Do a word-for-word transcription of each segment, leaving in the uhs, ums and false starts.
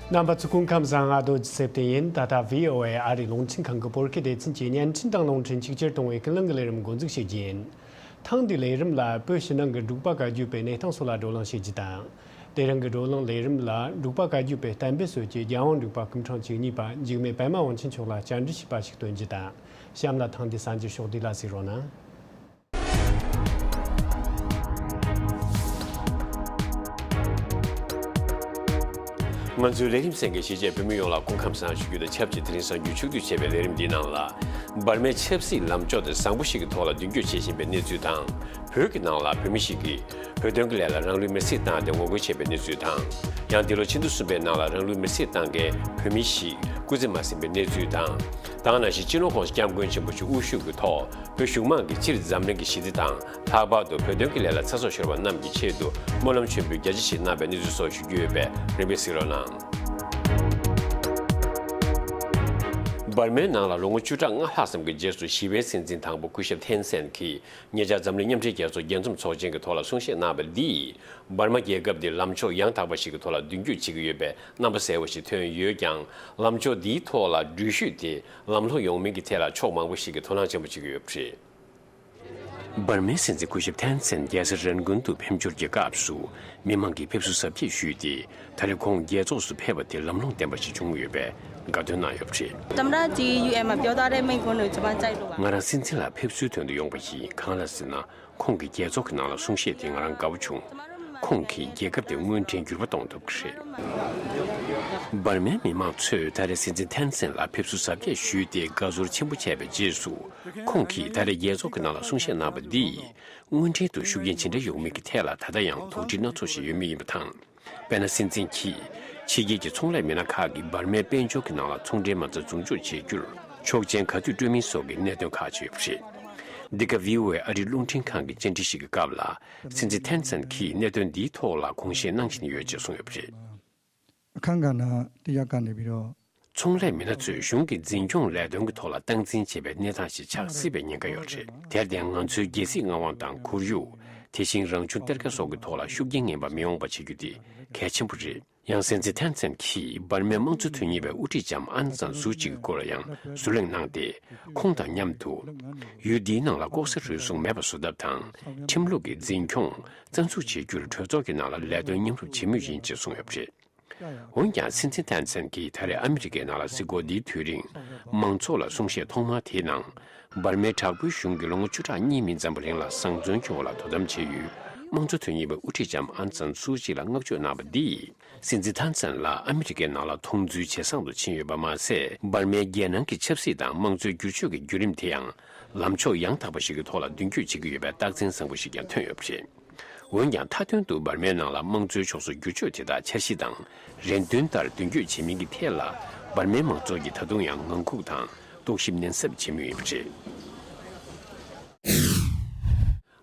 རྣམ་པ་ཚོ་སྐུ་ཁམས་བཟང་། ཨ་རྡོ་རྗེ་སེབ་ཏེ་ཡིན། ད་ལྟ་བྷི་ཨོ་ཨེ་ཨ་རིའི་རླུང་འཕྲིན་ཁང་གི་བོད་སྐད་སྡེ་ཚན་གྱི་བརྙན་འཕྲིན་དང་རླུང་འཕྲིན་ཆིག་སྒྱུར་གཏོང་བའི་ཀུན་གླེང་གི་ལས་རིམ་འགོ་འཛུགས་བྱེད་རྒྱུ་ཡིན། ཐེངས་འདིའི་ལས་རིམ་ལ་བོད་ཕྱི་ནང་གི་འབྲུག་པ་བཀའ་བརྒྱུད་པའི་གནས་སྟངས་སོགས་ལ་བགྲོ་གླེང་བྱེད་རྒྱུ་དང་། དེ་རིང་གི་བགྲོ་གླེང་ལས་རིམ་ལ་འབྲུག་པ་བཀའ་བརྒྱུད་པའི་བསྟན་པའི་སྲོལ་གྱི་རྒྱལ་དབང་འབྲུག་པ་སྐུ་ཕྲེང་བཅུ་གཉིས་པ་འཇིགས་མེད་པད་མ་དབང་ཆེན་མཆོག་ལ་བཅར་འདྲི་བྱས་པ་ཞིག་སྟོན་རྒྱུ་དང་། གཤམ་ལ་ཐེངས་འདིའི་གསར་འགྱུར་ཕྱོགས་བསྡུས་ལ་གཟིགས་རོགས་གནང་། ང་ཚོའི་ལས་རིམ་གསན་མཁན་གཞིས་བྱེས་བོད་མི་ཡོངས་ལ་སྐུ་ཁམས་བཟང་ཞུ་རྒྱུ་དང་ཆབས་ཅིག་དེ་རིང་གསར་འགྱུར་ཕྱོགས་བསྡུས་བྱས་པའི་ལས་རིམ་འདིའི་ནང་ལ། འབར་མའི་ཆབ་སྲིད་ལམ་ཕྱོགས་དེ་བཟང་པོ་ཞིག་གི་ཐོག་ལ་མདུན་སྐྱོད་བྱེད་བཞིན་པའི་གནས་ཚུལ་དང་། བོད་ཀྱི་ནང་ལ་བོད་མི་ཞིག་གིས་བོད་དོན་གྱི་ལས་ལ་རང་ལུས་མེར་སྲེག་བཏང་སྟེ་ངོ་རྒོལ་བྱས་པའི་གནས་ཚུལ་དང་། ཡང་འདི་ལོ་ཕྱི་ཟླ་གསུམ་པའི་ནང་ལ་རང་ལུས་མེར་སྲེག་བཏང་མཁན་བོད་མི་ཞིག་སྐུ་ཚེ་མ་ཟིན་པའི་གནས་ཚུལ་དང་། ད་ག་ནང་བཞིན་སྤྱི་ནོར་༸གོང་ས་༸སྐྱབས་མགོན་ཆེན་པོ་མཆོག་དབུ་བཞུགས་ཀྱི་ཐོག་བོད་གཞུང་མང་གིས་སྤྱིར་འཛམ་གླིང་གི་ཞི་བདེ་དང་། ལྷག་པར་དུ་བོད་དོན་གྱི་ལས་ལ་ཚེ་སྲོག་ཤོར་བ་རྣམས་ཀྱི་ཆེད་དུ་སྨོན་ལམ་མཆོད་འབུལ་རྒྱ་ཆེ་ཞིག་གནང་བའི་གནས་ཚུལ་སོགས་ཞུ་རྒྱུ་ཡོད་པས་རིམ་པས་གཟིགས་རོགས་གནང་། འབར་མའི་ནང་ལ་ལོ་ངོ་བཅུ་ཕྲག་ལྔ་ལྷག་ཙམ་གྱི་རྗེས་སུ་ཞི་བའི་སྲིད་འཛིན་དང་པོ་སྐུ་ཞབས་ཐེན་སན་གྱིས་ཉེ་ཆར་འཛམ་གླིང་མཉམ་འབྲེལ་རྒྱལ་ཚོགས་རྒྱས་འཛོམས་ཚོགས་ཆེན་གྱི་ཐོག་ལ་གསུང་བཤད་གནང་བ་འདིས། འབར་མ་རྒྱལ་ཁབ་འདི་ལམ་ཕྱོགས་ཡང་དག་པ་ཞིག་གི་ཐོག་ལ་མདུན་སྐྱོད་བྱེད་ཀྱི་ཡོད་པའི་རྣམ་པ་གསལ་བོ་ཞིག་ཐོན་ཡོད་ཀྱང་། ལམ་ཕྱོགས་འདིའི་ཐོག་ལ་འགྲུལ་བཞུད་དེ་ལམ་ལྷོང་ཡོང་མིན་གྱི་ཐད་ལ་ཕྱོགས་མང་པོ་ཞིག་གིས་དོ་སྣང་ཆེན་པོ་བྱེད་ཀྱི་ཡོད་པ་རེད། འབར་མའི་སྲིད་འཛིན་སྐུ་ཞབས་ཐེན་སན་རྒྱལ་ས་རན་ཀུན་དུ་ཕེབས་འབྱོར་གྱི་སྐབས་སུ། མི་མང་གིས་ཕེབས་བསུ་གཟབ་རྒྱས་ཞུས་ཏེ། ད་རེས་ཁོང་རྒྱལ་ཚོགས་སུ་ཕེབས་པ་དེ་ལམ་ལྷོང་ལྡན་པ་ཞིག་བྱུང་ཡོད་པའི་དགའ་སྟོན་གནང་ཡོད་པ་རེད། သမ္မတကြီး ယူ�အန် မှာ ပြောသွားတဲ့မိန့်ခွန်းကို ကျွန်မ ကြိုက်လို့ပါ။ ང་རང་སྲིད་འཛིན་ལ་ཕེབས་བསུའི་དོན་དུ་ཡོང་བ་ཡིན། གང་ལ་ཟེར་ན། ཁོང་གིས་རྒྱལ་ཚོགས་ཀྱི་ནང་ལ་གསུང་བཤད་དེ་ང་རང་དགའ་པོ་བྱུང་། ཁོང་གིས་རྒྱལ་ཁབ་དེ་དངོས་འབྲེལ་འགྱུར་བ་གཏོང་ཐུབ་ཀྱི་རེད། འབར་མའི་མི་མང་ཚོས་ད་རེས་སྲིད་འཛིན་ཐེན་སན་ལ་ཕེབས་བསུ་གཟབ་རྒྱས་ཞུས་ཏེ་དགའ་ཚོར་ཆེན་པོ་བྱས་པའི་རྗེས་སུ། ཁོང་གིས་ད་རེས་རྒྱལ་ཚོགས་ཀྱི་ནང་ལ་གསུང་བཤད་གནང་བ་འདིས། དངོས་འབྲེལ་དུ་ཤུགས་རྐྱེན་ཇི་འདྲ་ཡོང་མིན་གྱི་ཐད་ལ་ད་ལྟ་ཡང་དོགས་འདྲི་སྣ་ཚོགས་ཤིག་ཡོད་མུས་ཡིན་པ་དང་། དཔེར་ན། སྲིད་འཛིན་གྱིས་ཕྱི་རྒྱལ་གྱི་ཚོང་ལས་མི་སྣ་ཁག་གིས་འབར་མའི་དཔལ་འབྱོར་གྱི་ནང་ལ་ཚོང་འབྲེལ་མ་རྩ་འཛུགས་འཇོག་བྱེད་རྒྱུར་ཆོག་མཆན་ག་དུས་སྤྲོད་མིན་སོགས་ཀྱི་གནད་དོན་ཁག་ཅིག་ཡོད་པ་རེད། འདི་ག་བྷི་ཨོ་ཨེ་ཨ་རིའི་རླུང་འཕྲིན་ཁང་གི་བཅར་འདྲི་ཞིག་གི་སྐབས་ལ། སྲིད་འཛིན་ཐེན་སན་གྱིས་གནད་དོན་འདིའི་ཐོག་ལ་དགོངས་བཞེས་གནང་བཞིན་ཡོད་ཅེས་གསུངས་ཡོད་པ་རེད། 看看呢，这要干的比较 ཚོང་ལས་མི་སྣ་ཚོས་གཞུང་གི་འཛིན་སྐྱོང་ལས་དོན་གྱི་ཐོག་ལ་སྟངས་འཛིན་བྱེད་པའི་གནས་སྟངས་ཤིག་ཆགས་སྲིད་པའི་ཉེན་ཁ་ཡོད་རེད། དེར་བརྟེན། ང་ཚོའི་རྒྱལ་སྲིད་མངའ་དབང་དང་ཁོར་ཡུག་དེ་བཞིན་རང་བྱུང་གཏེར་ཁ་སོགས་ཀྱི་ཐོག་ལ་ཤུགས་རྐྱེན་ངན་པ་མི་ཡོང་བ་བྱེད་རྒྱུ་དེ་གལ་ཆེན་པོ་རེད། ཡང་སྲིད་འཛིན་ཐེན་སན་གྱིས་འབར་མའི་དམངས་གཙོ་དོན་གཉེར་བའི་དབུ་ཁྲིད་ལྕམ་ཨན་སན་སུའུ་ཅི་གི་སྐོར་ལ་ཡང་ཟུར་གླེང་གནང་སྟེ། ཁོང་དང་མཉམ་དུ་ཡུལ་འདིའི་ནང་ལ་ལྐོག་ཟ་རུལ་སུངས་མེད་པ་བཟོ་ཐབས་དང་། ཁྲིམས་ལུགས་ཀྱི་འཛིན་སྐྱོང་རྩ་འཛུགས་བྱེད་རྒྱུར་གྲོས་ཚོགས་ཀྱི་ནང་ལ་ལས་དོན་མཉམ་རུབ་བྱེད་མུས་ཡིན་ཅེས་གསུངས་ཡོད་པ་རེད། འོན་ཀྱང་། སྲིད་འཛིན་ཐེན་སན་གྱིས་ད་རེས་ཨ་མི་རི་ཀའི་ནང་ལ་གཟིགས་སྐོར་འདིའི་དུས་རིང་། མང་ཚོགས་ལ་གསུང་བཤད་ཐོག་མ་དེའི་ནང་། འབར་མའི་དྲག་པོའི་གཞུང་གིས་ལོ་ངོ་བཅུ་ཕྲག་གཉིས་མིན་ཙམ་པོ་རིང་ལ་བཟང་བཙོན་སྐྱོང་བ་ལ་དོ་དམ་བྱས་ཡུལ་དམངས་གཙོ་དོན་གཉེར་བའི་དབུ་ཁྲིད་ལྕམ་ཨན་སན་སུའུ་ཅི་ལ་བསྔགས་བརྗོད་གནང་བ་འདིས། སྲིད་འཛིན་ཐེན་སན་ལ་ཨ་མི་རི་ཀའི་ནང་ལ་མཐོང་ཚུལ་ཇེ་བཟང་དུ་ཕྱིན་ཡོད་པ་མ་ཟད། འབར་མའི་རྒྱལ་ནང་གི་ཆབ་སྲིད་དང་དམངས་གཙོའི་བསྒྱུར་བཅོས་ཀྱི་བརྒྱུད་རིམ་དེ་ཡང་། ལམ་ཕྱོགས་ཡང་དག་པ་ཞིག་གི་ཐོག་ལ་མདུན་སྐྱོད་བྱེད་ཀྱི་ཡོད་པའི་རྟགས་མཚན་བཟང་པོ་ཞིག་ཀྱང་ཐོན་ཡོད་པ་རེད། འོན་ཀྱང་། མཐའ་དོན་དུ་འབར་མའི་ནང་ལ་དམངས་གཙོའི་ཕྱོགས་སུ་བསྒྱུར་བཅོས་དེ་དག་འཆར་གཞི་དང་རེ་འདུན་ལྟར་མདུན་སྐྱོད་བྱེད་མིན་གྱི་ཐད་ལ། འབར་མའི་མང་ཚོགས་ཀྱིས་ད་དུང་ཡང་ངང་སྒུག་དང་རྟོག་ཞིབ་ནན་གསབ་བྱེད་མུས་ཡིན་པ་རེད།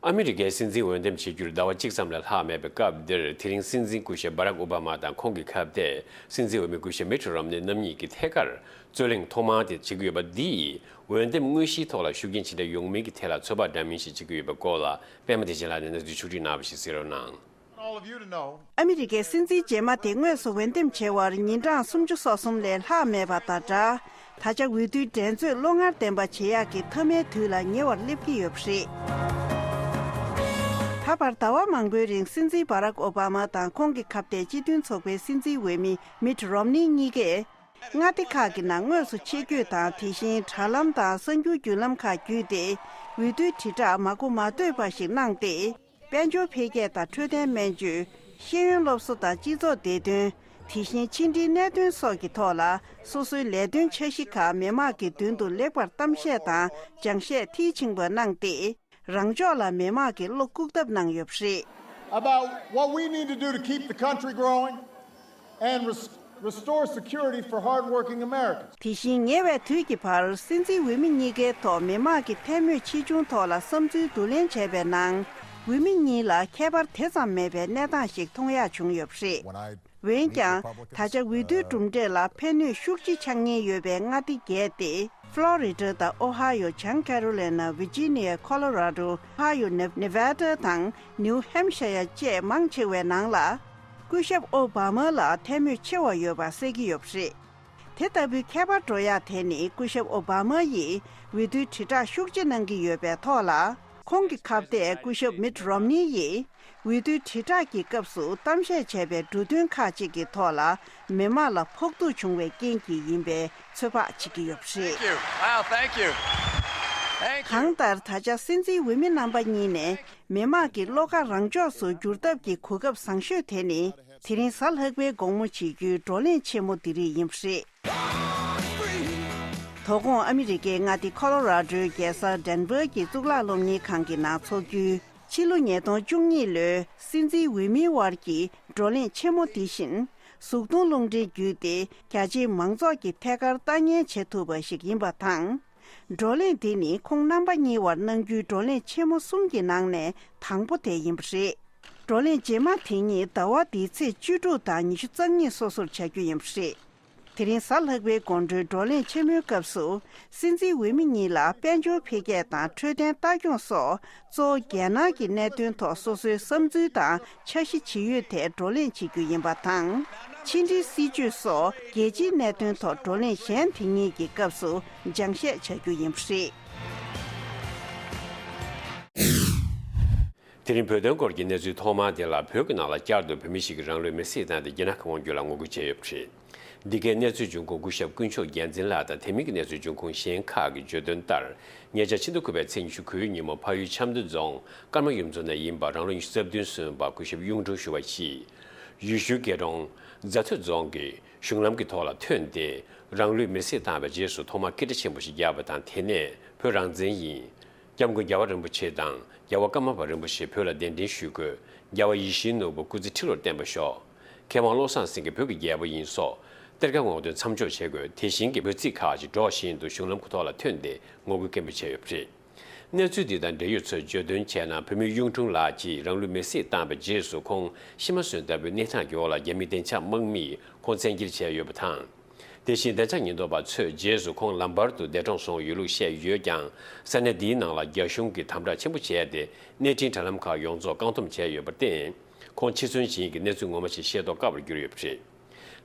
ཨ་མི་རི་ཀའི་སྲིད་འཛིན་འོས་འདེམས་བྱེད་རྒྱུར་ཟླ་བ་གཅིག་ཙམ་ལས་ལྷག་མེད་པའི་སྐབས་འདིར། དེ་རིང་སྲིད་འཛིན་སྐུ་ཞབས་སྦ་རག་ཨོ་བྷ་མ་དང་ཁོང་གི་ཁ་གཏད་སྲིད་འཛིན་འོས་མི་སྐུ་ཞབས་མིཊ་རོམ་ནི་རྣམ་གཉིས་ཀྱི་ཐད་ཀར། རྩོད་གླེང་ཐོག་མ་དེ་བྱེད་ཀྱི་ཡོད་པ་འདིས། འོས་འདེམས་དངོས་གཞིའི་ཐོག་ལ་ཤུགས་རྐྱེན་ཇི་འདྲ་ཡོང་མིན་གྱི་ཐད་ལ་ཚོད་དཔག་འདྲ་མིན་ཞིག་བྱེད་ཀྱི་ཡོད་པའི་སྐོར་ལ། པད་མ་བདེ་ཆེན་ལགས་ནས་གནས་ཚུལ་ཕྱོགས་སྒྲིག་གནང་བ་ཞིག་གཟིགས་རོགས་གནང་། ཨ་མི་རི་ཀའི་སྲིད་འཛིན་རྗེས་མ་དེ་དངོས་སུ་འོས་འདེམས་བྱེད་པར་ཉིན་གྲངས་སུམ་ཅུ་སོ་གསུམ་ལས་ལྷག་མེད་པ་དང་སྦྲགས། ད་ཆ་འོས་བསྡུའི་འགྲན་རྩོད་བློ་ངར་ལྡན་པ་བྱེད་ཡག་གི་མཐའ་མའི་དུས་ལ་ཉེ་བར་སླེབས་ཀྱི་ཡོད་པ་རེད། ད་བར་ཟླ་བ་མང་པོའི་རིང་སྲིད་འཛིན་སྦ་རག་ཨོ་བྷ་མ་དང་ཁོང་གི་ཁ་གཏད་སྤྱི་མཐུན་ཚོགས་པའི་སྲིད་འཛིན་འོས་མི་མིཊ་རོམ་ནི་གཉིས་ཀས། མངའ་སྡེ་ཁག་གི་ནང་དངོས་སུ་ཆེད་བསྐྱོད་དང་། དེ་བཞིན་དྲ་ལམ་དང་གསར་འགྱུར་བརྒྱུད་ལམ་ཁག་བརྒྱུད་དེ། འོས་བསྡུའི་དྲིལ་བསྒྲགས་མ་གོ་མ་ཐོས་པ་ཞིག་གནང་སྟེ། དཔལ་འབྱོར་འཕེལ་རྒྱས་དང་འཕྲོད་བསྟེན་སྨན་བཅོས། ཤེས་ཡོན་སློབ་གསོ་དང་སྤྱི་ཚོགས་བདེ་དོན། དེ་བཞིན་ཕྱི་འབྲེལ་གནད་དོན་སོགས་ཀྱི་ཐོག་ལ། སོ་སོའི་ལས་དོན་འཆར་གཞི་ཁག་མི་དམངས་ཀྱི་མདུན་དུ་ལེགས་པར་གཏམ་བཤད་དང་སྦྱང་བཤད་མཐིལ་ཕྱིན་པ་གནང་སྟེ། རང་ཕྱོགས་ལ་མི་དམངས་ཀྱི་བློ་བཀུག་ཐབས་གནང་ཡོད་པ་རེད། About what we need to do to keep the country growing and restore security for hardworking Americans. དེ་བཞིན་ཉེ་བའི་དུས་ཀྱི་བར་སྲིད་འཛིན་འོས་མི་གཉིས་ཀའི་ཐོག་མི་དམངས་ཀྱི་ཐལ་མོ་ཆེ་ཆུང་ཐོག་ལ་བསམ་ཚུལ་བསྡུ་ལེན་བྱས་པའི་ནང་། འོས་མི་གཉིས་ལ་ཁྱད་པར་དེ་ཙམ་མེད་པའི་གནས་སྟངས་ཤིག་མཐོང་ཡག་བྱུང་ཡོད་པ་རེད། འོན་ཀྱང་། ད་ཆ་འོས་བསྡུའི་གྲུབ་འབྲས་ལ་ཕན་ནུས་ཤུགས་ཆེ་ཆགས་ཉེན་ཡོད་པའི་མངའ་སྡེ་བརྒྱད་སྟེ། ཕློ་རི་ཌ་དང་ཨོ་ཧ་ཡོ། བྱང་ཀེ་རོ་ལི་ན། ཝི་ཇི་ནི་ཡ། ཁོ་ལོ་ར་ཌོ། ཨོ་ཧ་ཡོ། ནེ་ནེ་ཝ་ཌ་དང་ནིའུ་ཧེམ་ཤ་ཡ་བཅས་མང་ཆེ་བའི་ནང་ལ། སྐུ་ཞབས་ཨོ་བྷ་མ་ལ་ཐལ་མོ་ཆེ་བ་ཡོད་པ་གསལ་གྱི་ཡོད་པ་རེད། དེ་ལྟ་བུའི་ཁྱད་པར་འགྲོ་ཡག་དེ་ནི་སྐུ་ཞབས་ཨོ་བྷ་མ་ཡིས་འོས་བསྡུའི་དྲིལ་བསྒྲགས་ཤུགས་ཆེ་གནང་གི་ཡོད་པའི་ཐོག་ལ། ཁོང་གི་ཁ་གཏད་སྐུ་ཞབས་མིད་རོམ་ནི་ཡིས་འོས་བསྡུའི་དྲིལ་བསྒྲགས་ཀྱི་སྐབས་སུ་གཏམ་བཤད་བྱས་པའི་འབྲུ་དོན་ཁག་ཅིག་གི་ཐོག་ལ་མི་མང་ལ་ཕོག་ཐུག་བྱུང་བའི་རྐྱེན་གྱིས་ཡིན་པའི་ཚོད་དཔག་བྱེད་ཀྱི་ཡོད་པ་རེད། Thank you. Wow, thank you. Thank you. གང་ལྟར་ད་ཆ་སྲིད་འཛིན་འོས་མི་རྣམ་པ་གཉིས་ནས་མི་མང་གི་བློ་ཁ་རང་ཕྱོགས་སུ་བསྒྱུར་ཐབས་ཀྱི་གོ་སྐབས་བཟང་ཤོས་དེ་ནི། དེ་རིང་གཟའ་ལྷག་པའི་དགོང་མོ་བྱེད་རྒྱུའི་བགྲོ་གླེང་ཆེན་མོ་འདི་རིགས་ཡིན་པ་རེད། དོ་དགོང་ཨ་མི་རི་ཀའི་མངའ་སྡེ་ཁོ་ལོ་ར་ཌོའི་རྒྱལ་ས་ཌེན་ཝར་གྱི་གཙུག་ལག་སློབ་གཉེར་ཁང་གི་ནང་འཚོགས་རྒྱུའི་ཕྱི་ལོ་ཉིས་སྟོང་བཅུ་གཉིས་ལོའི་སྲིད་འཛིན་འོས་མིའི་དབར་གྱི་བགྲོ་གླེང་ཆེན་མོ་འདི་བཞིན་གཟུགས་མཐོང་རླུང་འཕྲིན་བརྒྱུད་དེ་རྒྱ་ཆེའི་མང་ཚོགས་ཀྱི་ཐད་ཀར་ལྟ་ཉན་བྱེད་ཐུབ་པ་ཞིག་ཡིན་པ་དང་། བགྲོ་གླེང་འདི་ནི་ཁོང་རྣམ་པ་གཉིས་བར་གནང་རྒྱུའི་བགྲོ་གླེང་ཆེན་མོ་གསུམ་གྱི་ནང་ནས་དང་པོ་དེ་ཡིན་པ་རེད། བགྲོ་གླེང་རྗེས་མ་དེ་ཉིད་ཟླ་བ་འདིའི་ཚེས་བཅུ་དྲུག་དང་ཉི་ཤུ་རྩ་གཉིས་སོ་སོར་བྱ་རྒྱུ་ཡིན་པ་རེད། དེ་རིང་གཟའ་ལྷག་པའི་དགོང་དྲོའི་བགྲོ་གླེང་ཆེན་མོའི་སྐབས་སུ་སྲིད་འཛིན་འོས་མི་གཉིས་ལ་དཔལ་འབྱོར་འཕེལ་རྒྱས་དང་འཕྲོད་བསྟེན་ལྟ་སྐྱོང་སོགས་གཙོ་བོ་རྒྱལ་ནང་གི་གནད་དོན་ཐོག་སོ་སོའི་བསམ་ཚུལ་དང་། འཆར་གཞི་ཇི་ཡོད་ཐད་བགྲོ་གླེང་བྱེད་རྒྱུ་ཡིན་པ་དང་། ཕྱི་འབྲེལ་སྲིད་ཇུས་སོགས་རྒྱལ་སྤྱིའི་གནད་དོན་ཐོག་བགྲོ་གླེང་གཞན་དེ་གཉིས་ཀྱི་སྐབས་སུ་སྦྱང་བཤད་བྱ་རྒྱུ་ཡིན་པ་རེད། དེ་རིང་བོད་དོན་སྐོར་གྱི་གནས་ཚུལ་ཐོག་མ་དེ་ལ། བོད་ཀྱི་ནང་ལ་བསྐྱར་དུ་བོད་མི་ཞིག་གིས་རང་ལུས་མེར་སྲེག་བཏང་སྟེ་རྒྱ་ནག་གི་དབང་སྒྱུར་ལ་ངོ་རྒོལ་བྱས་ཡོད་པ་རེད། འདི་གའི་གནས་ཚུལ་འབྱུང་ཁུངས་སྐུ་ཞབས་དཀོན་མཆོག་རྒྱལ་མཚན་ལགས་དང་དེ་མིན་གྱི་གནས་ཚུལ་འབྱུང་ཁུངས་གཞན་ཁག་གིས་བརྗོད་དོན་ལྟར། ཉེ་ཆར་ཕྱི་ཟླ་དགུ་པའི་ཚེས་ཉི་ཤུ་དགུའི་ཉིན་མོ་ཕ་ཡུལ་ཆབ་མདོ་རྫོང་ཀརྨ་ཡུལ་ཚོ་ནས་ཡིན་པ་རང་ལོ་ཉི་ཤུ་རྩ་བདུན་སོན་པ་སྐུ་ཞབས་གཡུང་དྲུང་ཞུ་བ་ཞིག་ཡུལ་ཤུལ་རྒེད་གྲོང་རྫ་སྟོད་རྫོང་གི་གཞུང་ལམ་གྱི་ཐོག་ལ་ཐོན་ཏེ་རང་ལུས་མེར་སྲེག་བཏང་བའི་རྗེས་སུ་ཐོག་མར་སྐད་སྒྲ་ཆེན་པོ་ཞིག་བརྒྱབ་པ་དང་། དེ་ནས་བོད་རང་བཙན་ཡིན། སྐྱབས་མགོན་རྒྱལ་བ་རིན་པོ་ཆེ་དང་རྒྱལ་བ་ཀརྨ་པ་རིན་པོ་ཆེ་བོད་ལ་གདན་འདྲེན་ཞུ་དགོས། རྒྱལ་བ་ཡིད་བཞིན་ནོར་བུ་སྐུ་ཚེ་ཁྲི་ལོར་བརྟན་པར་ཤོག། མཁས་དབང་བློ་བཟང་སེང་གེ་བོད་ཀྱི་རྒྱལ་པོ་ཡིན་སོགས་གཏེར་ཁ་སྔོག་འདོན་མཚམས་འཇོག་བྱེད་དགོས། དེ་བཞིན་གྱི་འབོད་ཚིག་ཁག་ཅིག་སྒྲོག་བཞིན་དུ་གཞུང་ལམ་གྱི་ཐོག་ལ་ཐོན་ཏེ་ངོ་རྒོལ་སྐད་འབོད་བྱས་ཡོད་པ་རེད། གནས་ཚུལ་འདི་དང་འབྲེལ་ཡོད་ཚོས་བརྗོད་དོན་བྱས་ན། བོད་མི་གཡུང་དྲུང་ལགས་ཀྱིས་རང་ལུས་མེར་སྲེག་བཏང་བའི་རྗེས་སུ་ཁོང་ཤི་མ་གསོན་ལྟ་བུའི་གནས་སྟངས་ཀྱི་འོག་ལ་རྒྱ་མིའི་བདེ་འཇགས་དམག་མིས་ཁོང་བཙན་འཁྱེར་བྱས་ཡོད་པ་དང་། དེ་བཞིན་བདེ་འཇགས་ཉེན་རྟོག་པ་ཚོས་རྗེས་སུ་ཁོང་ལམ་བར་དུ་འདས་གྲོངས་སོང་ཡོད་ལུགས་བཤད་ཡོད་ཀྱང་། ས་གནས་འདིའི་ནང་ལ་རྒྱ་གཞུང་གིས་དམ་དྲག་ཆེན་པོ་བྱས་ཏེ། གནས་འཕྲིན་དྲ་ལམ་ཁག་ཡོངས་རྫོགས་བཀག་སྡོམ་བྱས་ཡོད་པར་བརྟེན། ཁོང་འཆི་གསོན་བྱེད་མཁན་གྱི་གནས་ཚུལ་ངོ་མ་ཞིག་ཤེས་རྟོགས་དཀའ་བར་གྱུར་ཡོད་པ་རེད།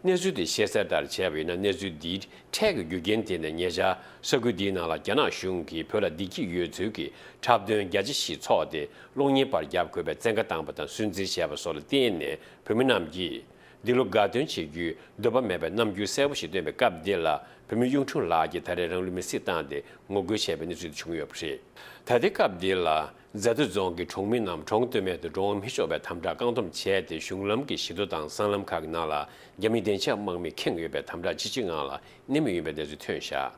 གནས་ཚུལ་དེ་ཤེས་གསལ་ལྟར་བྱས་པ་ཡིན་ན། གནས་ཚུལ་འདིའི་འཕྲལ་གྱི་རྒྱུ་རྐྱེན་དེ་ནི་ཉེ་ཆར་ས་ཁུལ་འདིའི་ནང་ལ་རྒྱ་ནག་གཞུང་གིས་བོད་ལ་བདེ་སྐྱིད་ཡོད་ཚུལ་གྱི་འཁྲབ་སྟོན་རྒྱ་ཆེ་ཞིག་འཚོགས་ཏེ། གློག་བརྙན་པར་རྒྱག་དགོས་པའི་བཙན་བཀའ་བཏང་བ་དང་། སུན་གཙེར་བྱས་པ་སོགས་ལ་བརྟེན་ནས། བོད་མི་རྣམས་ཀྱིས་འདི་ལོ་དགའ་སྟོན་བྱེད་རྒྱུའི་འདོད་པ་མེད་པའི་རྣམ་འགྱུར་གསལ་པོ་ཞིག་སྟོན་པའི་སྐབས་འདི་ལ། བོད་མི་གཡུང་དྲུང་ལགས་ཀྱིས་ད་རེས་རང་ལུས་མེར་སྲེག་བཏང་སྟེ་ངོ་རྒོལ་བྱས་པའི་གནས་ཚུལ་དེ་བྱུང་ཡོད་པ་རེད། ད་ལྟའི་སྐབས་འདི་ལ། རྫ་སྟོད་རྫོང་གི་གྲོང་མི་རྣམས་གྲོང་སྟོད་སྨད་དུ་འགྲོ་འོང་མི་ཆོག་པའི་དམ་དྲག་བཀག་སྡོམ་བྱས་ཏེ། གཞུང་ལམ་གྱི་བཞི་མདོ་དང་སྲང་ལམ་ཁག་གི་ནང་ལ་རྒྱ་མིའི་བདེ་འཇགས་དམག་མིས་ཁེངས་ཡོད་པའི་དམ་དྲག་ཅི་ཆེའི་ངང་ལ་གནས་མུས་ཡིན་པའི་གནས་ཚུལ་ཐོན་བཞག།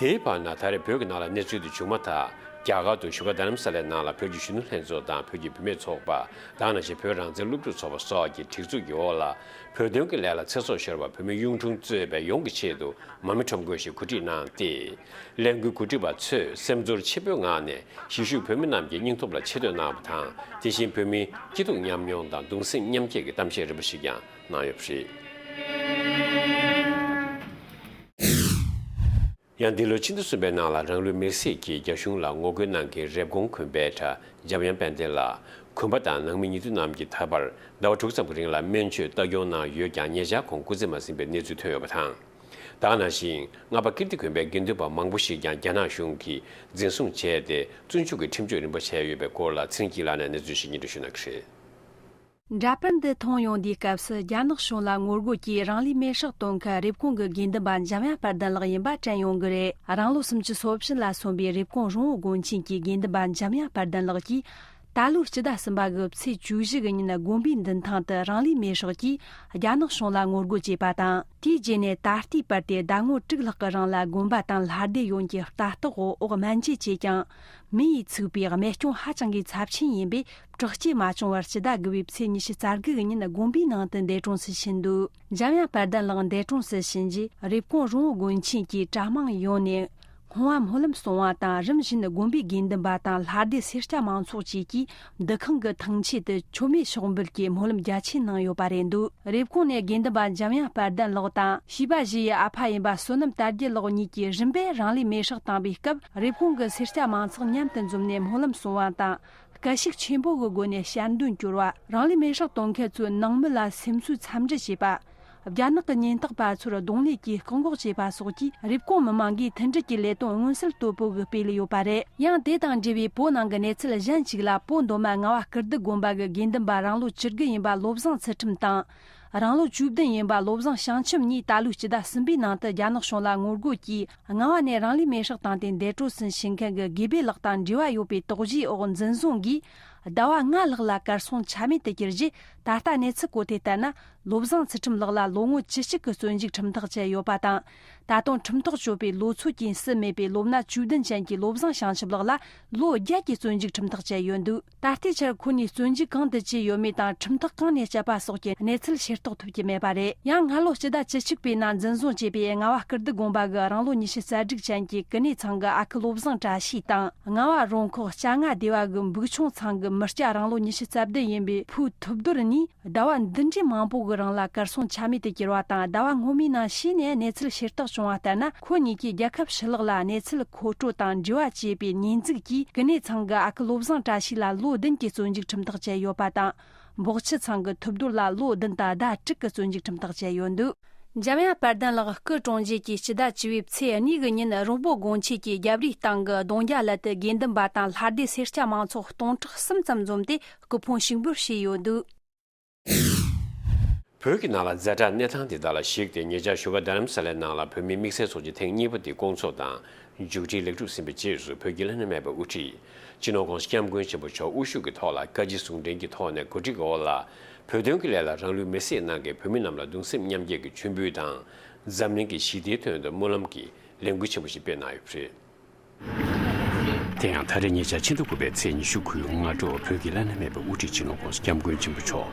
དེའི་བར་ན། ད་རེས་བོད་ཀྱི་ནང་ལ་གནས་ཚུལ་དེ་བྱུང་མ་ཐག་རྒྱ་གར་དུ་བཞུགས་སྒར་རྡ་རམ་ས་ལའི་ནང་ལ་བོད་ཀྱི་གཞོན་ནུ་ལྷན་ཚོགས་དང་། བོད་ཀྱི་བུད་མེད་ཚོགས་པ་དང་། ནང་བཞིན་བོད་རང་བཙན་སློབ་ཕྲུག་ཚོགས་པ་སོགས་ཀྱི་སྒྲིག་འཛུགས་ཀྱི་འོག་ལ། བོད་དོན་གྱི་ལས་ལ་ཚེ་སྲོག་ཤོར་བ་བོད་མི་གཡུང་དྲུང་གཙོས་པའི་ཡོངས་ཀྱི་ཆེད་དུ་མར་མེ་ཁྲོམ་སྐོར་ཞིག་གོ་སྒྲིག་གནང་སྟེ། ལས་འགུལ་གོ་སྒྲིག་པ་ཚོས་སེམས་ཚོར་ཆེན་པོའི་ངང་ནས་གཞིས་བཞུགས་བོད་མི་རྣམས་ཀྱི་སྙིང་སྟོབས་ལ་ཆེ་བསྟོད་གནང་བ་དང་། དེ་བཞིན་བོད་མིའི་སྐྱིད་སྡུག་མཉམ་མྱོང་དང་གདུང་སེམས་མཉམ་སྐྱེད་ཀྱི་གཏམ་བཤད་རིམ་པ་ཞིག་ཀྱང་གནང་ཡོད་པ་རེད། ཡང་འདི་ལོའི་ཕྱི་ཟླ་གསུམ་པའི་ནང་ལ་རང་ལུས་མེར་སྲེག་གིས་རྒྱ་གཞུང་ལ་ངོ་རྒོལ་གནང་མཁན་རེབ་གོང་དགོན་པའི་གྲྭ་འཇམ་དབྱངས་དཔལ་ལྡན་ལགས། དགོན་པ་དང་ནང་མི་ཉེ་དུ་རྣམས་ཀྱིས་ད་བར་ཟླ་བ་དྲུག་ཙམ་གྱི་རིང་ལ་སྨན་བཅོས་ལྟ་སྐྱོང་གནང་ཡོད་ཀྱང་། ཉེ་ཆར་ཁོང་སྐུ་ཚེ་མ་ཟིན་པའི་གནས་ཚུལ་ཐོན་ཡོད་པ་དང་། ད་ག་ནང་བཞིན་སྔགས་པ་ཀིརྟི་དགོན་པའི་དགེ་འདུན་པ་མང་པོ་ཞིག་ཀྱང་རྒྱ་ནག་གཞུང་གིས་འཛིན་བཟུང་བྱས་ཏེ། བཙོན་འཇུག་གི་ཁྲིམས་གཅོད་རིམ་པ་བྱས་ཡོད་པའི་སྐོར་ལ་ཚེ་རིང་སྐྱིད་ལགས་ནས་གནས་ཚུལ་ཞིག་སྙན་སྒྲོན་ཞུ་གནང་གི་རེད། འདྲ་པར་འདི་མཐོང་ཡོང་དུས་སྐབས་སུ། རྒྱ་ནག་གཞུང་ལ་ངོ་རྒོལ་གྱིས་རང་ལུས་མེར་སྲེག་གཏོང་མཁན་རེབ་གོང་གི་དགེ་འདུན་པ་འཇམ་དབྱངས་དཔལ་ལྡན་ལགས་ཡིན་པ་དྲན་ཡོང་གི་རེད། རང་ལོ་སུམ་ཅུ་སོ་བཞི་ལ་སོན་པའི་རེབ་གོང་རོང་བོ་དགོན་ཆེན་གྱི་དགེ་འདུན་པ་འཇམ་དབྱངས་དཔལ་ལྡན་ལགས་ཀྱིས། ད་ལོའི་སྤྱི་ཟླ་གསུམ་པ་གི་ཚེས་བཅུ་བཞི་གི་ཉིན་དགོན་པའི་མདུན་ཐང་དུ་རང་ལུས་མེར་སྲེག་གིས་རྒྱ་ནག་གཞུང་ལ་ངོ་རྒོལ་བྱས་པ་དང་། དེའི་རྗེས་ནས་ད་ལྟའི་བར་དུ་ཟླ་ངོ་དྲུག་ལྷག་གི་རིང་ལ་དགོན་པ་དང་ལྷ་སྡེ་ཡོངས་ཀྱི་ལྟ་རྟོག་འོག་སྨན་བཅོས་བྱས་ཀྱང་། མི་ཡིས་ཚུགས་པའི་རྨས་སྐྱོན་ཧ་ཅང་གི་ཚབས་ཆེན་ཡིན་པས། དྲག་སྐྱེད་མ་བྱུང་བར་སྤྱི་ཟླ་དགུ་པའི་ཚེས་ཉི་ཤུ་རྩ་དགུ་གི་ཉིན་དགོན་པའི་ནང་དུ་འདས་གྲོངས་སུ་ཕྱིན་འདུག་འཇམ་དབྱངས་དཔལ་ལྡན་ལགས་འདས་གྲོངས་སུ་ཕྱིན་རྗེས། རེབ་གོང་རོང་བོ་དགོན་ཆེན་གྱི་གྲྭ་མང་ཡོངས་ནས་སྔོན་མ་སྨོན་ལམ་གསུང་བ་དང་། རིམ་བཞིན་དགོན་པའི་དགེ་འདུན་པ་དང་ལྷ་སྡེ་སེར་སྐྱ་མང་ཚོགས་བཅས་ཀྱིས་འདུ་ཁང་གི་ཐང་ཆད་དུ་མཆོད་མེ་ཕྱོགས་འབུལ་གྱིས་སྨོན་ལམ་རྒྱ་ཆེ་གནང་ཡོད་པ་རེད་འདུག་རེབ་གོང་ནས་དགེ་འདུན་པ་འཇམ་དབྱངས་དཔལ་ལྡན་ལགས་དང་། བྱིས་པ་བཞི་ཡི་ཨ་ཕ་ཡིན་པ་བསོད་ནམས་དར་རྒྱས་ལགས་གཉིས་ཀྱིས་རིམ་པས་རང་ལུས་མེར་སྲེག་བཏང་བའི་སྐབས། རེབ་གོང་གི་སེར་སྐྱ་མང་ཚོགས་མཉམ་དུ་འཛོམས་ནས་སྨོན་ལམ་གསུང་བ་དང་། སྐད་ཤུགས་ཆེན་པོ་གི་སྒོ་ནས་ཞལ་འདོན་བསྐྱོར་བ། རང་ལུས་མེར་སྲེག་གཏོང་མཁན་ཚོའི་ནང་མི་ལ་སེམས་གསོའི་འཚམས་འདྲི་བྱས་པ། རྒྱ་ནག་གི་ཉེན་རྟོག་པ་ཚོར་རྡུང་ལེན་གྱིས་བཀག་འགོག་བྱས་པ་སོགས་ཀྱིས་རེབ་གོང་མི་མང་གིས་མཐུན་སྒྲིལ་གྱི་ལས་དོན་མངོན་གསལ་དོད་པོ་གིས་སྤེལ་ཡོད་པ་རེད། ཡང་དེ་དང་འབྲེལ་བའི་བོད་ནང་གི་གནས་ཚུལ་གཞན་ཞིག་ལ། བོད་མདོ་སྨད་རྔ་བ་སྐུ་ལྡི་དགོན་པ་གི་དགེ་འདུན་པ་རང་ལོ་བཅུ་དགུ་ཡིན་པ་བློ་བཟང་ཚུལ་ཁྲིམས་དང་། རང་ལོ་བཅུ་བདུན་ཡིན་པ་བློ་བཟང་བྱང་ཆུབ་གཉིས་ད་ལོའི་སྤྱི་ཟླ་གསུམ་པའི་ནང་དུ་རྒྱ་ནག་གཞུང་ལ་ངོ་རྒོལ་གྱིས་རྔ་བ་ནས་རང་ལུས་མེར་སྲེག་བཏང་སྟེ་འདས་གྲོངས་སུ་ཕྱིན་མཁན་གྱི་དགེ་འབེ་ལགས་དང་འབྲེལ་བ་ཡོད་པའི་དོགས་གཞིའི་འོག་འཛིན་བཟུང་གིས་ཟླ་བ་ལྔ་ལྷག་ལ་གར་སོང་ཆ་མེད་དུ་གྱུར་རྗེས། ད་ལྟ་གནས་ཚུལ་གོ་དེ་ལྟར་ན། བློ་བཟང་ཚུལ་ཁྲིམས་ལགས་ལ་ལོ་ངོ་བཅུ་གཅིག་གི་བཙོན་འཇུག་ཁྲིམས་ཐག་བཅད་ཡོད་པ་དང་། ད་དུང་ཁྲིམས་ཐག་གཅོད་པའི་ལོ་ཚོད་ཀྱང་ཟིན་མེད་པའི་ལོ་ན་བཅུ་བདུན་ཅན་གྱི་བློ་བཟང་བྱང་ཆུབ་ལགས་ལ་ལོ་བརྒྱད་ཀྱི་བཙོན་འཇུག་ཁྲིམས་ཐག་བཅད་ཡོད་འདུག་ད་ལྟའི་ཆར་ཁོ་ནས་བཙོན་འཇུག་གང་དུ་བྱས་ཡོད་མེད་དང་། ཁྲིམས་ཐག་གང་ནས་བཅད་པ་སོགས་ཀྱི་གནས་ཚུལ་ཤེས་རྟོགས་ཐུབ་ཀྱི་མེད་པ་རེད། ཡང་སྔ་ལོ་སྤྱི་ཟླ་བཅུ་གཅིག་པའི་ནང་འཛིན་བཟུང་བྱས་པའི་རྔ་བ་སྐུ་ལྡི་དགོན་པ་གི་རང་ལོ་ཉི་ཤུ་རྩ་དྲུག་ཅན་གྱི་ཀུན་གནས་ཚང་གི་ཨ་ཁུ་བློ་བཟང་བཀྲ་ཤིས་དང་། རྔ་བ་རོང་ཁོག་སྤྱ་ལྔ་སྡེ་བ་གི་འབུག་ཆུང་ཚང་གི་མི་སྐྱ་རང་ལོ་ཉི་ཤུ་རྩ་བདུན་ཡིན་པའི་ཕུའུ་ཐུབ་རྡོར་གཉིས། ཟླ་བ་འདི་འདྲའི་མང་པོ་གི་རིང་ལ་གར་སོང་ཆ་མེད་དུ་གྱུར་བ་དང་། ཟླ་བ་སྔོན་མའི་ནང་ཕྱིས་ནས་གནས་ཚུལ་ཤེས་རྟོགས་བྱུང་བ་ལྟར་ན། ཁོ་གཉིས་ཀྱིས་རྒྱལ་ཁབ་ཕྱི་ལོགས་ལ་གནས་ཚུལ་མཁོ་སྤྲོད་དང་འབྲེལ་བ་བྱས་པའི་ཉེས་འཛུགས་ཀྱིས། ཀུན་གནས་ཚང་གི་ཨ་ཁུ་བློ་བཟང་བཀྲ་ཤིས་ལ་ལོ་བདུན་གྱི་བཙོན་འཇུག་ཁྲིམས་ཐག་བཅད་ཡོད་པ་དང་། འབོག་ཆུ་ཚང་གི་ཐུབ་རྡོར་ལ་ལོ་བདུན་དང་ཟླ་དྲུག་གི་བཙོན་འཇུག་ཁྲིམས་ཐག་བཅད་ཡོད་འདུག་འཇམ་དབྱངས་དཔལ་ལྡན་ལགས་སྐུ་གྲོངས་རྗེས་ཀྱི་སྤྱི་ཟླ་བཅུ་པའི་ཚེས་གཉིས་ཀྱི་ཉིན། རོང་པོ་དགོན་ཆེན་གྱི་རྒྱབ་རིའི་སྟེང་གི་རྡོང་རྒྱ་ལ་དུ་དགེ་འདུན་པ་དང་ལྷ་སྡེ་སེར་སྐྱ་མང་ཚོགས་སྟོང་ཕྲག་གསུམ་ཙམ་འཛོམས་ཏེ་སྐུ་ཕུང་ཞིག་འབུལ་བྱས་ཡོད་འདུག་བོད་ཀྱི་ནང་ལ་ཛ་དྲག་གནས་སྟངས་དེ་དག་ལ་གཞིགས་ཏེ། ཉེ་ཆར་བཞུགས་སྒར་རྡ་རམ་ས་ལའི་ནང་ལ་བོད་མིའི་དམིགས་བསལ་ཚོགས་ཆེན་ཐེངས་གཉིས་པ་དེ་བསྐོང་ཚོགས་དང་མཇུག་སྒྲིལ་ལེགས་གྲུབ་ཟིན་པའི་རྗེས་སུ། བོད་ཀྱི་བླ་ན་མེད་པའི་དབུ་ཁྲིད་སྤྱི་ནོར་༸གོང་ས་༸སྐྱབས་མགོན་ཆེན་པོ་མཆོག་དབུ་བཞུགས་ཀྱི་ཐོག་ལ་བཀའ་སྤྱི་ཟུང་འབྲེལ་གྱི་ཐོག་ནས་གོ་སྒྲིག་འོག་ལ། བོད་དོན་གྱི་ལས་ལ་རང་ལུས་མེར་སྲེག་གནང་མཁན་བོད་མི་རྣམས་ལ་གདུང་སེམས་མཉམ་སྐྱེད་ཀྱི་མཆོད་འབུལ་དང་། འཛམ་གླིང་གི་ཞི་བདེའི་དོན་དུ་སྨོན་ལམ་གྱི་ལས་འགུལ་ཆེན་པོ་ཞིག་སྤེལ་གནང་ཡོད་པ་རེད། དེ་ཡང་ད་རེས་ཉེ་ཆར་ཕྱི་ཟླ་དགུ་པའི་ཚེས་ཉི་ཤུ་དགུའི་སྔ་དྲོ། བོད་ཀྱི་བླ་ན་མེད་པའི་དབུ་ཁྲིད་སྤྱི་ནོར་༸གོང་ས་༸སྐྱབས་མགོན་ཆེན་པོ་མཆོག་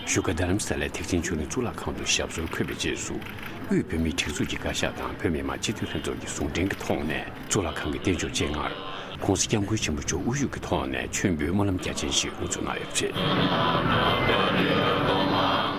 བཞུགས་སྒར་རྡ་རམ་ས་ལའི་ཐེག་ཆེན་ཆོས་གླིང་གཙུག་ལག་ཁང་དུ་ཞབས་སོར་འཁོད་པའི་རྗེས་སུ། དབུས་བོད་མིའི་སྒྲིག་འཛུགས་ཀྱི་བཀའ་ཤག་དང་བོད་མི་མང་སྤྱི་འཐུས་ལྷན་ཚོགས་ཀྱི་ཟུང་འབྲེལ་གྱི་ཐོག་ནས། གཙུག་ལག་ཁང་གི་རྟེན་མཆོག་སྤྱན་སྔར་༸གོང་ས་༸སྐྱབས་མགོན་ཆེན་པོ་མཆོག་དབུ་བཞུགས་ཀྱི་ཐོག་ནས་མཆོད་འབུལ་སྨོན་ལམ་རྒྱ་ཆེན་ཞིག་དབུ་འཛུགས་གནང་ཡོད་པ་རེད།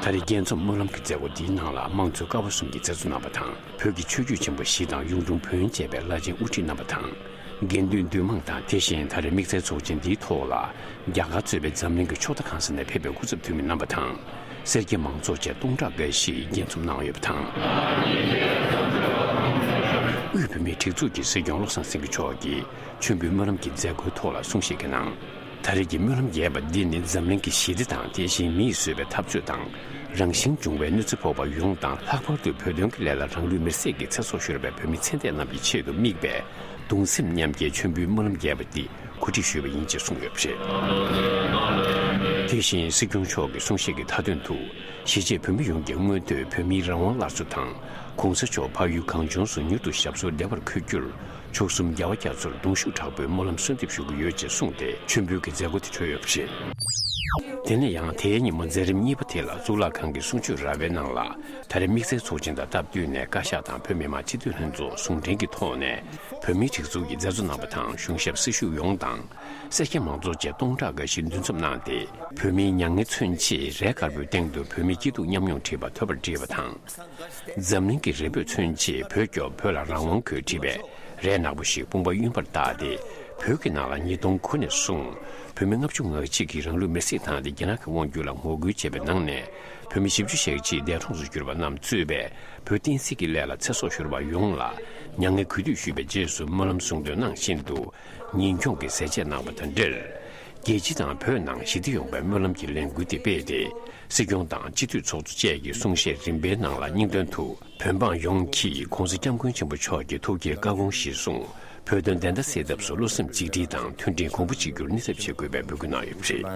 ད་རེས་རྒྱལ་འཛོམས་སྨོན་ལམ་གྱི་མཛད་སྒོ་འདིའི་ནང་ལ། དམངས་གཙོའི་ཀ་བ་གསུམ་གྱི་མཛད་གཙོ་རྣམ་པ་དང་། བོད་ཀྱི་ཆོས་བརྒྱུད་ཆེན་པོ་བཞི་དང་གཡུང་དྲུང་བོན་བཅས་པའི་བླ་ཆེན་དབུ་ཁྲིད་རྣམ་པ་དང་། དགེ་འདུན་འདུས་མང་དང་། དེ་བཞིན་ད་རེས་དམིགས་བསལ་ཚོགས་ཆེན་འདིའི་ཐོག་ལ་རྒྱ་གར་གཙོས་པའི་འཛམ་གླིང་གི་ཕྱོགས་མཐའ་གང་ས་ནས་ཕེབས་པའི་སྐུ་ཚབ་འཐུས་མི་རྣམ་པ་དང་། སེར་སྐྱ་མང་ཚོགས་བཅས་སྟོང་ཕྲག་འགའ་ཞིག་རྒྱས་འཛོམས་གནང་ཡོད་པ་དང་། དབུས་བོད་མིའི་སྒྲིག་འཛུགས་ཀྱི་སྲིད་སྐྱོང་བློ་བཟང་སེང་གེ་མཆོག་གིས་མཆོད་འབུལ་སྨོན་ལམ་གྱི་མཛད་སྒོའི་ཐོག་ལ་གསུང་བཤད་ཀྱི་ནང་། ད་རེས་ཀྱི་སྨོན་ལམ་རྒྱས་པ་འདི་ནི་འཛམ་གླིང་གི་ཞི་བདེ་དང་། དེ་བཞིན་མིས་བཟོས་པའི་འཐབ་རྩོད་དང་། རང་བཞིན་འབྱུང་བའི་གནོད་འཚེ་ཕོག་པ་ཡོངས་དང་། ལྷག་པར་དུ་བོད་དོན་གྱི་ལས་ལ་རང་ལུས་མེར་སྲེག་གིས་ཚེ་སྲོག་ཤོར་བའི་བོད་མི་ཚེ་འདས་རྣམས་ཀྱི་ཆེད་དུ་དམིགས་པའི་གདུང་སེམས་མཉམ་སྐྱེའི་མཆོད་འབུལ་སྨོན་ལམ་རྒྱས་པ་འདི་གོ་སྒྲིག་ཞུས་པ་ཡིན་ཅེས་གསུངས་ཡོད་པ་རེད། དེ་བཞིན་སྲིད་སྐྱོང་མཆོག་གི་གསུང་བཤད་ཀྱི་མཐའ་དོན་དུ། གཞིས་བྱེས་བོད་མི་ཡོངས་ཀྱི་མངོན་འདོད་བོད་མིའི་རང་དབང་སླར་གསོ་དང་། ༸གོང་ས་མཆོག་ཕ་ཡུལ་གངས་ལྗོངས་སུ་མྱུར་དུ་ཞབས་སོར་བདེ་བར་འཁོད་རྒྱུར། མཆོག་གསུམ་རྒྱལ་བ་རྒྱ་མཚོར་གདུང་ཤུགས་དྲག་པོས་སྨོན་ལམ་གསོལ་འདེབས་ཞུ་གི་ཡོད་ཅེས་གསུངས་ཏེ། མཆོད་འབུལ་གྱི་མཛད་སྒོ་དེ་གྲོལ་ཡོད་པ་རེད། དེ་ནས་ཡང་དེའི་ཉིན་མོ་མཛད་རིམ་གཉིས་པ་དེ་ལ་གཙུག་ལག་ཁང་གི་གསུང་ཆོས་ར་བའི་ནང་ལ། ད་རེས་དམིགས་བསལ་ཚོགས་ཆེན་དང་སྟབས་བསྟུན་ནས་བཀའ་ཤག་དང་བོད་མི་མང་སྤྱི་འཐུས་ལྷན་ཚོགས་ཟུང་འབྲེལ་གྱི་ཐོག་ནས། བོད་མིའི་སྒྲིག་འཛུགས་ཀྱི་མཛད་གཙོ་རྣམ་པ་དང་། གཞུང་ཞབས་སྲི་ཞུ་ཡོངས་དང་། སེར་སྐྱ་མང་ཚོགས་བཅས་སྟོང་ཕྲག་འགའ་ཞིག་འདུ་འཛོམས་གནང་སྟེ། བོད་མིའི་མྱ་ངན་མཚོན་ཆེད་རས་དཀར་པོའི་སྟེང་དུ་བོད་མིའི་སྐྱིད་སྡུག་མཉམ་མྱོང་བྲིས་པ་ཐོད་པར་བྲིས་པ་དང་། འཛམ་གླིང་གི་རེ་འབོད་མཚོན་ཆེད་བོད་སྐྱོབས་བོད་ལ་རང་དབང་དགོས་བྲིས་པའི་རས་ནག་པོ་ཞིག་དཔུང་པ་གཡོན་པར་བཏགས་ཏེ། བོད་ཀྱི་ནང་ལ་ཉིས་སྟོང་དགུ་ནས་བཟུང་བོད་མི་ལྔ་བཅུ་ང་གཅིག་གིས་རང་ལུས་མེར་སྲེག་བཏང་སྟེ་རྒྱ་ནག་གི་དབང་སྒྱུར་ལ་ངོ་རྒོལ་བྱས་པའི་ནང་ནས། བོད་མི་བཞི་བཅུ་ཞེ་གཅིག་འདས་གྲོངས་སུ་གྱུར་པ་རྣམས་གཙོས་པའི་བོད་བསྟན་སྲིད་ཀྱི་ལས་ལ་ཚེ་སྲོག་ཤོར་བ་ཡོངས་ལ་མྱ་ངན་གུས་འདུད་ཞུས་པའི་རྗེས་སུ། སྨོན་ལམ་གསུང་འདོན་གནང་བཞིན་དུ། ཉིན་འཁྱོངས་ཀྱི་ཟས་བཅད་གནང་བ་དང་འབྲེལ། རྒྱལ་སྤྱི་དང་བོད་ནང་ཞི་བདེ་ཡོང་བའི་སྨོན་ལམ་གྱི་ལས་འགུལ་འདི་སྤེལ་ཏེ། སྲིད་སྐྱོང་དང་སྤྱི་འཐུས་ཚོགས་གཙོ་བཅས་ཀྱི་གསུང་བཤད་རིམ་པའི་ནང་ལ། སྙིང་དོན་དུ་བོད་འབངས་ཡོངས་ཀྱིས་༸གོང་ས་༸སྐྱབས་མགོན་ཆེན་པོ་མཆོག་གི་ཐུགས་བསྐྱེད་བཀའ་དགོངས་གཞིར་བཟུང་། བོད་དོན་བདེན་མཐའ་གསལ་ཐབས་སུ་བློ་སེམས་གཅིག་སྒྲིལ་དང་མཐུན་སྒྲིལ་གོང་བུ་གཅིག་གྱུར་གནས་ཐབས་བྱེད་དགོས་པའི་འབོད་སྐུལ་གནང་ཡོད་པ་རེད།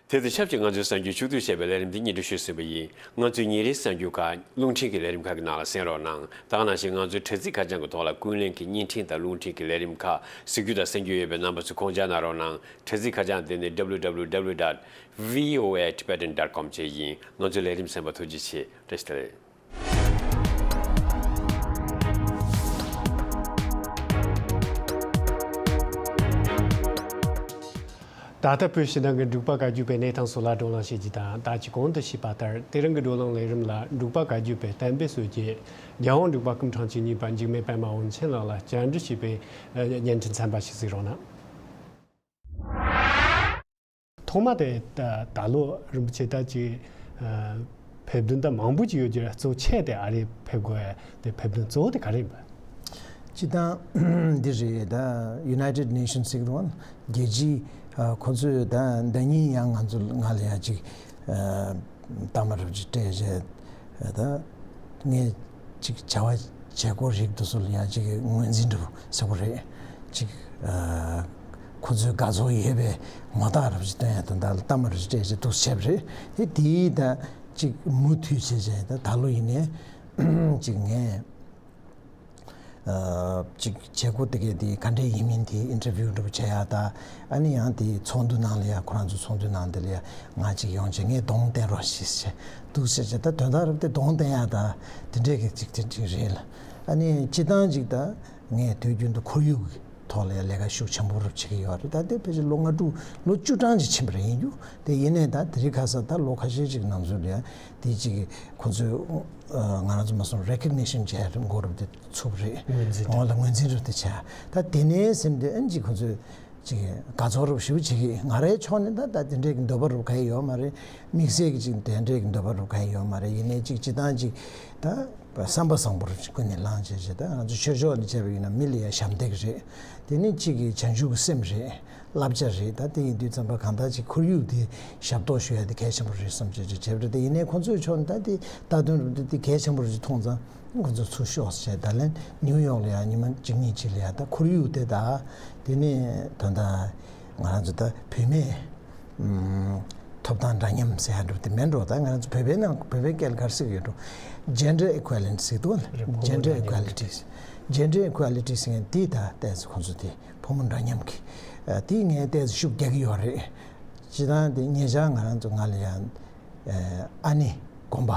དེ་དང་ཆབས་ཅིག་ང་ཚོའི་གསར་འགྱུར་ཕྱོགས་བསྡུས་བྱས་པའི་ལས་རིམ་འདི་སྙན་སྒྲོན་ཞུས་ཟིན་པ་ཡིན། ང་ཚོའི་ཉིན་རེའི་གསར་འགྱུར་ཁག་རླུང་འཕྲིན་གྱི་ལས་རིམ་ཁག་གི་ནང་ལ་གསན་རོགས་གནང་། ད་ག་ནང་བཞིན་ང་ཚོའི་དྲ་ཚིགས་ཁ་བྱང་གི་ཐོག་ལ་ཀུན་གླེང་གི་བརྙན་འཕྲིན་དང་རླུང་འཕྲིན་གྱི་ལས་རིམ་ཁག་གཟིགས་རྒྱུ་དང་གསན་རྒྱུ་ཡོད་པས། རྣམ་པ་ཚོས་ཁོང་ཆ་གནང་རོགས་གནང་། དྲ་ཚིགས་ཁ་བྱང་དེ་ནི་W W W dot V O A Tibetan dot com བཅས་ཡིན། ང་ཚོའི་ལས་རིམ་གསན་པར་ཐུགས་རྗེ་ཆེ། བཀྲ་ཤིས་བདེ་ལེགས། ད་ལྟ་བོད་ཕྱི་ནང་གི་འབྲུག་པ་བཀའ་བརྒྱུད་པའི་གནས་སྟངས་སོགས་ལ་བགྲོ་གླེང་བྱེད་རྒྱུ་དང་། ད་ཅི་གོང་དུ་ཞུས་པ་ལྟར། དེ་རིང་གི་བགྲོ་གླེང་ལས་རིམ་ལ་འབྲུག་པ་བཀའ་བརྒྱུད་པའི་བསྟན་པའི་སྲོལ་འབྱེད་རྒྱལ་དབང་འབྲུག་པ་སྐུ་ཕྲེང་བཅུ་གཉིས་པ་འཇིགས་མེད་པད་མ་དབོན་ཆེན་ལགས་ལ་བཅར་འདྲི་བྱས་པའི་བརྙན་འཕྲིན་ཚན་པ་ཞིག་གཟིགས་རོགས་གནང་། ཐོག་མ་དེ་ད་ད་ལོ་རིན་པོ་ཆེ་ད་ཅིག་ཨ་ཕེབས་དོན་ད་མང་པོ་ཅིག་ཡོད་ཀྱི་རེད། གཙོ་ཆེ་དེ་ཨ་རི་ཕེབས་དགོས་ཡ་དེ་ཕེབས་དོན་གཙོ་བོ་དེ་ག་རེ་ཡིན་པ། སྤྱིར་བཏང་འདི་རེད། ད་United Nations ཟེར་གི་འདུག་བ། རྒྱལ་སྤྱིའི་ཨ་ཁོ་ཚོས་ད་ཟླ་ཉིན་ཡང་ང་ཚོ་ང་ལ་ཡ་ཅིག་ཨ་གཏའ་མ་རབ་ཅིག་སྤྲད་བྱས། ད་ངས་ཅིག་བྱ་བ་བྱེད་སྒོ་རིགས་དེ་ཚོ་ལ་ཡང་ཅིག་ངོས་འཛིན་འདྲ་པོ་ཟེར་དགོས་རེད། ཅིག་ཨ་ཁོ་ཚོའི་དགའ་ཚོར་ཡོད་པའི་ངོ་རྟགས་རབ་ཅིག་སྟོན་ཡ་དང་། ད་ལ་གཏའ་མ་རབ་ཅིག་སྤྲད་བྱས་འདུག་བྱས་པ་རེད། དེ་དེའི་ད་ཅིག་མུ་མཐུད་བྱས་བྱས་ད་ད་ལོ་ཡིན་ནའི་ཅིག་ངས་ཨ་ཅིག་བྱེད་སྒོ་དེ་གའི་དེ་ག་འདྲས་ཡིན་མིན་དེ་ཨིན་ཊར་བིའུ་འདྲ་པོ་བྱེད་ཡ་ད། ཨ་ནི་ཡང་དེ་ཚོགས་འདུ་ནང་ལ་ཡ་ཁོ་རང་ཚོ་ཚོགས་འདུ་ནང་དེ་ལ་ཡ་ང་ཅིག་ཡོང་བྱས་ངས་གདོང་བསྟན་རོགས་ཞེས་བྱས་འདུག་བྱས་བྱས། ད་དོན་དག་རབ་དེ་གདོང་བསྟན་ཡ་ད་དེ་འདྲས་ཀྱི་ཅིག་དེ་ཅིག་རེད་ལ། ཨ་ནི་སྤྱིར་བཏང་ཅིག་ད་ངས་དུས་རྒྱུན་དུ་ཁོར་ཡུག་གི་ཐོག་ལ་ཡ་ལས་ཀ་ཤུགས་ཆེན་པོ་རབ་བྱེད་ཀྱི་ཡོད་རེད། ད་དེ་ཕལ་ཆེར་ལོ་ལྔ་དྲུག་ལོ་བཅུ་གྲངས་ཅིག་ཕྱིན་པ་རེད། ཡིན་རྒྱུ་དེ་ཡིན་ནའི་ད་དེ་རིང་ཁ་སང་ད་ལོ་ཁ་ཤས་ཅིག་ནང་ཚུད་ལ་ཡ་དེ་ཅིག་ཁོ་ཚོས་ཨ་ང་རང་ཚོ་མ་སོང་recognition་བྱས་རེད། མགོ་རུབ་དེ་ཚུགས་རེད། ངོས་འཛིན་འོ་ལ་ངོས་འཛིན་རུབ་དེ་བྱས། ད་དེ་ནས་སེམས་དེ་ཨན་ཅིག་ཁོ་ཚོས་ཅིག་དགའ་ཚོར་རུབ་ཞིབ་བྱེད་ཀྱི། ང་རའི་ཕྱོགས་ནས་ད་ད་དེ་འདྲའི་གི་འདོད་པ་རུབ་ག་ཡི་ཡོད་མ་རེད། དམིགས་བསལ་གྱི་ཅིག་དེ་འདྲའི་གི་འདོད་པ་རུབ་ག་ཡི་ཡོད་མ་རེད། ཡིན་ནའི་ཅིག་སྤྱིར་བཏང་ཅིག་ད་བསམ་པ་བཟང་པོ་རུབ་ཅིག་ཀུན་ནས་བསླངས་བྱས་བྱས། ད་ང་ཚོ་ཆོས་ཕྱོགས་ནས་བྱས་པ་ཡིན་ན་མི་ལ་ཡ་ཞབས་འདེགས་རེད། དེ་ནི་གཅིག་གི་བྱང་ཆུབ་ཀྱི་སེམས་རེད། བསླབ་བྱ་རེད། ད་དེ་ཡིན་དུས་ཙམ་པ་གང་ལྟར་ཅིག་ཁོར་ཡུག་དེ་ཞབས་ཏོག་ཞུ་ཡ་དེ་གལ་ཆེན་པོ་རེད་བསམ་བྱས་བྱས་བྱས་པ་རེད། དེ་ཡིན་ནའི་ཁོང་ཚོའི་ཕྱོགས་ནས་ད་དེ་ལྟ་དོན་རུ་དེ་དེ་གལ་ཆེན་པོ་རེད་མཐོང་ཙང་ཁོང་ཚོ་ཚུར་ཤོག་ཟེར་བྱས། ད་ལན་ནིའུ་ཡོག་ལ་ཡང་ཉི་མ་གཅིག་གཉིས་གཅིག་ལ་ཡ་ད་ཁོར་ཡུག་དེ་ད་དེ་ནི་ད་ད་ང་རང་ཚོ་ད་བུད་མེད་ཐོབ་ཐང་འདྲ་མཉམ་ཟེར་ཡ་འགྲོ་དེ་མེད་འགྲོ། ད་ང་རང་ཚོ་བོད་པའི་ནང་བོད་པའི་སྐད་ལ་ག་རེ་ཟེར་གྱི་ཡོད་འགྲོ། Gender equality ཟེར་འདུག་བ། རེད། ཕོ་མོ་Gender འདྲ་མཉམ་equality། གྱི། Gender equality ཟེར་མཁན་དེ་ད་ཏོག་ཙམ་ཁོང་ཚོ་དེ་ཕོ་མོ་འདྲ་མཉམ་གྱི་ཨ་དེ་ངས་ཏོག་ཙམ་ཤུགས་རྒྱག་གི་ཡོད་རེད། སྤྱིར་བཏང་དེ་ཉེ་ཆར་ང་རང་ཚོ་ང་ལ་ཡང་ཨ་ནི་དགོན་པ་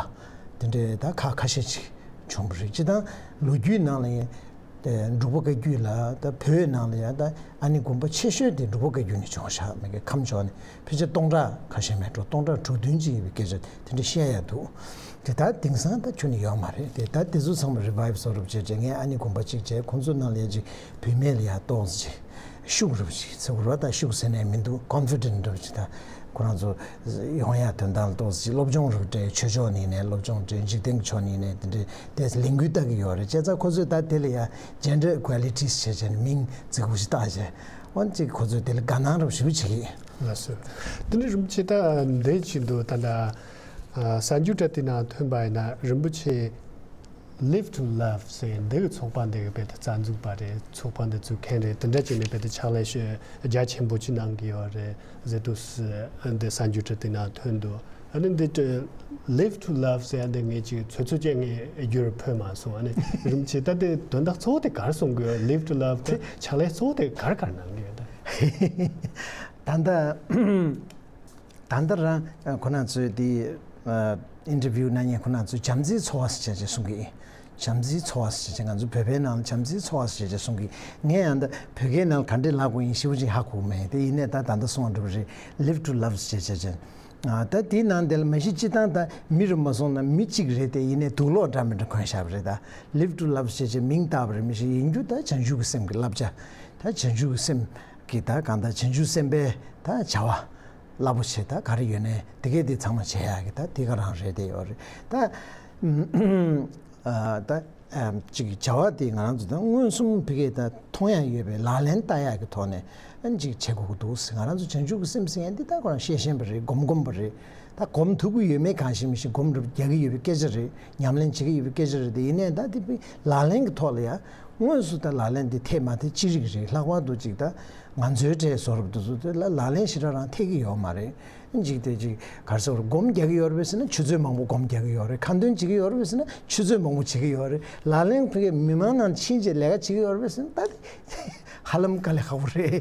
དེ་འདྲའི་ད་ཁག་ཁ་ཤས་ཅིག་བྱུང་བ་རེད། སྤྱིར་བཏང་ལོ་རྒྱུས་ནང་ལ་ཡང་འབྲུག་པ་བཀའ་བརྒྱུད་ལ་ད་བོད་ནང་ལ་ཡང་ད་ཨ་ནི་དགོན་པ་ཆེ་ཤོས་དེ་འབྲུག་པ་བཀའ་བརྒྱུད་ནས་བྱུང་ཤག་མི་དགེ་ཁམས་ཕྱོགས་ནས། ཕལ་ཆེར་སྟོང་ཕྲག་ཁ་ཤས་མེད་འགྲོ། སྟོང་ཕྲག་དྲུག་བདུན་ཅིག་ཡོད་པའི་སྐད་ཆ་དེ་འདྲ་བཤད་ཡ་འདུག་དེ་ད་དེང་སང་ད་ཁྱོན་ནས་ཡོད་མ་རེད། དེ་ད་དེ་ཚོ་ཚང་མ་revive་བཟོ་རུབ་བྱས་བྱས། ངས་ཨ་ནི་དགོན་པ་གཅིག་བྱས། ཁོང་ཚོ་ནང་ལ་ཡ་ཅིག་བུད་མེད་ལ་ཡ་ཏོག་ཙམ་ཅིག་ཤུགས་རུབ་ཅིག་ཟེར་དགོས་རེད་པ། ད་ཤུགས་ཟེར་ནས་མི་འདུག confident་རུབ་ཅིག་ད་ཁོ་རང་ཚོ་ཡོང་ཡ་དོན་དག་ལ་ཏོག་ཙམ་ཅིག་སློབ་སྦྱོང་རུབ་སྤྲད། ཆོས་ཕྱོགས་ནས་ནས་སློབ་སྦྱོང་སྤྲད། འཇིག་རྟེན་གྱི་ཕྱོགས་ནས་ནས་དེ་འདྲའི་དེ་ལས་འགུལ་བལྟ་གི་ཡོད་རེད། བྱས་ཙང་ཁོ་ཚོས་ད་དེ་ལ་ཡ་gender equality་བྱས་བྱས་ནས་མིང་རྫིག་པོ་ཞིག་བཏགས་བྱས། འོན་ཏེ་ཁོ་ཚོས་དེ་ལ་དགའ་སྣང་རུབ་ཞེ་པོ་བྱེད་ཀྱི་ཡིན། ལགས་སོ། དེ་ནས་རིན་པོ་ཆེ་ད་འདི་བྱེད་འདུག་ད་ལྟ་ཨ་གསར་འགྱུར་དྲ་དེ་ནང་ཐོན་པ་ཡིན་ན། རིན་པོ་ཆེ་Live to Love་ཟེར་འདི་གི་ཚོགས་པ་འདི་གི་རྦད་དེ་རྩ་འཛུགས་པ་རེད། ཚོགས་པ་འདི་བཙུགས་མཁན་རེད། དེ་འདྲ་བྱས་ནས་རྦད་དེ་ཕྱག་ལས་ཤོད་རྒྱ་ཆེན་པོ་ཅིག་གནང་གི་ཡོད་རེད་ཟེར་འདུག་ཟེར་འདི་གསར་འགྱུར་དྲ་དེ་ནང་ཐོན་འདུག་ཨ་ནི་འདི་Live to Love་ཟེར་ཡ་འདི་ངས་ཅིག་ཚོད་ཚོད་ཅིག་ངས་བསྒྱུར་ཕོད་མ་སོང་། ཨ་ནི་རིན་པོ་ཆེ་ད་དེ་དོན་དག་གཙོ་བོ་དེ་ག་རེ་གསུང་གི་ཡོད། Live to Love་དེ་ཕྱག་ལས་གཙོ་བོ་དེ་ག་རེ་ག་རེ་གནང་གི་ཡོད་ད། ད་ལྟ་ད་ལྟ་རང་ཁོ་ན་ཚོས་དེ་interview་གནང་མཁན་ཁོ་ན་ཚོས་བྱམས་བརྩེའི་འཚོ་བ་ཟེར་བྱས་བྱས་གསུང་གི་ཡིན། བྱམས་བརྩེའི་འཚོ་བ་ཟེར་བྱས་བྱས་ང་ཚོ་བོད་པའི་ནང་ལ་བྱམས་བརྩེའི་འཚོ་བ་ཟེར་བྱས་བྱས་གསུང་གི་ཡིན། ངས་ཡང་ད་བོད་སྐད་ནང་ལ་ག་འདྲས་ལབ་དགོས་ཡིན་ཞེ་པོ་ཅིག་ཧ་གོ་གི་མེད། དེ་ཡིན་ནའི་ད་ད་ལྟ་གསུང་བ་འདྲ་པོ་རེད། Live to Love་ཟེར་བྱས་བྱས་བྱས། ཨ་ད་དེའི་ནང་དེ་ལ་མ་གཞི་སྤྱིར་བཏང་ད་མི་རུ་མ་སོང་ན་མི་གཅིག་རེད་དེ། ཡིན་ནའི་དུག་ལོག་འདྲ་མི་འདྲ་གོན་བཞག་པ་རེད། ད་Live to Love་ཟེར་བྱས་མིང་བཏགས་པ་རེད། མི་ཞིག་ཡིན་རྒྱུ་ད་བྱང་ཆུབ་ཀྱི་སེམས་ཀྱི་བསླབ་བྱ། ད་བྱང་ཆུབ་ཀྱི་སེམས་ཀྱི་ད་གང་ལྟར་བྱང་ཆུབ་སེམས་དཔའི་ད་བྱ་བ་རླབས་པོ་ཆེ་ད་ག་རེ་ཡོད་ནའི་དེ་གས་དེ་ཚང་མ་བྱེད་ཡག་གི་ད་དེ་ག་རང་རེད་དེ་ཡོད་རེད། ད་ཨ་ད་ཨ་ཅིག་བྱ་བ་དེ་ང་རང་ཚོ་ད་མངོན་སུམ་ཕ་གིར་ད་མཐོང་ཡག་ཡོད་པའི་ལག་ལེན་བསྟར་ཡག་གི་ཐོག་ནས་ཨ་ཅིག་བྱེད་དགོས་ཀྱི་འདུག་ཟེར། ང་རང་ཚོ་བྱང་ཆུབ་ཀྱི་སེམས་ཟེར་ཡག་འདི་ད་ཁོ་རང་ཤེས་བཞིན་པ་རེད། སྒོམ་སྒོམ་པ་རེད། ད་སྒོམ་ཐུབ་ཀྱི་ཡོད་མེད་གང་ཤེས་མི་ཤེས། སྒོམ་རུབ་རྒྱག་གི་ཡོད་པའི་སྐད་ཆ་རེད། ཉམས་ལེན་བྱེད་ཀྱི་ཡོད་པའི་སྐད་ཆ་རེད། དེ་ཡིན་ནའི་ད་དེ་ལག་ལེན་གྱི་ཐོག་ལ་ཡང་དངོས་སུ་ད་ལག་ལེན་དེ་ཐེབས་མ་ཐེབས་ཅི་རིགས་རེད། ལྷག་པར་དུ་ཅིག་ད་ང་ཚོའི་གྲས་བཟོ་རབས་དེ་ཚོ་དེ་ལ་ལག་ལེན་ཞེ་དྲག་རང་ཐེབས་ཀྱི་ཡོད་མ་རེད། ཅིག་དེ་ཅིག་ག་རེ་ཟེར་དགོས་རེད། སྒོམ་རྒྱག་གི་ཡོད་རེད་པས་ཟེར་ན་ཆུ་ཚོད་མང་པོ་སྒོམ་རྒྱག་གི་ཡོད་རེད། ཁ་འདོན་བྱེད་ཀྱི་ཡོད་རེད་པས་ཟེར་ན་ཆུ་ཚོད་མང་པོ་བྱེད་ཀྱི་ཡོད་རེད། ལག་ལེན་ཕ་གི་མི་མང་ནང་ཕྱིན་རྗེས་ལས་ཀ་བྱེད་ཀྱི་ཡོད་རེད་པས་ཟེར་ན་ད་དེ་ཧ་ལམ་དཀའ་ལས་ཁག་པོ་རེད།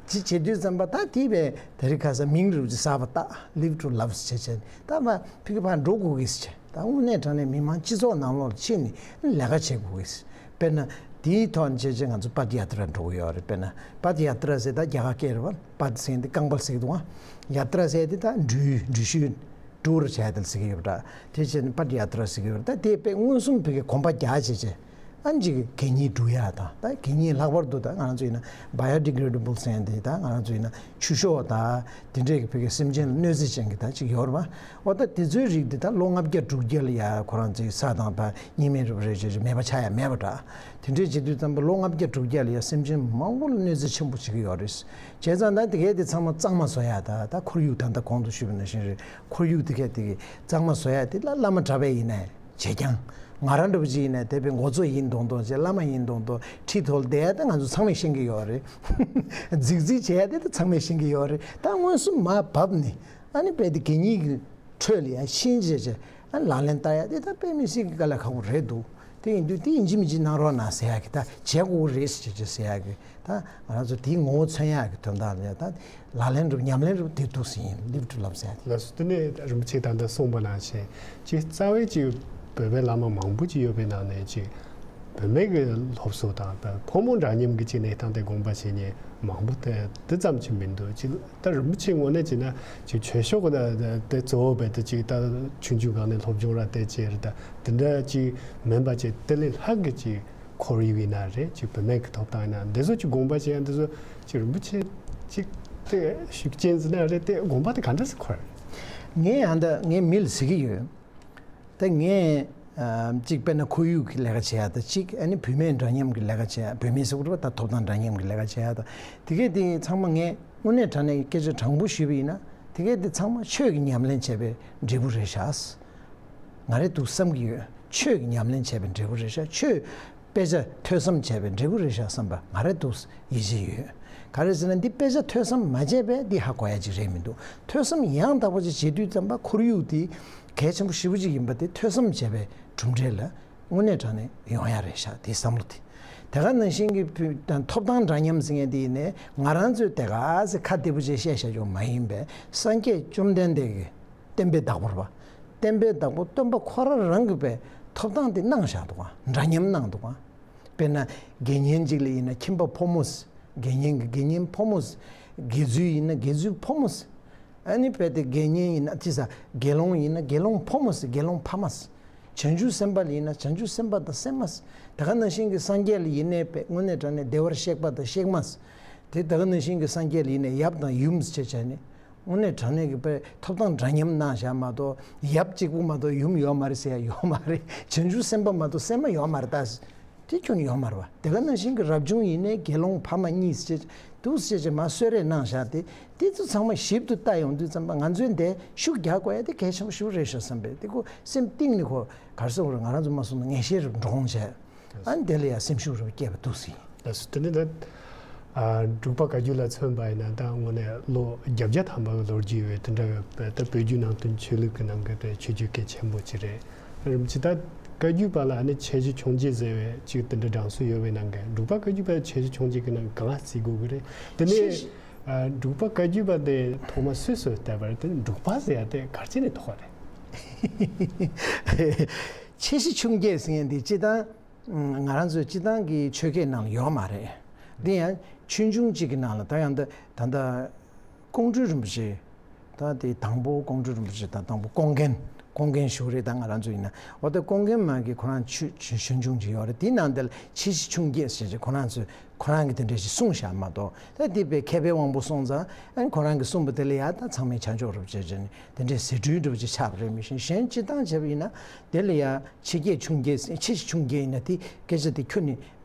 ཅི་བྱེད་དུས་ཙམ་པ་ད་དེ་བས་དེ་རིང་ཁ་སང་མིང་རུ་ཅིག་གསར་པ་བཏགས། Live to Love་བྱེད་བྱས་ད་མ་ཕ་གི་ཕར་འགྲོ་དགོས་ཀྱི་ཟེར། ད་དངོས་གནས་དྲང་གནས་མི་མང་སྤྱི་ཚོགས་ནང་ལོགས་ལ་ཕྱིན་ནས་ལས་ཀ་བྱེད་དགོས་ཀྱི་ཟེར། དཔེར་ན་དེའི་ཐོག་ནས་བྱས་བྱས་ང་ཚོ་པད་ཡ་ཏྲ་འགྲོ་གི་ཡོད་རེད། དཔེར་ན་པད་ཡ་ཏྲ་ཟེར་ད་རྒྱ་གར་སྐད་རེད་པ། པད་ཟེར་དེ་རྐང་པ་ཟེར་གི་འདུག་ཨ། ཡ་ཏྲ་ཟེར་དེ་ད་འགྲུལ་འགྲུལ་བཞུད་tour་བྱས་དེ་ཟེར་གི་ཡོད་པ་འདྲ། དེ་བྱས་ནས་པད་ཡ་ཏྲ་ཟེར་གི་ཡོད་རེད། ད་དེ་དཔེ་མངོན་སུམ་ཕ་གི་གོམ་པ་རྒྱག་བྱས་བྱས་ ཨ་ནི་ཅིག་གད་སྙིགས་འགྲོ་ཡ་དང་། ད་གད་སྙིགས་ལྷག་པར་དུ་ད་ང་རང་ཚོ་ཡིན་ན་biodegradable ཟེར་ཡ་དེ། ད་ང་རང་ཚོ་ཡིན་ན་ཆུ་ཤོག་དང་དེ་འདྲས་ཀྱི་བོད་ཀྱི་སེམས་ཅན་ལ་གནོད་འཚེ་ཅན་གྱི་ད་ཅིག་ཡོད་རེད་པ། འོ་ད་དེ་ཚོའི་རིགས་དེ་ད་ལོ་ལྔ་བརྒྱ་དྲུག་བརྒྱ་ལ་ཡ་ཁོ་རང་ཚོའི་ས་དང་ད་གཉིས་སྨན་རུབ་རེ་བྱས་བྱས་མེད་པ་ཆགས་ཡ་མེད་པ་འདྲ། དེ་འདྲས་བྱེད་དུས་ཙམ་པ་ལོ་ལྔ་བརྒྱ་དྲུག་བརྒྱ་ལ་ཡ་སེམས་ཅན་མང་པོ་ལ་གནོད་འཚེ་ཆེན་པོ་བྱེད་ཀྱི་ཡོད་རེད། བྱས་ཙང་ད་དེ་གས་དེ་ཚང་མ་གཙང་མ་བཟོ་ཡ། ད་ད་ཁོར་ཡུག་ད་ད་གོང་དུ་ཞུས་པ་ནང་བཞིན་རེད། ཁོར་ཡུག་དེ་གས་དེ་གས་གཙང་མ་བཟོ་ཡ་དེ་ལ་བླ་མ་གྲྭ་པས་ཡིན་ནའི་བྱེད་རྐྱང་། ང་རང་འདྲ་པོ་ཅིག་ཡིན་ན་དེ་བས་མགོ་གཙོ་ཡིན་མདོག་མདོག་བྱས། བླ་མ་ཡིན་མདོག་མདོག་ཁྲི་ཐོག་ལ་བསྡད་ཡ་དེ་ང་ཚོ་ཚང་མས་ཤེས་ཀྱི་ཡོད་རེད། རྫིག་རྫིག་བྱས་ཡ་དེ་ད་ཚང་མས་ཤེས་ཀྱི་ཡོད་རེད། ད་དངོས་སུ་མར་བབས་ནས་ཨ་ནི་དཔེ་དེ་གད་སྙིགས་ཀྱི་ཁྲོད་ལ་ཡ་ཕྱིན་བྱས་བྱས་ཨ་ནི་ལག་ལེན་བསྟར་ཡ་དེ་ད་དཔེ་མི་སྲིད་ཀྱི་དཀའ་ལས་ཁག་པོ་རེད་འདུག་དེ་ཡིན་དུས་དེ་ཡིན་གཅིག་མིན་གཅིག་གནང་རོགས་གནང་ཟེར་ཡ་གི། ད་བྱེད་དགོས་རེད་ཟེར་བྱས་བྱས་ཟེར་ཡ་གི། ད་ང་རང་ཚོ་དེའི་ངོ་བོ་མཚོན་ཡག་གི་དོན་དག་ལ་ད་ལག་ལེན་རུ་ཉམས་ལེན་རུ་དེ་འདུག་སེ་ཡིན། Live to Love ཟེར་ཡ་དེ། ལགས་སོ། དེ་ནས་རིན་པོ་ཆེས་ད་ལྟ་གསུངས་པ་ནང་བཞིན་ཅིག་རྩ་བའི་ཅིག་བོད་པའི་བླ་མ་མང་པོ་ཅིག་ཡོད་པའི་ནང་ནས་ཅིག་བུད་མེད་ཀྱི་སློབ་གསོ་དང་ཕོ་མོ་འདྲ་མཉམ་གྱི་ཅིག་གནས་སྟངས་དེ་དགོངས་པ་བཞེས་མཁན་མང་པོ་དེ་དེ་ཙམ་ཅིག་མི་འདུག་ཅིག་ད་རིན་པོ་ཆེའི་ངོས་ནས་བྱས་ན་ཅིག་ཆོས་ཕྱོགས་ཀྱི་དེ་གཙོ་བོ་བས་དེ་ཅིག་ད་ཆུང་ཆུང་སྒང་ནས་སློབ་སྦྱོང་ར་དེ་བྱས་རེད། ད་དེ་འདྲ་ཅིག་མིན་པ་ཅིག་དེ་ལས་ལྷག་གི་ཅིག་ཁོར་ཡུག་ཡིན་ན་རེད། ཅིག་བུད་མེད་ཀྱི་ཐོབ་ཐང་ཡིན་ན་འདི་ཚོ་ཅིག་དགོངས་པ་བཞེས་ཡ་འདི་ཚོ་ཅིག་རིན་པོ་ཆེ་ཅིག་དེ་ཤུགས་རྐྱེན་ཟེར་ན་རེད། དེ་དགོངས་པ་དེ་ག་འདྲ་སེ་འཁོར། ངས་ཨ་འདི་ངས་མི་ལ་ཟེར་གྱི་ཡོད། ད་ངས་ཨ་གཅིག་དཔེར་ན་ཁོར་ཡུག་གི་ལས་ཀ་བྱེད་ཡ་དང་། གཅིག་ཨ་ནི་བུད་མེད་འདྲ་མཉམ་གྱི་ལས་ཀ་བྱེད་ཡ། བུད་མེད་ཟེར་དགོས་རེད་པ། ད་ཐོབ་ཐང་འདྲ་མཉམ་གྱི་ལས་ཀ་བྱེད་ཡ་དང་། དེ་གས་དེ་ཚང་མ་ངས་དངོས་གནས་དྲང་གནས་སྐད་ཆ་དྲང་པོ་ཞུས་པ་ཡིན་ན་དེ་གས་དེ་ཚང་མ་ཆོས་ཀྱི་ཉམས་ལེན་བྱས་པའི་འབྲས་བུ་རེད་ཤག་ང་རེ་འདུག་བསམ་གྱི་ཡོད། ཆོས་ཀྱི་ཉམས་ལེན་བྱས་པའི་འབྲས་བུ་རེད་ཤག་ཆོས་དཔེ་ཆ་ཐོས་བསམ་བྱས་པའི་འབྲས་བུ་རེད་ཤག་བསམ་པ་ང་རེ་འདུག་ཡིད་ཆེས་ཡོད། ག་རེ་ཟེར་ན་འདི་དཔེ་ཆ་ཐོས་བསམ་མ་བྱས་པས་འདི་ཧ་གོ་ཡ་ཅིག་རེད་མི་འདུག་ཐོས་བསམ་ཡང་དག་པ་ཅིག་བྱེད་དུས་ཙམ་པ་ཁོར་ཡུག་འདི་གལ་ཆེན་པོ་ཞེ་པོ་ཅིག་ཡིན་པ་དེ་ཐོས་བསམ་བྱས་པའི་གྲུབ་འབྲས་ལ་དངོས་གནས་དྲང་གནས་ཡོང་ཡ་རེད་ཤག་དེ་བསམ་བློ་དེ། དེ་ག་ནང་བཞིན་གྱི་ཐོབ་ཐང་འདྲ་མཉམ་ཟེར་མཁན་དེ་ཡིན་ནའི་ང་རང་ཚོས་དེ་ག་ཚོད་ཁ་བདེ་པོ་བྱས་བཤད་བཞག་རྒྱུ་མ་ཡིན་པས། སངས་རྒྱས་བཅོམ་ལྡན་འདས་ཀྱི་བསྟན་པའི་བདག་པོ་རེད་པ། བསྟན་པའི་བདག་པོ་སྟོན་པ་ཁོ་རང་རང་གིས་པའི་ཐོབ་ཐང་དེ་གནང་བཞག་འདུག་ག་འདྲ་མཉམ་གནང་འདུག་ག་དཔེར་ན་དགེ་བསྙེན་གཅིག་ལ་ཡིན་ན་ཁྱིམ་པ་ཕོ་མོ། དགེ་བསྙེན་གྱི་དགེ་བསྙེན་ཕོ་མོ། དགེ་ཚུལ་ཡིན་ན་དགེ་ཚུལ་ཕོ་མོ། ཨ་ནི་དཔེ་དེ་དགེ་བསྙེན་ཡིན་ན་ཅི་ཟེར། དགེ་སློང་ཡིན་ན་དགེ་སློང་ཕོ་མོ་ཟེར། དགེ་སློང་ཕ་མ་ཟེར། བྱང་ཆུབ་སེམས་དཔའ་ལ་ཡིན་ན་བྱང་ཆུབ་སེམས་དཔའ་དང་སེམས་མ་ཟེར། དེ་ག་ནང་བཞིན་གྱི་སངས་རྒྱས་ལ་ཡིན་ནའི་དཔེ་དངོས་གནས་དྲང་གནས་བདེ་བར་གཤེགས་པ་དང་གཤེགས་མ་ཟེར། དེ་དེ་ག་ནང་བཞིན་གྱི་སངས་རྒྱས་ལ་ཡིན་ནའི་ཡབ་དང་ཡུམ་ཟེར་བྱས་བྱས་ནས་དངོས་གནས་དྲང་གནས་ཀྱི་དཔེ་ཐོབ་ཐང་འདྲ་མཉམ་གནང་བཞག་མ་གཏོགས། ཡབ་གཅིག་པུ་མ་གཏོགས་ཡུམ་ཡོད་མ་རེད་ཟེར་ཡ་ཡོད་མ་རེད། བྱང་ཆུབ་སེམས་དཔའ་མ་གཏོགས་སེམས་མ་ཡོད་མ་རེད་ད་ཟེར། དེ་ཁྱོན་ནས་ཡོད་མ་རེད་པ། དེ་ག་ནང་བཞིན་གྱི་རབ་བྱུང་ཡིན་ནའི་དགེ་སློང་ཕ་མ་གཉིས་ཟེར་འདུག་ཟེར་བྱས་མར་གསོལ་རས་གནང་བཞག་དེ། དེ་ཚོ་ཚང་མ་ཞིབ་ཏུ་བལྟ་ཡོང་དུས་ཙམ་པ་ང་ཚོས་འདི་ཤུགས་རྒྱག་དགོས་ཡ་དེ་གལ་ཆེན་པོ་ཞིག་རེད་ཤག་བསམ་པས། དེ་ཁོ་སེམས་གཏིང་ནས་ཁོ་ག་རེ་ཟེར་དགོས་རེད། ང་རང་ཚོ་མ་སོང་ན་ངེས་ཤེས་རེ་འདྲོངས་བྱས། ཨ་ནི་དེ་ལ་ཡ་སེམས་ཤུགས་རེ་སྐྱེས་པ་འདུག་ཟེར། ལགས་སོ། དེ་ནི་ད་ཨ་འབྲུག་པ་བཀའ་བརྒྱུད་ལ་མཚོན་པ་ཡིན་ན་ད་དངོས་གནས་ལོ་བརྒྱད་བརྒྱ་ཐམ་པ་གི་ལོ་རྒྱུས་ཡོད། དེ་འདྲ་ཡོད་པས་ད་བོད་བརྒྱུད་ནང་བསྟན་ཆོས་ལུགས་ཀྱི་ནང་གི་དཔེ་ཆོས་བརྒྱུད་གལ་ཆེན་པོ་ཅིག་རེད། རིམ་གྱིས་ད་བཀའ་བརྒྱུད་པ་ལ་ཨ་ནི་ཆེ་བཞི་ཆུང་བརྒྱད་ཟེར་བའི་ཅིག་དེ་འདྲ་གྲངས་སུ་ཡོད་པའི་ནང་གི་འབྲུག་པ་བཀའ་བརྒྱུད་པ་ཆེ་བཞི་ཆུང་བརྒྱད་ཀྱི་ནང་གང་ལ་བརྩི་དགོས་ཀྱི་རེད། དེ་ཆེ་ནས་བཞི། ཨ་འབྲུག་པ་བཀའ་བརྒྱུད་པ་དེ་ཐོག་མ་སུས་སུས་བཏགས་པ་རེད། དེ་ནི་འབྲུག་པ་ཟེར་ཡ་དེ་ག་རེ་བྱས་ནས་ཐོགས་པ་རེད། ཆེ་བཞི་ཆུང་བརྒྱད་ཟེར་མཁན་དེ་སྤྱིར་བཏང་ང་རང་ཚོའི་སྤྱིར་བཏང་གི་ཆོས་སྐད་ནང་ལ་ཡོད་མ་རེད། འདི་ཡང་ཆོས་འབྱུང་གཅིག་གི་ནང་ལ་ད་ཡང་ད་ད་ལྟ་ཀོང་སྤྲུལ་རིན་པོ་ཆེ། ད་དེ་དང་པོ་ཀོང་སྤྲུལ་རིན་པོ་ཆེ་དང་དང་པོ་ཀོང་རྒན། ཀོང་རྒན་ཞུ་རེད། ད་ང་རང་ཚོ་ཡིན་ན་འོ་ད་ཀོང་རྒན་མ་གི་ཁོ་རང་ཆོས་ཆོས་ཆོས་འབྱུང་ཅིག་ཡོད་རེད། དེའི་ནང་དེ་ལ་ཆེ་བཞི་ཆུང་བརྒྱད་ཟེར་ཅིག་ཁོ་རང་ཚོས་ཁོ་རང་གི་དེ་འདྲ་ཞིག་གསུངས་བཞག་མ་གཏོགས། ད་དེ་དཔེ་མཁས་པའི་དབང་པོ་སོང་ཙང་ཨ་ནི་ཁོ་རང་གིས་གསུངས་པ་དེ་ལ་ཡ་ད་ཚང་མས་ཆ་འཇོག་རུབ་བྱས་བྱས་ནས་དེ་འདྲའི་ཟེར་སྒྲོས་འདྲ་པོ་ཅིག་ཆགས་པ་རེད། མི་ཤེས། གཞན་སྤྱིར་བཏང་བྱས་པ་ཡིན་ན་དེ་ལ་ཡ་ཆེ་བརྒྱད་ཆུང་བརྒྱད་ཆེ་བཞི་ཆུང་བརྒྱད་ཡིན་ན་དེ་སྐད་ཆ་དེ་ཁྱོན་ནས་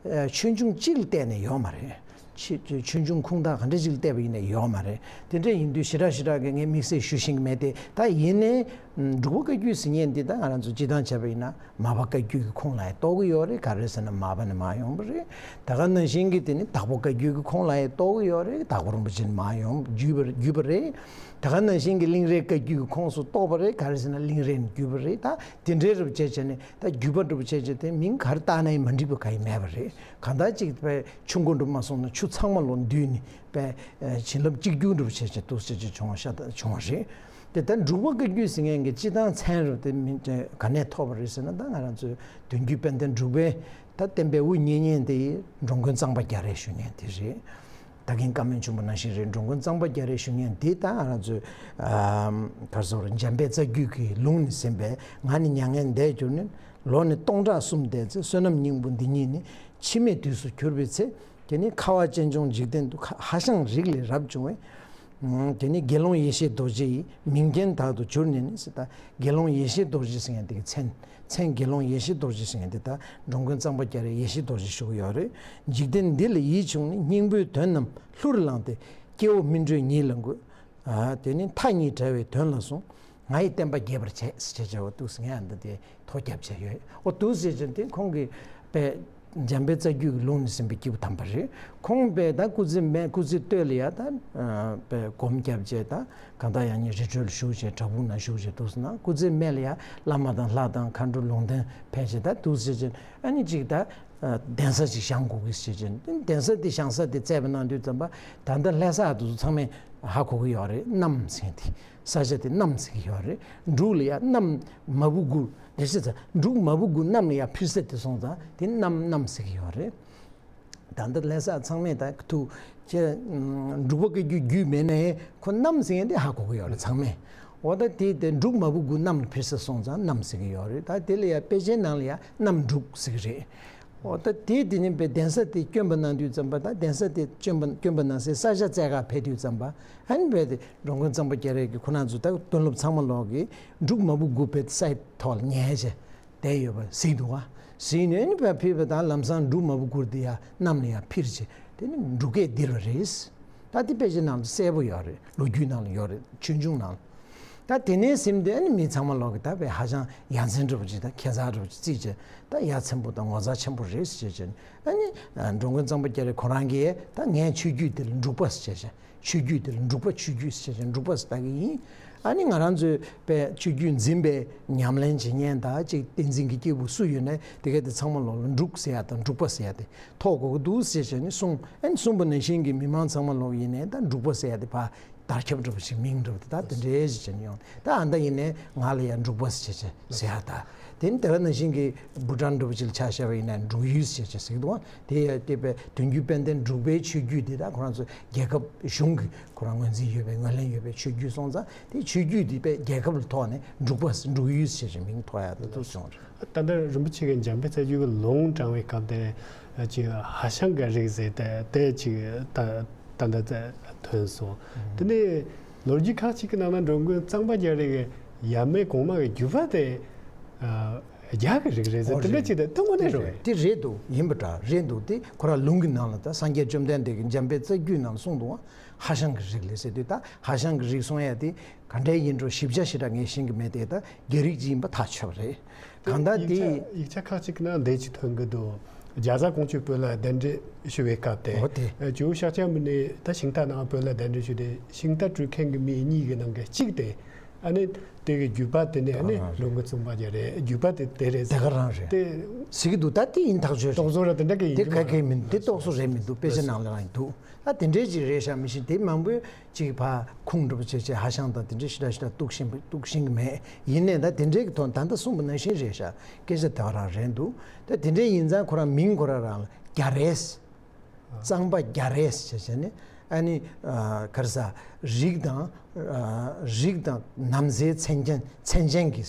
ཆོས་འབྱུང་གཅིག་ལ་བལྟས་ནས་ཡོད་མ་རེད། ཆེ་ཆོས་འབྱུང་ཁུངས་དག་ག་འདྲ་ཅིག་ལ་བལྟས་པ་ཡིན་ན་ཡོད་མ་རེད། དེ་འདྲ་ཡིན་དུས་ཞེ་དྲག་ཞེ་དྲག་གི་ངས་དམིགས་བསལ་ཞུ་ཤེས་ཀྱི་མེད་དེ། ད་ཡིན་ནའི་འབྲུག་པ་བཀའ་བརྒྱུད་ཟེར་མཁན་འདི་ད་ང་རང་ཚོ་སྤྱིར་བཏང་བྱས་པ་ཡིན་ན་མར་པ་བཀའ་བརྒྱུད་ཀྱི་ཁོངས་ལ་ཡང་གཏོགས་ཀྱི་ཡོད་རེད། ག་རེ་ཟེར་ན་མར་པ་ནས་མར་ཡོང་བ་རེད། ད་ག་ནང་བཞིན་གྱི་དེ་ནི་དྭགས་པོ་བཀའ་བརྒྱུད་ཀྱི་ཁོངས་ལ་ཡང་གཏོགས་ཀྱི་ཡོད་རེད། དྭགས་པོ་རིན་པོ་ཆེ་ནས་མར་ཡོང་བརྒྱུད་པ་བརྒྱུད་པ་རེད། ད་ག་ནང་བཞིན་གྱི་གླིང་རས་བཀའ་བརྒྱུད་ཀྱི་ཁོངས་སུ་གཏོགས་པ་རེད། ག་རེ་ཟེར་ན་གླིང་རས་ནས་བརྒྱུད་པ་རེད། ད་དེ་འདྲའི་རུབ་བྱས་བྱས་ནས་ད་བརྒྱུད་པ་འདྲ་པོ་བྱས་བྱས་དེ་མིང་ག་རེ་བཏགས་ན་ཡང་མ་འགྲིག་པ་གང་ཡང་མེད་པ་རེད། གང་ལྟར་ཅིག་དཔེ་ཆུ་མགོ་འགྲོ་མ་སོང་ན་ཆུ་ཚང་མ་ལོ་འདུས་ནས་དཔེ་བྱིན་རླབས་གཅིག་གྱུར་འདྲ་པོ་བྱས་བྱས་འདུག་སེ་བྱས་བྱུང་བ་ཤ་སྟག་བྱུང་བ་རེད། དེ་ལྟར་འབྲུག་པ་བཀའ་བརྒྱུད་ཟེར་མཁན་གྱི་སྤྱིར་བཏང་མཚན་རུ་དེ་མི་ག་ནས་ཐོབ་པ་རེད་ཟེར་ན། ད་ང་རང་ཚོའི་དོན་བརྒྱུད་དཔལ་ལྡན་འབྲུག་པའི་ད་བསྟན་པའི་དབུ་བརྙེས་མཁན་དེ་འགྲོ་མགོན་གཙང་པ་རྒྱ་རས་ཞུ་མཁན་དེ་རེད། ད་གིན་བཀའ་མོལ་བྱུང་བ་ནང་བཞིན་རེད། འགྲོ་མགོན་གཙང་པ་རྒྱ་རས་ཞུ་མཁན་དེ་ད་ང་རང་ཚོའི་ཨ་ག་རེ་ཟེར་དགོས་རེད། འཇམ་དཔལ་རྩ་རྒྱུད་ཀྱི་ལུང་ནས་ཟིན་པའི་ང་ནི་མྱ་ངན་འདས་གྱུར་ནས། ལོ་ནི་སྟོང་ཕྲག་གསུམ་འདས་ཚེ། བསོད་ནམས་སྙིང་པོ་འདི་ཉིད་ནི། འཆི་མེད་དུས་སུ་གྱུར་པའི་ཚེ། དེ་ནི་ཁ་བ་ཅན་འབྱུང་འཇིག་རྟེན་དུ། ཁ་ཧ་ཤང་རིགས་ལས་རབ་བྱུང་བའི། ཨང་། དེ་ནི་དགེ་སློང་ཡེ་ཤེས་རྡོ་རྗེ་ཡི། མིང་རྒྱན་དག་ཏུ་གྱུར་ནས་ནི་ཟེར། ད་དགེ་སློང་ཡེ་ཤེས་རྡོ་རྗེ་ཟེར་མཁན་དེ་གི་མཚན། མཚན་དགེ་སློང་ཡེ་ཤེས་རྡོ་རྗེ་ཟེར་མཁན་དེ་ད་འགྲོ་མགོན་གཙང་པ་རྒྱ་རས་ཡེ་ཤེས་རྡོ་རྗེ་ཞུ་གི་ཡོད་རེད། འཇིག་རྟེན་འདི་ལ་ཡིད་བྱུང་ནས། སྙིང་པོའི་དོན་རྣམས་ལྷུར་བླངས་ཏེ། སྐྱེ་བོ་སྨིན་གྲོལ་ཉིད་ལ་འགོད། ཨ། དེ་ནི་མཐའ་གཉིས་བྲལ་བའི་དོན་ལ་བཟུང་། ང་ཡི་བསྟན་པ་རྒྱས་པར་བྱེད་ཟེར་བྱས་བྱས་པ་འདུག་ཟེར། ངས་ཨ་འདི་དེ་ཐོ་རྒྱབ་བྱས་ཡོད། འོ་འདུག་ཟེར་བྱས་དེ་ཁོང་གིས་པའི་འཇམ་དཔལ་རྩ་རྒྱུད་ཀྱི་ལུང་ནས་ཟིན་པའི་སྐྱེས་བུ་དམ་པ་རེད། ཁོང་པའི་ད་སྐུ་ཚེ་སྨད་སྐུ་ཚེ་སྟོད་ལ་ཡ་ད་པའི་སྒོམ་རྒྱབ་བྱས། ད་གང་ལྟར་ཡང་ཉིན་རི་ཁྲོད་ལ་བཞུགས་བྱས། བྲག་ཕུག་ནང་བཞུགས་བྱས་འདུག་ཟེར་ན། སྐུ་ཚེ་སྨད་ལ་ཡ་བླ་མ་དང་ལྷ་དང་མཁའ་འགྲོ་ལུང་བསྟན་ཕལ་ཆེར་ད་འདུག་ཟེར་བྱས། ཨ་ནི་ཅིག་ད་གདན་ས་ཅིག་བཞེངས་དགོས་ཀྱི་ཟེར་བྱས། གདན་ས་དེ་བཞེངས་ས་དེ་བཙལ་བ་གནང་དུས་ཙམ་པ། ད་ལྟ་ལྷ་ས་དེ་ཚོ་ཚང་མས་ཧ་གོ་གི་ཡོད་རེད། གནམ་ཟེར་མཁན་དེ། ས་ཆ་དེ་གནམ་ཟེར་གྱི་ཡོད་རེད། འབྲུག་ལ་ཡ་གནམ་མ་བུ་དགུ། དེ་ཟེར་ཚ། འབྲུག་མ་བུ་དགུ་གནམ་ལ་ཡ་འཕུར་ས་དེ་སོང་ཙང་དེ་གནམ་གནམ་ཟེར་གྱི་ཡོད་རེད། ད་ལྟ་ལྷ་ས་ཚང་མས་ད་ཐུག་ཅེ། འབྲུག་པ་བཀའ་བརྒྱུད་བརྒྱུད་མེད་ནའི་ཁོ་གནམ་ཟེར་མཁན་དེ་ཧ་གོ་གི་ཡོད་རེད་ཚང་མས། འོ་ད་དེ་དེ་འབྲུག་མ་བུ་དགུ་གནམ་ལ་འཕུར་ས་སོང་ཙང་གནམ་ཟེར་གྱི་ཡོད་རེད། ད་དེ་ལ་ཡ་དཔེ་ཆའི་ནང་ལ་ཡ་གནམ་འབྲུག་ཟེར་གྱི་རེད། འོ་ད་དེ་དེ་ནས་པའི་གདན་ས་དེ་བསྐྱོན་པ་གནང་དུས་ཙམ་པ། ད་གདན་ས་དེ་བསྐྱོན་པ་བསྐྱོན་པ་གནང་སའི་ས་ཆ་བཙལ་ག་ཕེབས་དུས་ཙམ་པ། ཨ་ནི་པའི་དེ་འགྲོ་མགོན་གཙང་པ་རྒྱ་རས་ཀྱིས་ཁོ་རང་ཚོ་ད་དཔོན་སློབ་ཚང་མ་ལོག་གིས་འབྲུག་མ་བུ་དགུ་པའི་ས་ཡི་ཐོག་ལ་ཉལ་བྱས་བསྡད་ཡོད་པ་གཟིགས་འདུག་བ། གཟིགས་ནས་ཨ་ནི་པའི་ཕེབས་པ་དང་ལམ་སང་འབྲུག་མ་བུ་དགུ་དེ་ཡ་གནམ་ལ་ཡ་འཕུར་བྱས། དེ་ནི་འབྲུག་སྐད་ལྡིར་བ་རེད། ད་དེ་དཔེ་ཆའི་ནང་ལ་གསལ་པོ་ཡོད་རེད། ལོ་རྒྱུས་ནང་ལ་ཡོད་རེད། ཆོས་འབྱུང་ནང་ལ། ད་དེ་ནས་ཟིན་དེ་ཨ་ནི་མི་ཚང་མ་ལོག་གིས་ད་པའི་ཧ་ཅང་ཡ་མཚན་འདྲ་པོ་ཅིག་དང་ཁྱད་མཚར་འདྲ་པོ་ཅིག་བརྩིས་བྱས། ད་ཡ་མཚན་པོ་དང་ངོ་མཚར་ཆེན་པོ་རེད་ཟེར་བྱས། ཨ་ནི་འགྲོ་མགོན་གཙང་པ་རྒྱ་རས་ཁོ་རང་གིས་ད་ངའི་ཆོས་བརྒྱུད་དེ་ལ་འབྲུག་པ་ཟེར་བྱས། ཆོས་བརྒྱུད་དེ་ལ་འབྲུག་པ་ཆོས་བརྒྱུད་ཟེར་བྱས་འབྲུག་པ་ཟེར་ད་གི་ཡིན། ཨ་ནི་ང་རང་ཚོའི་པའི་ཆོས་བརྒྱུད་འཛིན་པའི་ཉམས་ལེན་བྱེད་མཁན་དང་ཅིག་བསྟན་འཛིན་གྱི་སྐྱེས་བུ་སུ་ཡོད་ནའི་དེ་ག་དེ་ཚང་མ་ལོག་ལ་འབྲུག་ཟེར་ཡ་དང་འབྲུག་པ་ཟེར་ཡ་དེ་ཐོགས་དགོས་ཀྱི་འདུག་ཟེར་བྱས་ནས་གསུངས། ཨ་ནི་གསུངས་པ་ནང་བཞིན་གྱི་མི་མང་ཚང་མ་ལོག་ཡིན་ནའི་ད་འབྲུག་པ་ཟེར་ཡ་དེ་ཕར་དར་ཁྱབ་འདྲ་པོ་ཞིག་མིང་འདྲ་པོ་དེ་ད་དེ་འདྲའི་ཞིག་བྱས་ནས་ཡོང་། ད་ཨ་ད་ཡིན་ནའི་ང་ལ་ཡ་འབྲུག་པ་ཟེར་བྱས་ཟེར་ཡ་ད། དེ་ནི་དེ་ག་ནང་བཞིན་གྱི་བྷུ་ཊན་འདྲ་པོ་ཅིག་ལ་ཆ་བཞག་པ་ཡིན་ན་འབྲུག་ཡུལ་ཟེར་བྱས་ཟེར་གྱི་འདུག་བ། དེ་ཡ་དེ་པའི་དོན་བརྒྱུད་དཔལ་ལྡན་འབྲུག་པའི་ཆོས་བརྒྱུད་དེ་ད་ཁོ་རང་ཚོ་རྒྱལ་ཁབ་གཞུང་གི་ཁོ་རང་ངོས་འཛིན་ཡོད་པའི་ངོས་ལེན་ཡོད་པའི་ཆོས་བརྒྱུད་སོང་ཙང་དེ་ཆོས་བརྒྱུད་དེ་པའི་རྒྱལ་ཁབ་ལ་ཐོག་ནས་འབྲུག་པ་འབྲུག་ཡུལ་ཟེར་བྱས་མིང་ཐོགས་ཡ་དེ་ཚོ་བྱུང་རེད། ད་ལྟ་རིན་པོ་ཆེ་གིས་འཇམ་དཔལ་རྩ་རྒྱུད་ཀྱི་ལུང་དྲངས་པའི་སྐབས་དེར་ཅིག་ཧ་ཤང་གི་རིགས་ཟེར་ཏེ་དེ་ཅིག་ད་ད་ལྟ་ཐོན་སོང་། དེ་ནས་ལོ་རྒྱུས་ཁག་ཅིག་གི་ནང་ན་འགྲོ་མགོན་གཙང་པ་རྒྱ་རས་ཀྱི་ཡབ་མེས་གོང་མ་གི་བརྒྱུད་པ་དེ་རྒྱ་གི་རིགས་རེད་ཟེར། ཨོ་དེ་འདྲ་ཅིག་དེ་དངོས་གནས་རེད་པས། དེ་རེད་འདུག་ཡིན་པ་འདྲ་རེད་འདུག་དེ་ཁོ་རང་ལུང་གི་ནང་ལ་ད་སངས་རྒྱས་བཅོམ་ལྡན་འདས་ཀྱིས་འཇམ་དཔལ་རྩ་རྒྱུད་ནང་ལ་གསུངས་འདུག་ཧ་ཤང་གི་རིགས་ལས་ཟེར་དུས་ད་ཧ་ཤང་གི་རིགས་གསུང་ཡ་དེ་ག་འདྲའི་ཡིན་འགྲོ་ཞིབ་ཆ་ཞེ་དྲག་ངས་ཤེས་ཀྱི་མེད་དེ། ད་རྒྱ་རིགས་ཅིག་ཡིན་པ་ཐག་ཆོད་པ་རེད། གང་ལྟར་དེ་ཡིག་ཆ་ཡིག་ཆ་ཁག་ཅིག་ནང་འདི་ཅིག་ཐོན་གྱི་འདུག་རྒྱ་བཟའ་ཀོང་ཇོས་བོད་ལ་གདན་འདྲེན་ཞུ་བའི་སྐབས་དེ། འོ་དེ། ཇོ་བོ་ཤཱཀྱ་མུ་ནེ་ད་ཤིང་རྟ་ནང་བོད་ལ་གདན་འདྲེན་ཞུས་ཏེ་ཤིང་རྟ་སྤྲུལ་མཁན་གྱི་མི་གཉིས་ཀྱི་ནང་གི་གཅིག་དེ། ཨ་ནི་དེ་གི་བརྒྱུད་པ་དེ་ནི་ཨ་ནི་ཨ་ལུང་གི་ཙུང་པ་རྒྱ་རས་བརྒྱུད་པ་དེ་དེ་རེད། དེ་ག་རང་རེད། དེ་ཟེར་གྱི་འདུག་ད་དེ་ཡིན་ཐག་ཆོད་རེད། རྟོག་བཟོ་ར་དེ་འདྲ་གི་ཡིན་དེ་གྱི་ག་མ་གེ་མིན་དེ་རྟོག་བཟོ་རེད་མི་འདུག་དཔེ་ཆ་ནང་ལ་རང་འདུག་ད་དེ་འདྲའི་ཅིག་རེད་ཤག་མི་ཤེས། དེ་མང་པོས་ཅིག་ཕར་ཁུངས་འདྲ་པོ་བྱས་བྱས་ཧ་ཤང་དང་དེ་འདྲའི་ཞེ་དྲག་ཞེ་དྲག་གཏུག་ཤེས་གཏུག་ཤེས་ཀྱི་མེད། ཡིན་ནའི་ད་དེ་འདྲའི་གི་ཐོག་ད་ལྟ་གསུངས་པ་ནང་བཞིན་རེད་ཤག་སྐད་ཆ་དེ་ག་རང་རེད་འདུག་ད་དེ་འདྲའི་ཡིན་ཙང་ཁོ་རང་མིང་ཁོ་རང་རང་ལ་རྒྱ་རས། གཙང་པ་རྒྱ་རས་ཟེར་བྱས་ནས་ཨ་ནི་ཨ་ག་རེ་ཟ། རིགས་དང་ཨ་རིགས་དང་ནང་གསེས་མཚན་ཅན་མཚན་ཅན་གྱི་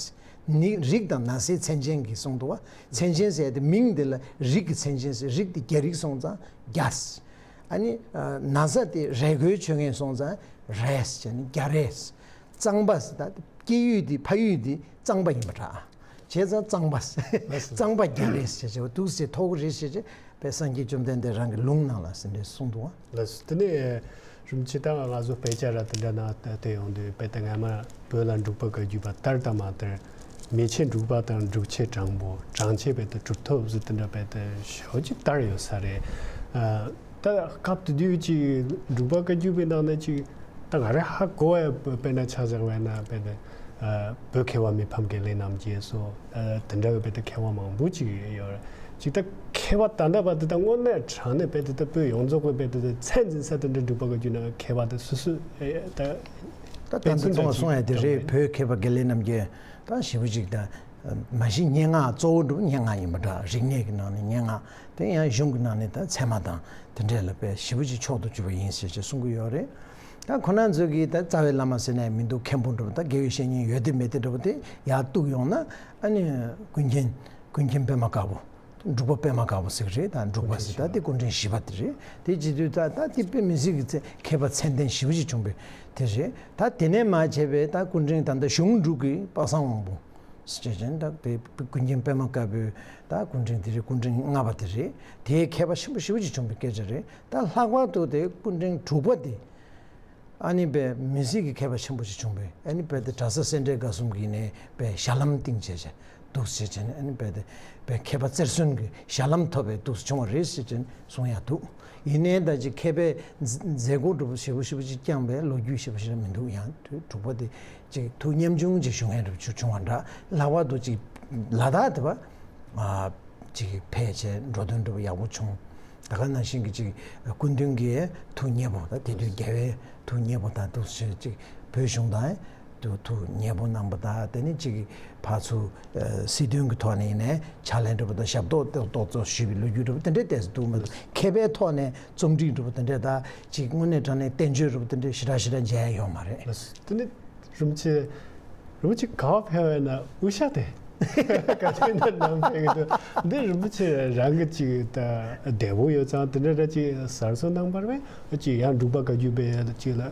ནི་རིགས་དང་ནང་གསེས་མཚན་ཅན་གྱི་གསུངས་འདུག་བ། མཚན་ཅན་ཟེར་ཏེ་མིང་འདི་ལ་རིགས་ཀྱི་མཚན་ཅན་ཟེར། རིགས་འདི་རྒྱ་རིགས་སོང་ཙང་རྒྱས། ཨ་ནི་ཨ་ན་བཟའ་དེ་རས་གོས་མཆོད་མཁན་སོང་ཙང་རས་ཟེར་ནས་རྒྱ་རས། གཙང་པ་ཟེར་ད་སྐྱེ་ཡུལ་འདི་ཕ་ཡུལ་འདི་གཙང་པ་ཡིན་པ་འདྲ། བྱས་ཙང་གཙང་པ་ཟེར། ལགས་སོ། གཙང་པ་རྒྱ་རས་ཟེར་བྱས་པ་འདུག་ཟེར་ཐོགས་རེད་ཟེར་བྱས་པས་སངས་རྒྱས་བཅོམ་ལྡན་འདས་རང་གི་ལུང་ནང་ལ་ཟེར་འདྲ་གསུངས་འདུག་ཨ། ལགས་སོ། དེ་ནས་རིན་པོ་ཆེ་ད་ང་ཚོ་དཔེ་ཆ་ར་དེ་འདྲ་ནང་བལྟས་ཡོང་དུས་དཔེ་དེ་སྔ་མ་བོད་ལ་འབྲུག་པ་བཀའ་བརྒྱུད་པ་དར་དང་མ་དར། མེ་ཆེན་འབྲུག་པ་དང་འབྲུག་ཆེན་སྤྲང་པོ་སྤྲང་ཆེན་དཔེ་དེ་གྲུབ་ཐོབ་ཟེར་དེ་འདྲ་དཔེ་དེ་ཞེ་པོ་ཅིག་དར་ཡོད་ས་རེད། ཨ། ད་སྐབས་དེ་དུས་ཀྱི་འབྲུག་པ་བཀའ་བརྒྱུད་པའི་ནང་ནས་ཅིག་ད་ང་རང་ཧ་གོ་བའི་དཔེར་ན་ཆ་བཞག་པ་ཡིན་ན་དཔེ་དེ་ཨ་བོད་མཁས་པ་མི་ཕམ་དགེ་ལེགས་རྣམ་རྒྱལ་སོགས་ཨ་དེ་འདྲ་བའི་དཔེ་དེ་མཁས་པ་མང་པོ་ཅིག་ཡོད་རེད། ཅིག་ད་མཁས་པ་ད་ལྟ་བར་དུ་ད་དངོས་གནས་དྲང་གནས་དཔེ་དེ་ད་བོད་ཡོངས་རྫོགས་ཀྱི་དཔེ་དེ་ད་མཚན་འཛིན་ས་དེ་འདྲ་འབྲུག་པ་བཀའ་བརྒྱུད་ནང་མཁས་པ་དེ་སུ་སུ་ཨེ་ད་ད་དཔེ་ད་མཚན་ཚོ་ང་གསུང་ཡ་དེ་རེད། བོད་མཁས་པ་དགེ་ལེགས་རྣམ་རྒྱལ་ད་ཞེ་པོ་ཅིག་ད་མ་གཞི་སྙན་ངག་གཙོ་བོ་འདྲ་པོ་སྙན་ངག་ཡིན་པ་འདྲ། རིག་གནས་ཀྱི་ནང་ནས་སྙན་ངག་དེ་ཡང་གཞུང་གི་ནང་ནས་ད་ཚད་མ་དང་དེ་འདྲས་ལ་དཔེ་ཞེ་པོ་ཅིག་མཆོག་ཏུ་གྱུར་པ་ཡིན་ཟེར་ཅིག་གསུང་གི་ཡོད་རེད། ད་ཁོ་རང་ཚོས་ཀྱིས་ད་རྩ་བའི་བླ་མ་ཟེར་ནས་མི་འདུག་མཁན་པོ་འདྲ་པོ་ད་དགེ་བའི་བཤེས་གཉེན་ཡོད་དེ་མེད་དེ་འདྲ་པོ་དེ་ཡར་གཏུགས་ཡོང་ན་ཨ་ནི་ཀུན་མཁྱེན་ ཀུན་མཁྱེན་པད་མ་དཀར་པོ། འབྲུག་པ་པད་མ་དཀར་པོ་ཟེར་གྱི་རེད། ད་འབྲུག་པ་ཟེར་ད་དེ་སྐུ་ཕྲེང་བཞི་པ་དེ་རེད། དེ་བྱེད་དུས་ད་ད་དེ་དཔེ་མི་སྲིད་ཀྱི་ཚེ་མཁས་པ་མཚན་ལྡན་ཞེ་པོ་ཅིག་བྱུང་བའི་དེ་རེད། ད་དེ་ནས་མར་བྱས་པའི་ད་སྐུ་ཕྲེང་ད་ལྟ་གཞུང་འབྲུག་གི་པ་སངས་དབང་པོ་ཟེར་བྱས་ད་དེ་ཀུན་མཁྱེན་པད་མ་དཀར་པོའི་ད་སྐུ་ཕྲེང་དེ་རེད། སྐུ་ཕྲེང་ལྔ་པ་དེ་རེད། དེའི་མཁས་པ་ཆེན་པོ་ཞེ་པོ་ཅིག་བྱུང་བའི་སྐད་ཆ་རེད། ད་ལྷག་པར་དུ་དེ་སྐུ་ཕྲེང་དྲུག་པ་དེ། ཨ་ནི་པའི་མི་སྲིད་ཀྱི་མཁས་པ་ཆེན་པོ་ཞིག་བྱུང་བས། ཨ་ནི་པའི་དེ་གྲྭ་ས་སེ་འབྲས་དགའ་གསུམ་གྱི་ནས་པའི་ཞྭ་ལམ་བཏིང་བྱས་བྱས་འདུག་ཟེར་བྱས་ནས། ཨ་ནི་པའི་དེ་པའི་མཁས་པ་རྩེར་སོན་གྱི་ཞྭ་ལམ་ཐོབ་པའི་འདུག་བྱུང་བ་རེད་ཟེར་བྱས་ནས་གསུང་ཡ་འདུག་ཡིན་ནའི་ད་ཅིག་མཁས་པའི་མཛད་སྒོ་འདྲ་པོ་ཞེ་པོ་ཞེ་པོ་ཅིག་བསྐྱངས་པའི་ལོ་རྒྱུས་ཞེ་པོ་ཞིག་ལ་མི་འདུག་ཡང་དྲུག་པ་དེ་ཅིག་ཐུགས་ཉམ་ཆུང་ཅིག་བྱུང་ཡ་འདྲ་པོ་ཅིག་བྱུང་བ་འདྲ། ལྷག་པར་དུ་ཅིག་ལ་དྭགས་དེ་པ། ཅིག་ཕལ་ཆེར་འགྲོ་དོན་འགྲུབ་ཡག་པོ་བྱུང་། ད་ག་ནང་བཞིན་གྱི་ཅིག་སྐུ་མདུན་གྱི་ཐུགས་མཉེས་པོ་དང་། དེ་དུས་རྒྱལ་བའི་ཐུགས་མཉེས་པོ་དང་འདུག་ཅིག་བོད་གཞུང་དང་དུ་ཐུགས་མཉེས་པོ་གནང་པ་དང་། དེ་ནས་ཅིག་ཕར་ཚུར་སྲིད་དོན་གྱི་ཐོག་ནས་ཡིན་ནའི་ཕྱག་ལས་འགྲོ་པ་དང་ཞབས་ཏོག་ཏོག་ཏོག་ཙམ་ཞུས་པའི་ལོ་རྒྱུས་འགྲོ་པ་དེ་འདྲའི་ཏོག་ཙམ་འདུག་མ་གཏོགས། མཁས་པའི་ཐོག་ནས་རྩོམ་སྒྲིག་འགྲོ་པ་དེ་འདྲའི་ད་ཅིག་དངོས་གནས་དྲང་གནས་བསྟན་བཅོས་འགྲོ་པ་དེ་འདྲའི་ཞེ་དྲག་ཞེ་དྲག་མཇལ་ཡ་ཡོད་མ་རེད། དེ་ནས་རིན་པོ་ཆེ། རིན་པོ་ཆེ་ག་པར་ཕེབས་པ་ཡིན་ན་དབུ་ཞྭ་དེ་ག་ཚོད་ན་ནམ་ཕེབས་ཀྱི་འདུག་འདི་རིན་པོ་ཆེ་རང་གི་ཅིག་ད་བདེ་པོ་ཡོད་ཙང་དེ་འདྲ་ར་ཅིག་གསར་བཟོ་གནང་བ་རེད་པས། ཅིག་ཡང་འབྲུག་པ་བཀའ་བརྒྱུད་པའི་ཅིག་ལ་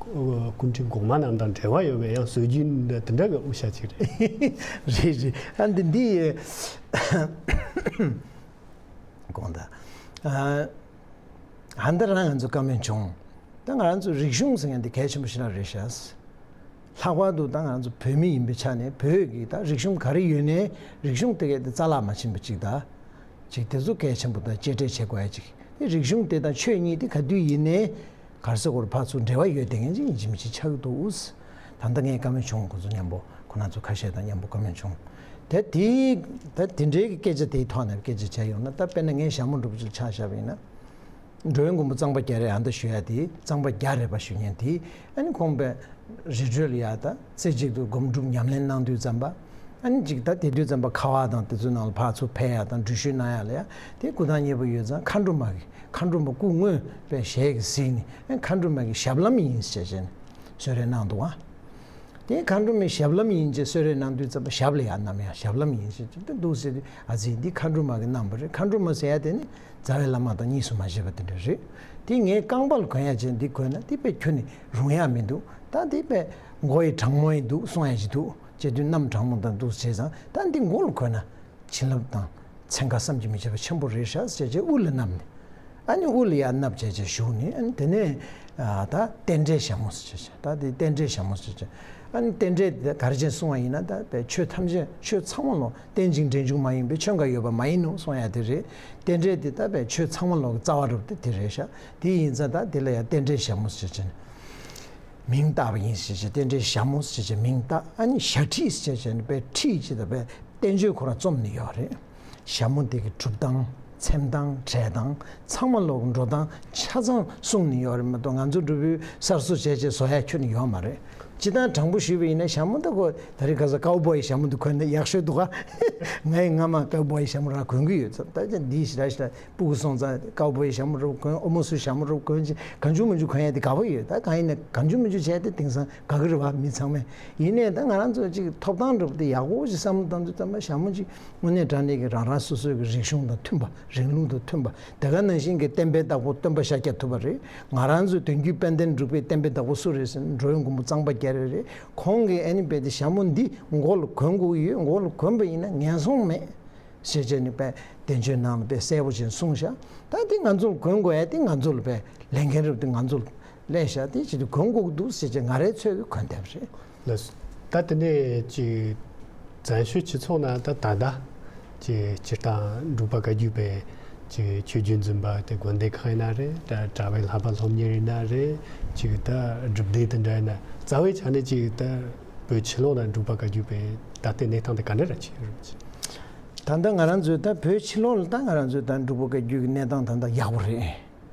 སྐུ་ཕྲེང་གོང་མ་རྣམས་དང་འབྲེལ་བ་ཡོད་པའི་ཡང་སྲོལ་རྒྱུན་འདྲ་དེ་འདྲ་གི་དབུ་ཞྭ་ཅིག་རེད། རེད་རེད། ཨ་འདི་འདི། དགོངས་དག་ཨ་ད་རང་ང་ཚོ་བཀའ་མོལ་བྱུང་། ད་ང་རང་ཚོ་རིག་གཞུང་ཟེར་མཁན་འདི་གལ་ཆེན་པོ་ཞེ་དྲག་རེད་ཤག་ལྷག་པར་དུ་ད་ང་རང་ཚོ་བོད་མི་ཡིན་པའི་ཆ་ནས་བོད་ཀྱི་ད་རིག་གཞུང་ག་རེ་ཡོད་ནའི་རིག་གཞུང་དེ་གའི་དེ་རྩ་བརླག་མ་ཕྱིན་པ་ཅིག་དང་། ཅིག་དེ་ཚོ་གལ་ཆེན་པོ་དང་གཅེས་སྤྲས་བྱེད་དགོས་ཡ་ཅིག་དེ་རིག་གཞུང་དེ་དང་ཆོས་གཉིས་དེ་ག་དུས་ཡིན་ནའི་ག་རེ་ཟེར་དགོས་རེད། ཕར་ཚུར་འབྲེལ་བ་ཡོད་བསྡད་མཁན་ཅིག་ཡིན་གཅིག་མིན་གཅིག་ཆགས་ཀྱི་འདུག་ད་ལྟ་ངས་བཀའ་མོལ་བྱུང་། ཁོ་ཚོ་མཉམ་པོ་ཁོ་རང་ཚོ་ཁ་ཤས་དང་མཉམ་པོ་བཀའ་མོལ་བྱུང་། དེ་དེའི་ད་དེ་འདྲའི་གི་སྐད་ཆ་དེའི་ཐོག་ནས་སྐད་ཆ་བྱས་ཡོང་ན། ད་དཔེར་ན་ངས་ཞྭ་མོ་འདྲ་པོ་ཅིག་ཆ་བཞག་པ་ཡིན་ན། འགྲོ་བའི་མགོན་པོ་གཙང་པ་རྒྱ་རས་ཨ་མདའ་གཞུ་ཡ་དེ། གཙང་པ་རྒྱ་རས་པ་གཞུ་མཁན་དེ། ཨ་ནི་ཁོང་པའི་རི་ཁྲོད་ལ་ཡ་ད་རྩེ་གཅིག་ཏུ་སྒོམ་སྒྲུབ་ཉམས་ལེན་གནང་དུས་ཙམ་པ། ཨ་ནི་ཅིག་ད་དེ་དུས་ཙམ་པ་ཁ་བ་དང་དེ་ཚོའི་ནང་ལ་ཕར་ཚུར་ཕེབས་ཡ་དང་འགྲུལ་བཞུད་གནང་ཡ་ལ་ཡ་དེ་སྐུ་ཐང་མཉེས་པོ་ཡོད་ཙང་། མཁའ་འགྲོ་མ་གི་མཁའ་འགྲོ་མ་སྐུ་དངོས་པའི་ཞལ་གྱིས་གཟིགས་ནས། ཨ་མཁའ་འགྲོ་མ་གི་ཞབས་ལྷམ་ཡིན་ཟེར་བྱས་ནས་གསོལ་རས་གནང་འདུག་ཨ། དེ་མཁའ་འགྲོ་མའི་ཞབས་ལྷམ་ཡིན་ཅེས་གསོལ་རས་གནང་དུས་ཙམ་པ་ཞབས་ལ་ཡང་བསྣམས་ཡ་ཞབས་ལྷམ་ཡིན་ཞེས་ཅིག་ཏུ་འདུག་ཟེར་དུས། ཨ་ཙི་འདི་མཁའ་འགྲོ་མ་གིས་གནང་བ་རེད། མཁའ་འགྲོ་མ་ཟེར་ཡ་དེ་ནི་རྩ་བའི་བླ་མ་དང་གཉིས་སུ་མ་བཞེད་པ་དེ་འདྲ་རེད། དེ་ངའི་རྐང་པ་ལ་གོན་ཡ་ཅན་འདི་གོན་ན་དེ་དཔེ་ཁྱོན་ནས་རུང་ཡ་མི་འདུག་ད་དེ་དཔེ་མགོ་ཡི་གྲང་མོ་ཡི་འདུག་གསུང་ཡ་ཅིག་འདུག་ཅེས་དུས་གནམ་གྲང་མོ་དང་འདུག་བྱས་ཙང་། ད་འདི་མགོ་ལ་གོན་ན་བྱིན་རླབས་དང་ཚན་ཁ་བསམ་གྱིས་མི་ཁྱབ་པ་ཆེན་པོ་རེད་ཤག་ཟེར་བྱས་དབུ་ལ་བསྣམས་ནས། ཨ་ནི་དབུ་ལ་ཡར་བསྣམས་བྱས་བྱས་བཞུགས་ནས། ཨ་ནི་དེ་ནས་ཨ་ད་རྟེན་འབྲེལ་ཞྭ་མོ་ཟེར་བྱས། ད་དེ་རྟེན་འབྲེལ་ཞྭ་མོ་ཟེར་བྱས། ཨ་ནི་རྟེན་འབྲེལ་དེ་ག་རེ་བྱས་གསུང་བ་ཡིན་ན། ད་པའི་ཆོས་ཐམས་ཅད་ཆོས་ཚང་མ་ལོ་རྟེན་ཅིང་འབྲེལ་འབྱུང་མ་ཡིན་པས། ཆོས་འགའ་ཡོད་པ་མ་ཡིན་ནོ་གསུང་ཡ་དེ་རེད། རྟེན་འབྲེལ་དེ་ད་པའི་ཆོས་ཚང་མ་ལོ་གི་རྩ་བ་རུ་དེ་དེ་རེད་ཤག་དེ་ཡིན་ཙང་ད་དེ་ལ་ཡང་རྟེན་འབྲེལ་ཞྭ་མོ་ཟེར་བྱས། མིང་བཏགས་པ་ཡིན་ཟེར་བྱས། རྟེན་འབྲེལ་ཞྭ་མོ་ཟེར་བྱས་མིང་བཏགས། ཨ་ནི་ཞྭ་ཁྲིད་ཟེར་བྱས་ནི་པའི་ཁྲིད་ཅིག་དང་པའི་བསྟན་བཅོས་ཁོ་རང་རྩོམ་ནི་ཡོད་རེད། ཞྭ་མོ་དེ་གི་གྲུབ་སྟངས། ཚེམ་སྟངས། བྲད་སྟངས་ཚང་མ་ལོག་འགྲོ་སྟངས་ཆ་ཚང་གསུངས་ནི་ཡོད་རེད་མ་གཏོགས། ང་ཚོ་འབྲུག་པའི་གསར་བཟོ་བྱས་བྱས་བཟོ་ཡ་ཁྱོན་ནས་ཡོད་མ་རེད། སྤྱིར་བཏང་དྲང་པོ་ཞུས་པ་ཡིན་ན་ཞྭ་མོ་ད་ཁོ་ད་རེས་ག་ས་ཀའུ་བོའི་ཞྭ་མོ་འདི་གོན་ན་ཡག་ཤོས་འདུག་ག་ང་ཡི་སྔ་མ་ཀའུ་བོའི་ཞྭ་མོ་རང་གོན་གི་ཡོད་ཙང་། ད་ཅི་འདི་ཞེ་དྲག་ཞེ་དྲག་སྤུ་གུ་སོང་ཙང་ཀའུ་བོའི་ཞྭ་མོ་རུ་གོན། ཨོ་མོ་སུ་ཞྭ་མོ་རུ་གོན་ཅིག་གང་བྱུང་མང་བྱུང་གོན་ཡ་དེ་དགའ་པོ་ཡོད། ད་གང་ཡིན་ན་གང་བྱུང་མང་བྱུང་བྱས་ཏེ་དེང་སང་དགའ་གི་རེད་བ་མི་ཚང་མས། ཡིན་ནའི་ད་ང་རང་ཚོ་ཅིག་ཐོབ་ཐང་འདྲ་པོ་དེ་ཡག་པོ་ཞིག་བསམ་བློ་བཏང་དུས་ཙམ་པ་ཞྭ་མོ་ཅིག་དངོས་གནས་དྲང་གནས་ཀྱི་རང་རང་སོ་སོའི་གི་རིག་གཞུང་དང་མཐུན་པ། རིང་ལུགས་དང་མཐུན་པ། དེ་ག་ནང་བཞིན་གྱི་བསྟན་པའི་བདག་པོ་སྟོན་པ་ཤཱཀྱ་ཐུབ་པ་རེད། ང་རང་ཚོའི་དོན་བརྒྱུད་དཔལ་ལྡན་འབྲུག་པའི་བསྟན་པའི་བདག་པོ་སུ་རེད་ཟེར་ན་འགྲོ་བའི་མགོན་པོ་གཙང་པ་རྒྱ་རས་རེད། ཁོང་གིས་ཨ་ནི་རྦད་དེ་ཞྭ་མོ་འདི་མགོ་ལ་གོན་དགོས་ཀྱི་ཡོད། མགོ་ལ་གོན་པ་ཡིན་ན་ངན་སོང་མེད། ཞེས་བྱས་ནས་པའི་བསྟན་བཅོས་ནང་ལ་དཔེ་གསལ་པོ་ཅིག་གསུངས་ཤག་ད་དེ་ང་ཚོ་ལ་གོན་དགོས་ཡ་དེ་ང་ཚོ་ལ་དཔེ་ལས་འགན་རབ་དེ་ང་ཚོ་ལ་ལས་ཤག་དེ་བྱེད་དུས་གོན་དགོས་ཀྱི་འདུག་ཟེར་བྱས་ང་རའི་ཚོད་ཀྱིས་གོན་བསྡད་པ་རེད། ལགས་སོ། ད་དེ་ནས་ཅིག་བཙན་བྱོལ་སྤྱི་ཚོགས་ནང་ད་ད་ལྟ་ཅིག་སྤྱིར་བཏང་འབྲུག་པ་བཀའ་བརྒྱུད་པའི་ཅིག་ཆོས་བརྒྱུད་འཛིན་པ་དེ་དགོན་སྡེ་ཁག་ཡིན་ན་རེད། ད་གྲྭ་པའི་བསླབ་པ་སློབ་གཉེར་ཡིན་ན་རེད། ཅིག་ད་སྒྲུབ་སྡེ་དེ་འདྲ་ཡིན་ན། རྩ་བའི་ཆ་ནས་ཅིག་ད་བོད་ཕྱི་ལོགས་ནང་འབྲུག་པ་བཀའ་བརྒྱུད་པའི་ད་ལྟའི་གནས་སྟངས་དེ་ག་འདྲ་ར་ཅིག་ཡོད་རེད་པ། ད་ལྟ་ང་རང་ཚོའི་ད་བོད་ཕྱི་ལོགས་ལ་ད་ང་རང་ཚོའི་ད་འབྲུག་པ་བཀའ་བརྒྱུད་ཀྱི་གནས་སྟངས་ད་ལྟ་ཡག་པོ་རེད།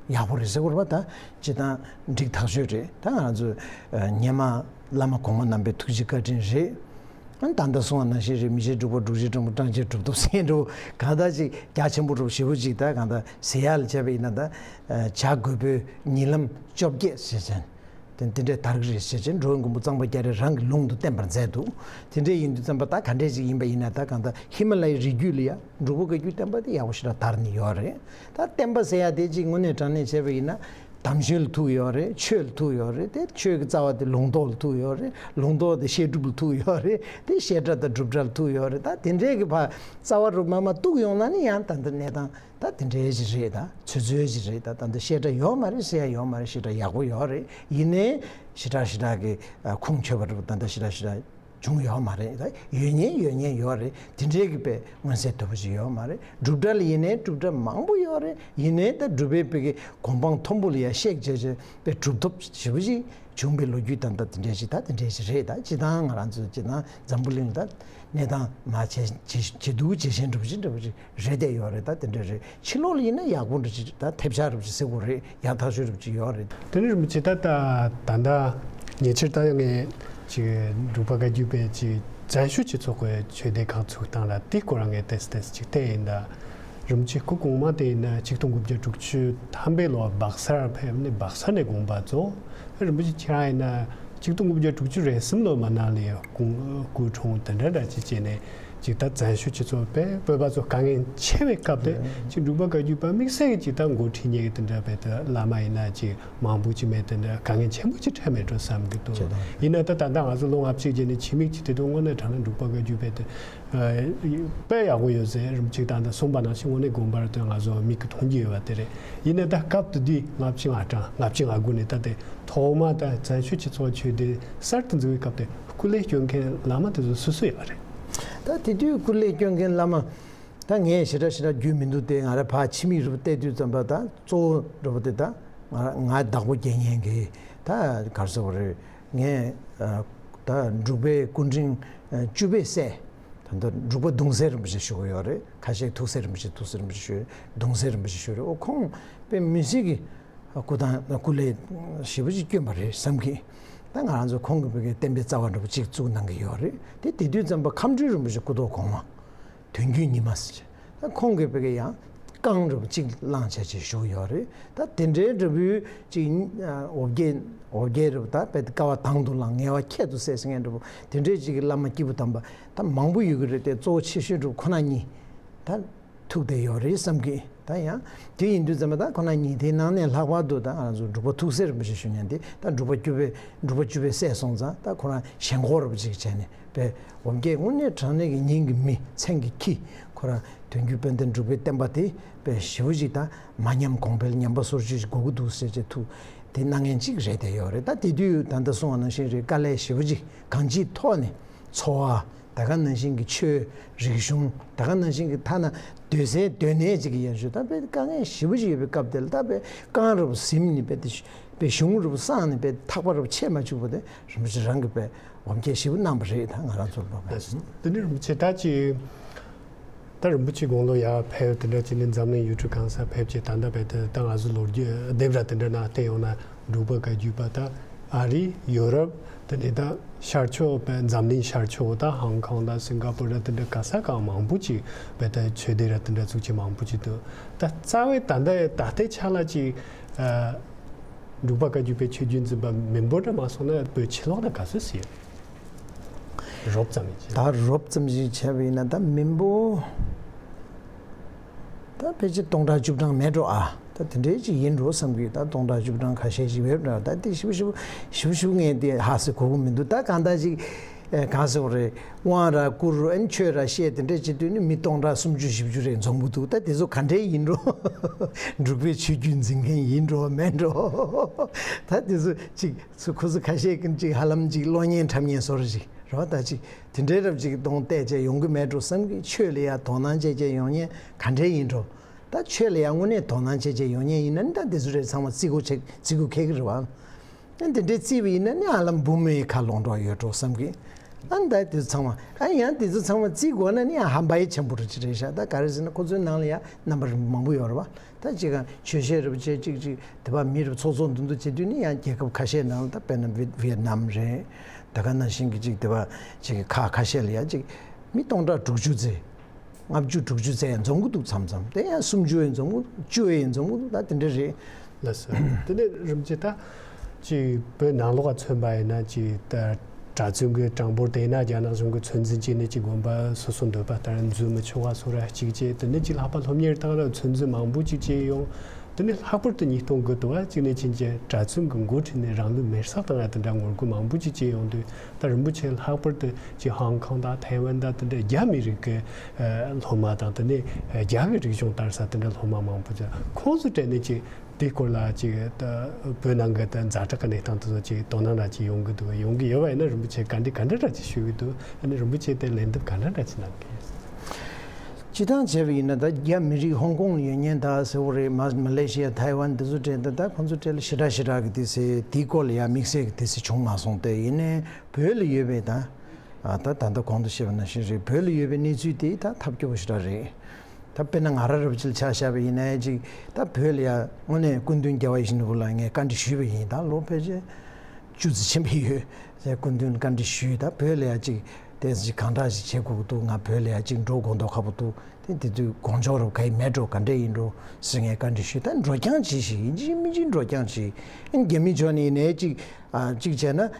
ཡག་པོ་རེད་ཟེར་དགོས་རེད་པ། ད་སྤྱིར་བཏང་འགྲིག་ཐག་ཆོད་རེད། ད་ང་ཚོ་སྔོན་མ་བླ་མ་གོང་མ་རྣམ་པའི་ཐུགས་རྗེ་བཀའ་དྲིན་རེད། ཨ་ནི་ད་ལྟ་གསུངས་པ་ནང་བཞིན་རེད། མི་ཕྱེད་འབྲུག་པ་འབྲུག་ཕྱེད་སྤྲང་པོ་སྤྲང་ཕྱེད་གྲུབ་ཐོབ་ཟེར་འགྲོ་གང་ལྟར་ཅིག་རྒྱ་ཆེན་པོ་འགྲོ་ཞེ་པོ་ཅིག་ད་གང་ལྟར་ཟེར་ཡག་ལ་བྱས་པ་ཡིན་ན། ད་བྱ་རྒོད་པོའི་ཉིན་ལམ་བཅོ་བརྒྱད་ཟེར་བྱས། དེ་དེ་འདྲས་དར་གི་རེད་ཟེར་བྱས་འགྲོ་བའི་མགོན་པོ་གཙང་པ་རྒྱ་རས་རང་གི་ལུང་དུ་བསྟན་པར་མཛད་འདུག་དེ་འདྲས་ཡིན་དུས་ཙམ་པ་ད་ག་འདྲས་ཅིག་ཡིན་པ་ཡིན་ན། ད་གང་ལྟར་ཧི་མ་ལ་ཡའི་རི་རྒྱུད་ལ་ཡ་འབྲུག་པ་བཀའ་བརྒྱུད་བསྟན་པ་དེ་ཡག་པོ་ཞེ་དྲག་དར་ནས་ཡོད་རེད། ད་བསྟན་པ་ཟེར་ཡ་དེ་ཅིག་དངོས་གནས་དྲང་གནས་བྱས་པ་ཡིན་ན། དམ་ཆོས་ལ་ཐུག་ཡོད་རེད། ཆོས་ལ་ཐུག་ཡོད་རེད། དེ་ཆོས་ཀྱི་རྩ་བ་དེ་ལུང་རྟོགས་ལ་ཐུག་ཡོད་རེད། ལུང་རྟོགས་དེ་བཤད་སྒྲུབ་ལ་ཐུག་ཡོད་རེད། དེ་བཤད་གྲྭ་དང་སྒྲུབ་གྲྭ་ལ་ཐུག་ཡོད་རེད། ད་དེ་འདྲས་ཀྱི་ཕར་རྩ་བ་རུ་མ་མ་གཏུགས་ཡོང་ན་ནི་ཡང་ད་ལྟ་གནས་སྟངས་ད་དེ་འདྲས་ཅིག་རེད། ད་ཚོད་ཚོད་ཅིག་རེད། ད་ད་ལྟ་བཤད་གྲྭ་ཡོད་མ་རེད་ཟེར་ཡ་ཡོད་མ་རེད། བཤད་གྲྭ་ཡག་པོ་ཡོད་རེད། ཡིན་ནའི་ཞེ་དྲག་ཞེ་དྲག་གི་ཁུངས་འཁྱོལ་བ་རེད། ད་ལྟ་ཞེ་དྲག་ཞེ་དྲག་བྱུང་ཡོད་མ་རེད། ད་ཡོད་མཁན་ཡོད་མཁན་ཡོད་རེད། དེ་འདྲའི་གི་དཔེ་མངོན་གསལ་དོད་པོ་ཞིག་ཡོད་མ་རེད། སྒྲུབ་གྲྭ་ལ་ཡིན་ནའི་སྒྲུབ་གྲྭ་མང་པོ་ཡོད་རེད། ཡིན་ནའི་ད་སྒྲུབ་པའི་དཔེ་གི་གོ་འཕང་མཐོན་པོ་ལ་ཡ་གཤེགས་བྱས་བྱས་དཔེ་གྲུབ་ཐོབ་ཞེ་པོ་ཞིག་བྱུང་བའི་ལོ་རྒྱུས་ད་ལྟ་དེ་འདྲའི་ཞིག་ད་དེ་འདྲའི་ཞིག་རེད། ད་སྤྱི་བཏང་ང་རང་ཚོ་སྤྱི་བཏང་འཛམ་བུ་གླིང་ད་གནས་སྟངས་མ་ཇེ་ཇེ་ཇེ་སྡུག་ཇེ་ཞན་འགྲོ་བཞིན་འགྲོ་བཞིན་རེད་བསྡད་ཡོད་རེད། ད་དེ་འདྲ་རེད། ཕྱི་ལོགས་ལ་ཡིན་ན་ཡག་པོ་འདྲ་ཅིག་ད་ཐབས་ཆག་རབ་ཅིག་ཟེར་དགོས་རེད། ཡག་ཐག་ཆོད་རབ་ཅིག་ཡོད་རེད། དེ་ནི་རིན་པོ་ཆེ་ད་ད་ད་ལྟ་ཉེ་ཆར་ད་ངས་ཅིག་འབྲུག་པ་བཀའ་བརྒྱུད་པའི་ཅིག་བཙན་བྱོལ་སྤྱི་ཚོགས་ཀྱི་ཆོས་སྡེ་ཁག་ཚུགས་སྟངས་ལ་དེ་སྐོར་ངས་ཏེས་ཏེས་ཅིག་བལྟས་ཡིན། ད་རིན་པོ་ཆེ་སྐུ་གོང་མ་དེ་ཡིན་ན་ཆིག་སྟོང་དགུ་བརྒྱ་དྲུག་ཅུ་ཐམ་པའི་ལོར་སྦག་སར་ཕེབས་ནས་སྦག་སར་ནས་དགོངས་པ་རྫོགས། རིན་པོ་ཆེ་ཁྱེད་རང་ཡིན་ན། ཆིག་སྟོང་དགུ་བརྒྱ་དྲུག་ཅུ་རེ་གསུམ་ལོ་མ་ནང་ལ་སྐུ་སྐུ་འཁྲུངས་དེ་འདྲ་འདྲ་ཅིག་བྱས་ནས་ཅིག་ད་བཙན་བྱོལ་སྤྱི་ཚོགས་པའི་བོད་པ་ཚོ་དཀའ་ངལ་ཆེ་བའི་སྐབས་དེ་ཅིག་འབྲུག་པ་བཀའ་བརྒྱུད་པ་དམིགས་བསལ་གྱི་ཅིག་ད་འགོ་ཁྲིད་མཁན་གྱི་དེ་འདྲ་བས་ད་བླ་མ་ཡིན་ན་ཅིག་མང་པོ་ཅིག་མེད། དེ་འདྲ་དཀའ་ངལ་ཆེན་པོ་ཅིག་འཕྲད་མེད་འགྲོ་བསམ་གྱི་འདུག་ཡིན་ན་ད་ད་ལྟ་ང་ཚོ་ལོ་ལྔ་བཅུ་རྗེས་ནས་ཕྱི་མིག་ཅིག་དེ་དུས་དངོས་གནས་དྲང་གནས་འབྲུག་པ་བཀའ་བརྒྱུད་པའི་དེ། དཔེ་ཡག་པོ་ཡོད་ཟེར་རིམ་གཅིག་དང་དེ་གསུངས་པ་ནང་བཞིན་དངོས་གནས་དགོངས་པར་དོན་ང་ཚོ་མིག་གིས་མཐོང་རྒྱུ་ཡོད་པ་དེ་རེད། ཡིན་ནའི་ད་སྐབས་དེ་དུས་ལྔ་བཅུ་ང་གྲངས་ལྔ་བཅུ་ང་དགུ་ནས་ད་དེ་ཐོག་མ་ད་བཙན་བྱོལ་སྤྱི་ཚོགས་ཆོས་སྡེ་གསར་དུ་འཛུགས་པའི་སྐབས་དེ་སྐུ་ལས་སྐྱོན་མཁན་བླ་མ་དེ་ཚོ་སུ་སུ་ཡོད་རེད། ད་དེ་དུས་སྐུ་ལས་སྐྱོན་མཁན་བླ་མ་ད་ངས་ཞེ་དྲག་ཞེ་དྲག་རྒྱུས་མི་འདུག་སྟེ། ང་རང་ཕར་ཕྱི་མིག་རུ་བལྟས་དུས་ཙམ་པ་ད་གཙོ་བོ་རུ་དེ་ད་ང་ང་བདག་པོ་རྒྱག་མཁན་གྱི་ད་ག་རེ་ཟེར་དགོས་རེད། ངས་ཨ་ད་འབྲུག་པའི་སྐུ་ཕྲེང་ཨ་བཅུ་པའི་སྲས། ད་ལྟ་འབྲུག་པ་གདུང་སྲས་རིན་པོ་ཆེ་ཞུ་གི་ཡོད་རེད། ཁ་ཤས་ཐུགས་སྲས་རིན་པོ་ཆེ། ཐུགས་སྲས་རིན་པོ་ཆེ་ཞུ། གདུང་སྲས་རིན་པོ་ཆེ་ཞུ་རེད། ཨོ་ཁོང་དཔེ་མི་སྲིད་ཀྱི་སྐུ་ཐང་སྐུ་ལས་ཞེ་པོ་ཅིག་བསྐྱོན་པ་རེད་བསམ་གི། ད་ང་རང་ཚོ་ཁོང་གི་བོད་ཀྱི་བསྟན་པའི་རྩ་བ་འདྲ་པོ་ཅིག་བཙུགས་གནང་གི་ཡོད་རེད། དེ་དེ་དུས་ཙམ་པ་ཁམས་སྤྲུལ་རིན་པོ་ཆེ་སྐུ་ཐོག་གོང་མ། དོན་བརྒྱུད་ཉི་མ་ཟེར་བྱས། ད་ཁོང་གིས་བོད་ཀྱི་ཡང་རྐང་རུ་གཅིག་བླངས་བྱས་བྱས་བཞུགས་ཡོད་རེད། ད་དེ་འདྲའི་འདྲ་བོའི་གཅིག་འོ་བརྒྱལ་འོ་བརྒྱལ་རུ་ད་དཔེ་དཀའ་བ་དང་དུ་བླངས་ངལ་བ་ཁྱད་དུ་བསད་ཟེར་མཁན་འདྲ་བོ་དེ་འདྲའི་གཅིག་གི་བླ་མ་སྐྱེས་བུ་དམ་པ་ད་མང་པོ་ཡོད་ཀྱི་རེད་དེ། གཙོ་བོ་ཆེ་ཤོས་འདྲ་བོ་ཁོ་ན་གཉིས་ད་ཐུག་བསྡད་ཡོད་རེད་བསམ་གི། ད་ཡང་དེ་ཡིན་དུས་ཙམ་པ་ད་ཁོ་ན་གཉིས་དེའི་ནང་ནས་ལྷག་པར་དུ་ད་ང་ཚོ་འབྲུག་པ་ཐུགས་སྲས་རིན་པོ་ཆེ་ཞུ་མཁན་དེ་ད་འབྲུག་པ་བཅུ་པའི་འབྲུག་པ་བཅུ་པའི་སྲས་སོང་ཙང་ད་ཁོ་རང་ཞེན་ཁོག་རུ་གཅིག་བྱས་ནས། པའི་འོ་བརྒྱལ་དངོས་གནས་དྲང་གནས་ཀྱི་སྙིང་གི་མི་མཚན་གྱི་ཁྱི་ཁོ་རང་དོན་བརྒྱུད་དཔལ་ལྡན་འབྲུག་པའི་བསྟན་པ་དེ་པའི་ཞེ་པོ་ཅིག་དང་མ་ཉམས་གོང་འཕེལ་ཉམས་པ་སོར་ཆུད་ཅིག་དགོས་ཀྱི་འདུག་ཟེར་བྱས་ཐུགས་དེ་གནང་མཁན་ཅིག་རེད་བསྡད་ཡོད་རེད། ད་དེ་དུས་ད་ལྟ་གསུངས་པ་ནང་བཞིན་རེད། དཀའ་ལས་ཞེ་པོ་ཅིག་གང་ཅིའི་ཐོག་ནས་འཚོ་བ་ད་ག་ནང་བཞིན་གྱི་ཆོས་རིག་གཞུང་ད་ག་ནང་བཞིན་གྱི་ཐ་ན་སྡོད་སའི་སྡོད་གནས་ཅིག་གི་ཡར་ཞུ་ད་པའི་དཀའ་ངལ་ཞེ་པོ་ཅིག་ཡོད་པའི་སྐབས་དེ་ལ་ད་པའི་རྐང་རུ་ཟིམ་ནས་པའི་དེ་པའི་གཞུང་རུ་བསྲངས་ནས་པའི་ཐག་པ་རུ་ཆད་མ་བཅུག་པ་དེ་རིན་པོ་ཆེ་རང་གི་པའི། འོ་བརྒྱལ་ཞེ་པོ་གནང་བ་རེད། ད་ང་རང་ཚོར་ལོག་པས། དེ་ནི་རིན་པོ་ཆེ་ད་ཅི། ད་རིན་པོ་ཆེ་དགུང་ལོ་ཡར་ཕེབས་དེ་འདྲ་བྱས་ནས་འཛམ་གླིང་ཡུལ་གྲུ་གང་སར་ཕེབས་བྱས་ད་ལྟ་བས་དེ་ད་ང་ཚོ་ལོ་རྒྱུས་སྡེབ་ར་དེ་འདྲ་ནང་བལྟས་ཡོང་ན་འབྲུག་པ་བཀའ་བརྒྱུད་པ་ད་ཨ་རི་ཡུ་རོབ་དེ་ནས་ད་ཤར་ཕྱོགས་པའི་འཛམ་གླིང་ཤར་ཕྱོགས་ད་ཧང་ཀོང་ད་སིང་ག་པུར་ར་དེ་འདྲ་ག་ས་གང་མང་པོ་ཅིག་བས་ད་ཆོས་སྡེ་ར་དེ་འདྲ་བཙུགས་བྱས་མང་པོ་ཅིག་འདུག་ད་རྩ་བའི་ད་ལྟ་ད་ལྟའི་ཆ་ལ་ཅིག་ཨ། འབྲུག་པ་བཀའ་བརྒྱུད་པའི་ཆོས་བརྒྱུད་འཛིན་པ་མི་འབོར་འདྲ་མ་སོང་ན་བོད་ཕྱི་ལོགས་ན་ག་ཚོད་ཟེར། རོབ་ཙམ་ཡིན་ཅི། ད་རོབ་ཙམ་ཞིག་བྱས་པ་ཡིན་ན་ད་མི་འབོར་ད་ཕལ་ཆེར་སྟོང་ཕྲག་བཅུ་གྲངས་མེད་འགྲོ་ཨ། ད་དེ་འདྲའི་ཅིག་ཡིན་འགྲོ་བསམ་གི། ད་སྟོང་ཕྲག་བཅུ་གྲངས་ཁ་ཤས་ཤིག་ཡོད་འགྲོ། ད་དེ་ཞིབ་ཞིབ་ཞིབ་ཞིབ་ངས་དེ་ཧ་སེ་གོ་གི་མི་འདུག་ད་གང་ལྟར་ཅིག་ཨེ་གང་ཟེར་བ་རེད། དབང་ར་བསྐུར་ར་ཨན་ཆོས་ར་བཤད་དེ་འདྲ་བྱེད་དུས་ནི་མི་སྟོང་ཕྲག་སུམ་ཅུ་བཞི་བཅུ་རེ་འཛོམས་གི་འདུག་ད་དེ་ཚོ་ག་འདྲའི་ཡིན་འགྲོ། འབྲུག་པའི་ཆོས་བརྒྱུད་འཛིན་མཁན་ཡིན་འགྲོ་མེད་འགྲོ། ད་དེ་ཚོ་ཅིག་ཚོ་ཁོ་ཚོ་ཁ་ཤས་ཀྱིས་ཅིག་ཧ་ལམ་ཅིག་གློག་བརྙན་འཁྲབ་མཁན་བཟོ་འདྲ་ཅིག་རེད་བ། ད་ཅིག་དེ་འདྲའི་རབ་ཅིག་གདོང་བལྟས་བྱས་ཡོང་གི་མེད་འགྲོ་བསམ་གི། ཆོས་ལ་ཡ་དོ་སྣང་བྱས་བྱས་ཡོང་མཁན་ག་འདྲའི་ཡིན་འགྲོ། ད་ཆོས་ལ་ཡ་དངོས་གནས་དོ་སྣང་བྱས་བྱས་ཡོང་མཁན་ཡིན་ན་ནི་ད་དེ་ཚོ་རེད། ཚང་མ་བརྩི་དགོས་ཆེ་བརྩི་དགོས་ཁེལ་གི་རེད་བ། ཨ་འདི་འདྲའི་བརྩིས་པ་ཡིན་ན་ནི་ཨ་ལམ་འབུམ་མའི་ཁ་ལོངས་གྲོགས་ཡོད་འགྲོ་བསམ་གི། ཨ་ད་དེ་ཚོ་ཚང་མ་ཨ་ཡང་དེ་ཚོ་ཚང་མ་བརྩི་དགོས་ན་ནི་ཨ་ཧམ་པ་ཡི་ཆེན་པོ་རུ་ཅི་རེད་ཤག་ད་ག་རེ་ཟེར་ན་ཁོ་ཚོའི་ནང་ལ་ཡང་རྣམ་པ་མང་པོ་ཡོད་རེད་བ། ད་ཅིག་ག་ཆོས་བཤད་རུ་བྱེད་ཅིག་ཅིག་དེ་བ་མི་རུ་ཚོགས་ཚོགས་འདུ་འདུ་བྱེད་དུས་ནི་ཡང་རྒྱལ་ཁབ་ཁ་ཤས་ནང་ལ་ད་དཔེར་ན་ཝི་ཝི་ཡེད་ནམ་རེད། ད་ག་ནང་བཞིན་གི་ཅིག་དེ་བ་ཅིག་གི་ཁག་ཁ་ཤས་ལ་ཡང་ཅིག་མི་སྟོང་ཕྲག་དྲུག་ཅུ་ཙམ། ལྔ་བཅུ་དྲུག་ཅུ་ཙམ་ཡང་འཛོམས་ཀྱི་འདུག་མཚམས་མཚམས་དེ་ཡང་སུམ་ཅུ་ཡང་འཛོམས་ཀྱི་བཅུ་ཡང་འཛོམས་ཀྱི་འདུག་ད་དེ་འདྲ་རེད། ལགས་སོ། དེ་ནས་རིན་པོ་ཆེ་ད་ ཅིག་བོད་ནང་ལོགས་ལ་མཚོན་པ་ཡིན་ན། ཅིག་ད་གྲྭ་བཙུན་གྱི་གྲངས་འབོར་དེ་ན། རྒྱ་ནག་གཞུང་གི་ཚོད་འཛིན་བྱས་ནས། ཅིག་དགོན་པ་སོ་སོ་འདོད་པ་ལྟར་འཛུལ་མི་ཆོག་པ་སོགས་ར་གཅིག་བྱས། དེ་ནས་ཅིག་ལྷག་པར་སློབ་གཉེར་སྟེང་ལ་ཚོད་འཛིན་མང་པོ་ཅིག་བྱས་ཡོང་། དེ་ནས་ལྷག་པར་དུ་ཉིས་སྟོང་དགུ་དུ་བ་གཅིག་ནས་ཕྱིན་ཆད་གྲྭ་བཙུན་གྱི་འགོ་ཁྲིད་ནས་རང་ལུས་མེར་བསྲེགས་བཏང་ཡ་དེ་འདྲ་ངོ་རྒོལ་མང་པོ་ཅིག་བྱས་ཡོང་དུས། ད་རིན་པོ་ཆེ་ལྷག་པར་དུ་ཅིག་ཧོང་ཀོང་དང་ཐའེ་ཝན་དང་དེ་འདྲ་རྒྱ་མི་རིགས་ཀྱི་ཨ་སློབ་མ་དང་། དེ་ནས་རྒྱ་གི་རིག་གཞུང་དར་ས་དེ་འདྲ་སློབ་མ་མང་པོ་ཅིག་ཁོང་ཚོའི་གྲས་ནས་ཅིག་དེའི་སྐོར་ལ་ཅིག་ད་བོད་ནང་གི་ད་ཛ་དྲག་གི་གནས་སྟངས་དེ་ཚོ་ཅིག་དོ་སྣང་འདྲ་ཅིག་ཡོང་གི་འདུག་ཡོང་གི་ཡོད་པ་ཡིན་ན། རིན་པོ་ཆེ་བཀའ་འདྲི་ག་འདྲ་འདྲ་ཅིག་ཞུ་གི་འདུག་ཨ་ནི་རིན་པོ་ཆེ་དེ་ལན་འདེབས་ག་འདྲ་འདྲ་ཅིག་གནང་གི། སྤྱིར་བཏང་བྱས་པ་ཡིན་ན། ད་རྒྱ་མི་རིགས་ཧོང་ཀོང་ལ་ཡོད་མཁན་ད་ཟེར་བ་རེད། མ་མ་ལེ་ཤི་ཡ། ཐའེ་ཝན་འདི་ཚོ་གྲས་ད། ད་ཁོང་ཚོ་གྲས་ལ་ཞེ་དྲག་ཞེ་དྲག་གི་དུས་ཚོད་དེའི་སྐོར་ལ་ཡ་དམིགས་བསལ་གྱི་དུས་ཚོད་བྱུང་མ་སོང་སྟེ། ཡིན་ནའི་བོད་ལ་ཡོད་པའི་ད་ཨ་ད་ད་ལྟ་གོང་དུ་བཤད་པ་ནང་བཞིན་རེད། བོད་ལ་ཡོད་པའི་གནས་ཚུལ་དེ་ད་ཐབས་སྐྱོ་པོ་ཞེ་དྲག་རེད། ད་དཔེར་ན་ང་རང་རབ་ཅིག་ཆ་བཞག་པ་ཡིན་ནའི་ཅིག་ད་བོད་ལ་ཡ་དངོས་གནས་སྐུ་མདུན་རྒྱལ་བ་ཡིད་བཞིན་ནོར་བུ་ལ་ངས་བཀའ་འདྲི་ཞུས་པ་ཡིན། ད་ལོ་ཕལ་ཆེར་བཅུ་ཙམ་ཕྱིན་པ་ཡོད། ཟེར་སྐུ་མདུན་བཀའ་འདྲི་ཞུས། ད་བོད་ལ་ཡ་ཅིག་དེ་ཅིག་གང་འདྲ་ཞིག་བྱེད་དགོས་ཀྱི་འདུག་ང་བོད་ལ་ཡ་ཅིག་འགྲོ་དགོས་མདོག་ཁ་པོ་འདུག་དེ་དེ་དུས་དགོངས་འཇོག་རབ་ག་ཡི་མེད་འགྲོ། ག་འདྲ་ཡིན་འགྲོ་ཟེར་ངས་བཀའ་འདྲི་ཞུས། ད་འགྲོ་རྐྱང་བྱེད་ཞིག་ཡིན་གཅིག་མིན་གཅིག་འགྲོ་རྐྱང་བྱེད། ཨ་ནི་རྒྱ་མི་ཕྱོགས་ནས་ཡིན་ནའི་ཅིག་ཨ་ཅིག་བྱས་ན།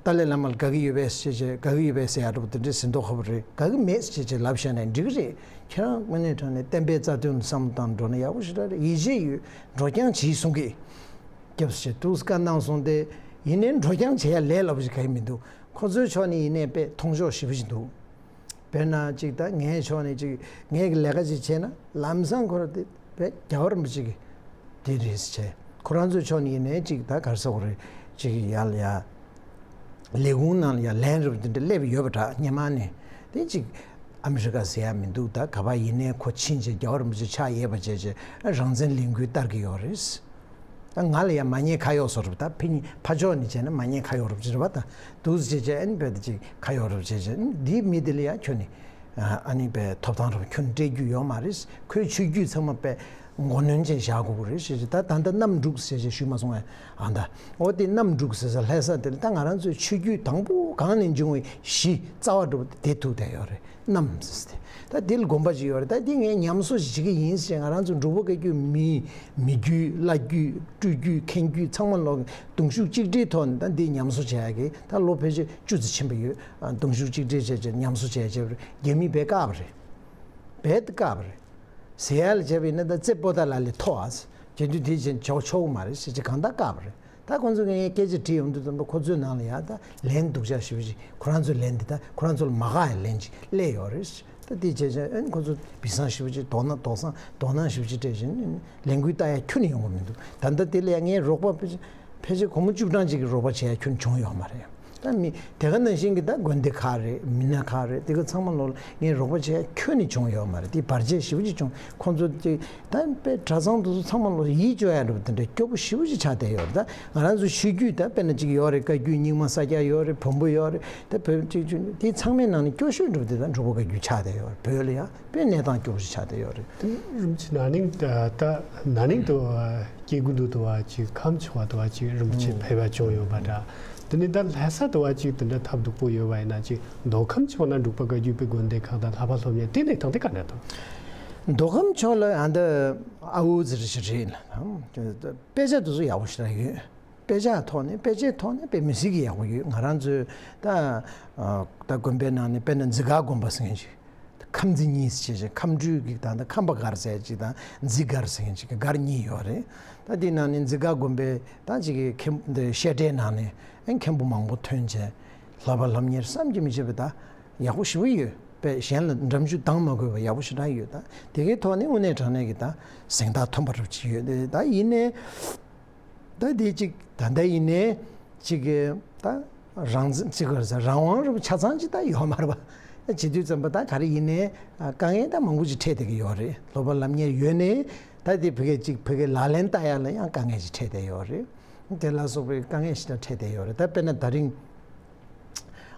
ཏཱ་ལའི་བླ་མ་ལ་དགའ་གི་ཡོད་པས་ཟེར་བྱས། དགའ་གི་ཡོད་པས་ཟེར་ཡ་འདྲ་པོ་དེ་འདྲ་ཟེར་མདོག་ཁ་པོ་རེད། དགའ་གི་མེད་ཟེར་བྱས་ལབ་བཞག་ན་འགྲིག་གི་རེད། ཁྱེད་རང་དངོས་གནས་དྲང་གནས་བསྟན་པའི་རྩ་དོན་ལ་བསམ་བློ་བཏང་འགྲོ་ན་ཡག་པོ་ཞེ་དྲག་རེད། ཡིད་ཆེས་ཡོད། འགྲོ་རྐྱང་བྱེད་གསུང་གི། སྐྱབས་སུ་མཆི། འདུག་བཀའ་གནང་སོང་སྟེ། ཡིན་ནའི་འགྲོ་རྐྱང་བྱེད་ཡ་ལས་སླ་པོ་ཞིག་ག་ཡི་མི་འདུག་ཁོ་ཚོའི་ཕྱོགས་ནས་ཡིན་ནའི་དཔེ་མཐོང་ཕྱོགས་ཞེ་པོ་ཞིག་འདུག་དཔེར་ན་ཅིག་ད་ངའི་ཕྱོགས་ནས་ཅིག་ངས་ཀྱི་ལས་ཀ་ཅིག་བྱས་ན། ལམ་སང་ཁོ་རང་དེ་དཔེ་རྒྱལ་བ་རིན་པོ་ཆེ་གི་དེ་རེད་ཟེར་བྱས། ཁོ་རང་ཚོའི་ཕྱོགས་ནས་ཡིན་ནའི་ཅིག་ད་ག་རེ་ཟེར་དགོས་རེད། ཅིག་ཡར་ལ་ཡ་ལས་ཁུངས་ནང་ལ་ཡ་ལན་རེ་དེ་འདྲ་སླེབས་ཡོད་པ་འདྲ། སྔོན་མ་ནས་དེ་ཅིག་ཨ་མི་རི་ཀ་ཟེར་ཡ་མི་འདུག་ད་ག་པར་ཡིན་ནའི་ཁོ་ཕྱིན་བྱས་རྒྱལ་བ་རིན་པོ་ཆེ་ཕྱག་ཡས་པ་བྱས་བྱས་རང་བཙན་ལས་འགུལ་བསྟར་གྱི་ཡོད་རེད། ད་ང་ལ་ཡང་མ་ཉེས་ཁ་གཡོག་བཟོ་རབས། ད་ཕ་ཕ་ཕྱོགས་ནས་བྱས་ན་མ་ཉེས་ཁ་གཡོག་རབས་ཅིག་རེད་པ། ད་འདུག་སེ་བྱས་བྱས་ཨ་ནི་བོད་དེ་ཅིག་ཁ་གཡོག་རབས་བྱས་བྱས། ཨ་ནི་འདིའི་མི་དེ་ལ་ཡང་ཁྱོན་ནས་ཨ་ནི་བོད་ཐོབ་ཐང་རབས་ཁྱོན་ནས་སྤྲད་རྒྱུ་ཡོད་མ་རེད། ཁོའི་ཆོས་བརྒྱུད་ཚང་མ་བོད་མགོ་གནོན་བྱས་བཞག་དགོས་ཀྱི་རེད་ཞེས་བྱས། ད་ད་ལྟ་གནམ་འབྲུག་ཟེར་བྱས་ཞུས་མ་སོང་ངས། ཨ་ད་འོ་དེ་གནམ་འབྲུག་ཟེར་ས་ལྷ་ས་དེ་ལ་ད་ང་རང་ཚོའི་ཆོས་བརྒྱུད་དང་པོ་གང་ནས་འབྱུང་བའི་གཞི་རྩ་བ་འདྲ་པོ་དེ་ཐུག་བསྡད་ཡོད་རེད། གནམ་ཟེར་ཏེ། ད་འདི་ལ་དགོན་པ་ཅིག་ཡོད་རེད། ད་འདི་ངས་ཉམས་གསོ་ཞིག་བྱེད་ཀྱི་ཡིན་ཟེར། ང་རང་ཚོ་འབྲུག་པ་བཀའ་བརྒྱུད་མི་མི་བརྒྱུད་བླ་བརྒྱུད་སྤྲུལ་བརྒྱུད་མཁན་བརྒྱུད་ཚང་མ་ལོག་གདུང་ཤུགས་གཅིག་སྒྲིལ་ཐོག་ནས་ད་འདི་ཉམས་གསོ་བྱེད་ཡ་གི་ད་ལོ་ཕལ་ཆེར་བཅུ་ཙམ་ཕྱིན་པ་ཡོད། ཨ་གདུང་ཤུགས་གཅིག་སྒྲིལ་བྱས་བྱས་ཉམས་གསོ་བྱས་བྱས་རྒྱ་མིས་དཔེ་བཀག་པ་རེད། དཔེ་བཀག་པ་རེད། ཟེར་ཡ་ལ་བྱས་པ་ཡིན་ན། ད་རྩེ་པོ་ཏ་ལ་ལས་མཐོ་བ་བྱེད་དུས་དེ་བཞིན་ཆོག་ཆོག་མ་རེད་ཟེར་གྱི་གང་ལྟར་བཀག་པ་རེད། ད་ཁོང་ཚོ་ངས་སྐད་ཆ་དྲིས་ཡོང་དུས་ཙམ་པ་ཁོ་ཚོའི་ནང་ལ་ཡ་ད་ལན་སྡུག་ཅག་ཞེ་པོ་ཅིག་ཁོ་རང་ཚོ་ལན་འདི་ད་ཁོ་རང་ཚོ་ལ་མ་དགའ་ཡ་ལན་ཅིག་སླེབས་ཡོད་རེད། ད་དེ་བྱས་བྱས་ཨ་ནི་ཁོ་ཚོ་སྦི་སང་ཞེ་པོ་ཅིག་དོ་སྣང་དོ་སང་དོ་སྣང་ཞེ་པོ་ཅིག་སྤྲད་བཞིན་ལས་འགུལ་བལྟ་ཡ་ཁྱོན་ནས་ཡོང་གི་མི་འདུག་ད་ལྟ་དེ་ལ་ཡ་ངས་རོགས་པ་ཕལ་ཆེར་ཕལ་ཆེར་སྒོར་མོ་བཅུ་གྲངས་ཅིག་གི་རོགས་པ་བྱེད་ཡ་ཁྱོན་བྱུང་ཡོད་མ་རེད། ད་མི་དེ་ག་ནང་བཞིན་གྱི་ད་དགོན་སྡེ་ཁག་རེད། མི་སྣ་ཁག་རེད། དེ་ག་ཚང་མ་ལོག་ངས་རོགས་པ་བྱེད་ཡ་ཁྱོན་ནས་བྱུང་ཡོད་མ་རེད། དེ་བར་ཆད་ཞེ་པོ་ཅིག་བྱུང་། ཁོང་ཚོ་དེ་ད་དཔེ་གྲྭ་ཚང་དེ་ཚོ་ཚང་མ་ལོག་ཡིད་སྐྱོ་ཡ་འདྲ་པོ་དེ་འདྲ་སྐྱོ་པོ་ཞེ་པོ་ཅིག་ཆགས་བསྡད་ཡོད་རེད། ད་ང་རང་ཚོ་ཆོས་བརྒྱུད་ད་དཔེར་ན་ཅིག་ཡོད་རེད། བཀའ་བརྒྱུད་རྙིང་མ་ས་སྐྱ་ཡོད་རེད། བོན་པོ་ཡོད་རེད། ད་བོད་ཅིག་ཅིག་དེ་ཚང་མའི་ནང་ནས་སྐྱོ་ཤོས་འདྲ་པོ་དེ་ད་འབྲུག་པ་བཀའ་བརྒྱུད་ཆགས་བསྡད་ཡོད་རེད། བོད་ལ་ཡ། དཔེ་གནས་སྟངས་སྐྱོ་པོ་ཞིག་ཆགས་བསྡད་ཡོད་རེད། དེ་རིན་པོ་ཆེ་ན་ནིང་ད་ད་ན་ནིང་དུ་སྐྱེ་དགུ་མདོ་དུ་བ་ཅིག་ཁམས་ཕྱོགས་པ་དུ་བ་ཅིག་རིན་པོ་ཆེ་ཕེབས་པ་བྱུང་ཡོད་པ་འདྲ། དེ་ནས་ད་ལྷ་ས་དུ་བ་ཅིག་དེ་འདྲ་ཐབས་སྡུག་པོ་ཡོད་པ་ཡིན་ན། ཅིག་མདོ་ཁམས་ཕྱོགས་ན་འབྲུག་པ་བཀའ་བརྒྱུད་པའི་དགོན་སྡེ་ཁག་དང་ལྷག་པར་སློབ་གཉེར་དེ་གནས་སྟངས་དེ་ག་འདྲ་འདུག་མདོ་ཁམས་ཕྱོགས་ལ་ཨ་འདི་ཨ་འུ་ཟེར་ཞིག་རེད་ལ། དཔེ་ཆ་དེ་ཚོ་ཡག་པོ་ཞེ་དྲག་ཡོད། དཔེ་ཆ་ཐོག་ནས་དཔེ་ཆའི་ཐོག་ནས་དཔེ་མི་སྲིད་ཀྱི་ཡག་པོ་ཡོད། ང་རང་ཚོའི་ད་ད་དགོན་པའི་ནང་ནས་དཔེར་ན་འཛི་སྒར་དགོན་པ་ཟེར་མཁན་ཞིག་ཁམས་འཛི་གཉིས་ཟེར་བྱས། ཁམས་སྤྲུལ་གྱི་དང་ཁམས་པ་སྒར་ཟེར་གཅིག་དང་འཛི་སྒར་ཟེར་མཁན་གཅིག་གི་སྒར་གཉིས་ཡོད་རེད། ད་དེའི་ནང་ནས་འཛི་སྒར་དགོན་པའི་ད་གཅིག་གི་མཁན་འདི་བཤད་གྲྭའི་ནང་ནས་ཨ་མཁན་པོ་མང་པོ་ཐོན་བྱས་བསླབ་པ་སློབ་གཉེར་བསམ་གྱིས་མི་ཁྱབ་པ་ད་ཡག་པོ་ཞེ་པོ་ཡོད། དཔེ་གཞན་ལ་འགྲམ་ཆུ་འདང་མ་དགོས་པ་ཡག་པོ་ཞེ་དྲག་ཡོད། ད་དེ་གའི་ཐོག་ནས་དངོས་གནས་དྲང་གནས་ཀྱི་ད་གཟེངས་རྟགས་ཐོན་པ་འདྲ་པོ་ཅིག་ཡོད། ད་ཡིན་ནའི། ད་དེ་གཅིག་ད་ལྟ་ཡིན་ནའི་གཅིག་གི་ད་རང་བཙན་གཅིག་ག་རེ་ཟེར། རང་དབང་རུ་ཆ་ཚང་གཅིག་ད་ཡོད་མ་རེད་པ། བྱེད་དུས་ཙམ་པ་ད་ག་རེ་ཡིན་ནའི་དཀའ་ངལ་ད་མང་པོ་ཅིག་འཕྲད་བསྡད་ཀྱི་ཡོད་རེད། སློབ་པ་སློབ་གཉེར་ཡོད་ནའི་ད་དེ་བོད་སྐད་གཅིག་བོད་སྐད་ལག་ལེན་བསྟར་ཡ་ལ་ཡང་དཀའ་ངལ་ཅིག་འཕྲད་བསྡད་ཡོད་རེད། དེ་ལ་སོགས་པའི་དཀའ་ངལ་ཞིག་ད་འཕྲད་བསྡད་ཡོད་རེད། ད་དཔེར་ན་ད་རིང་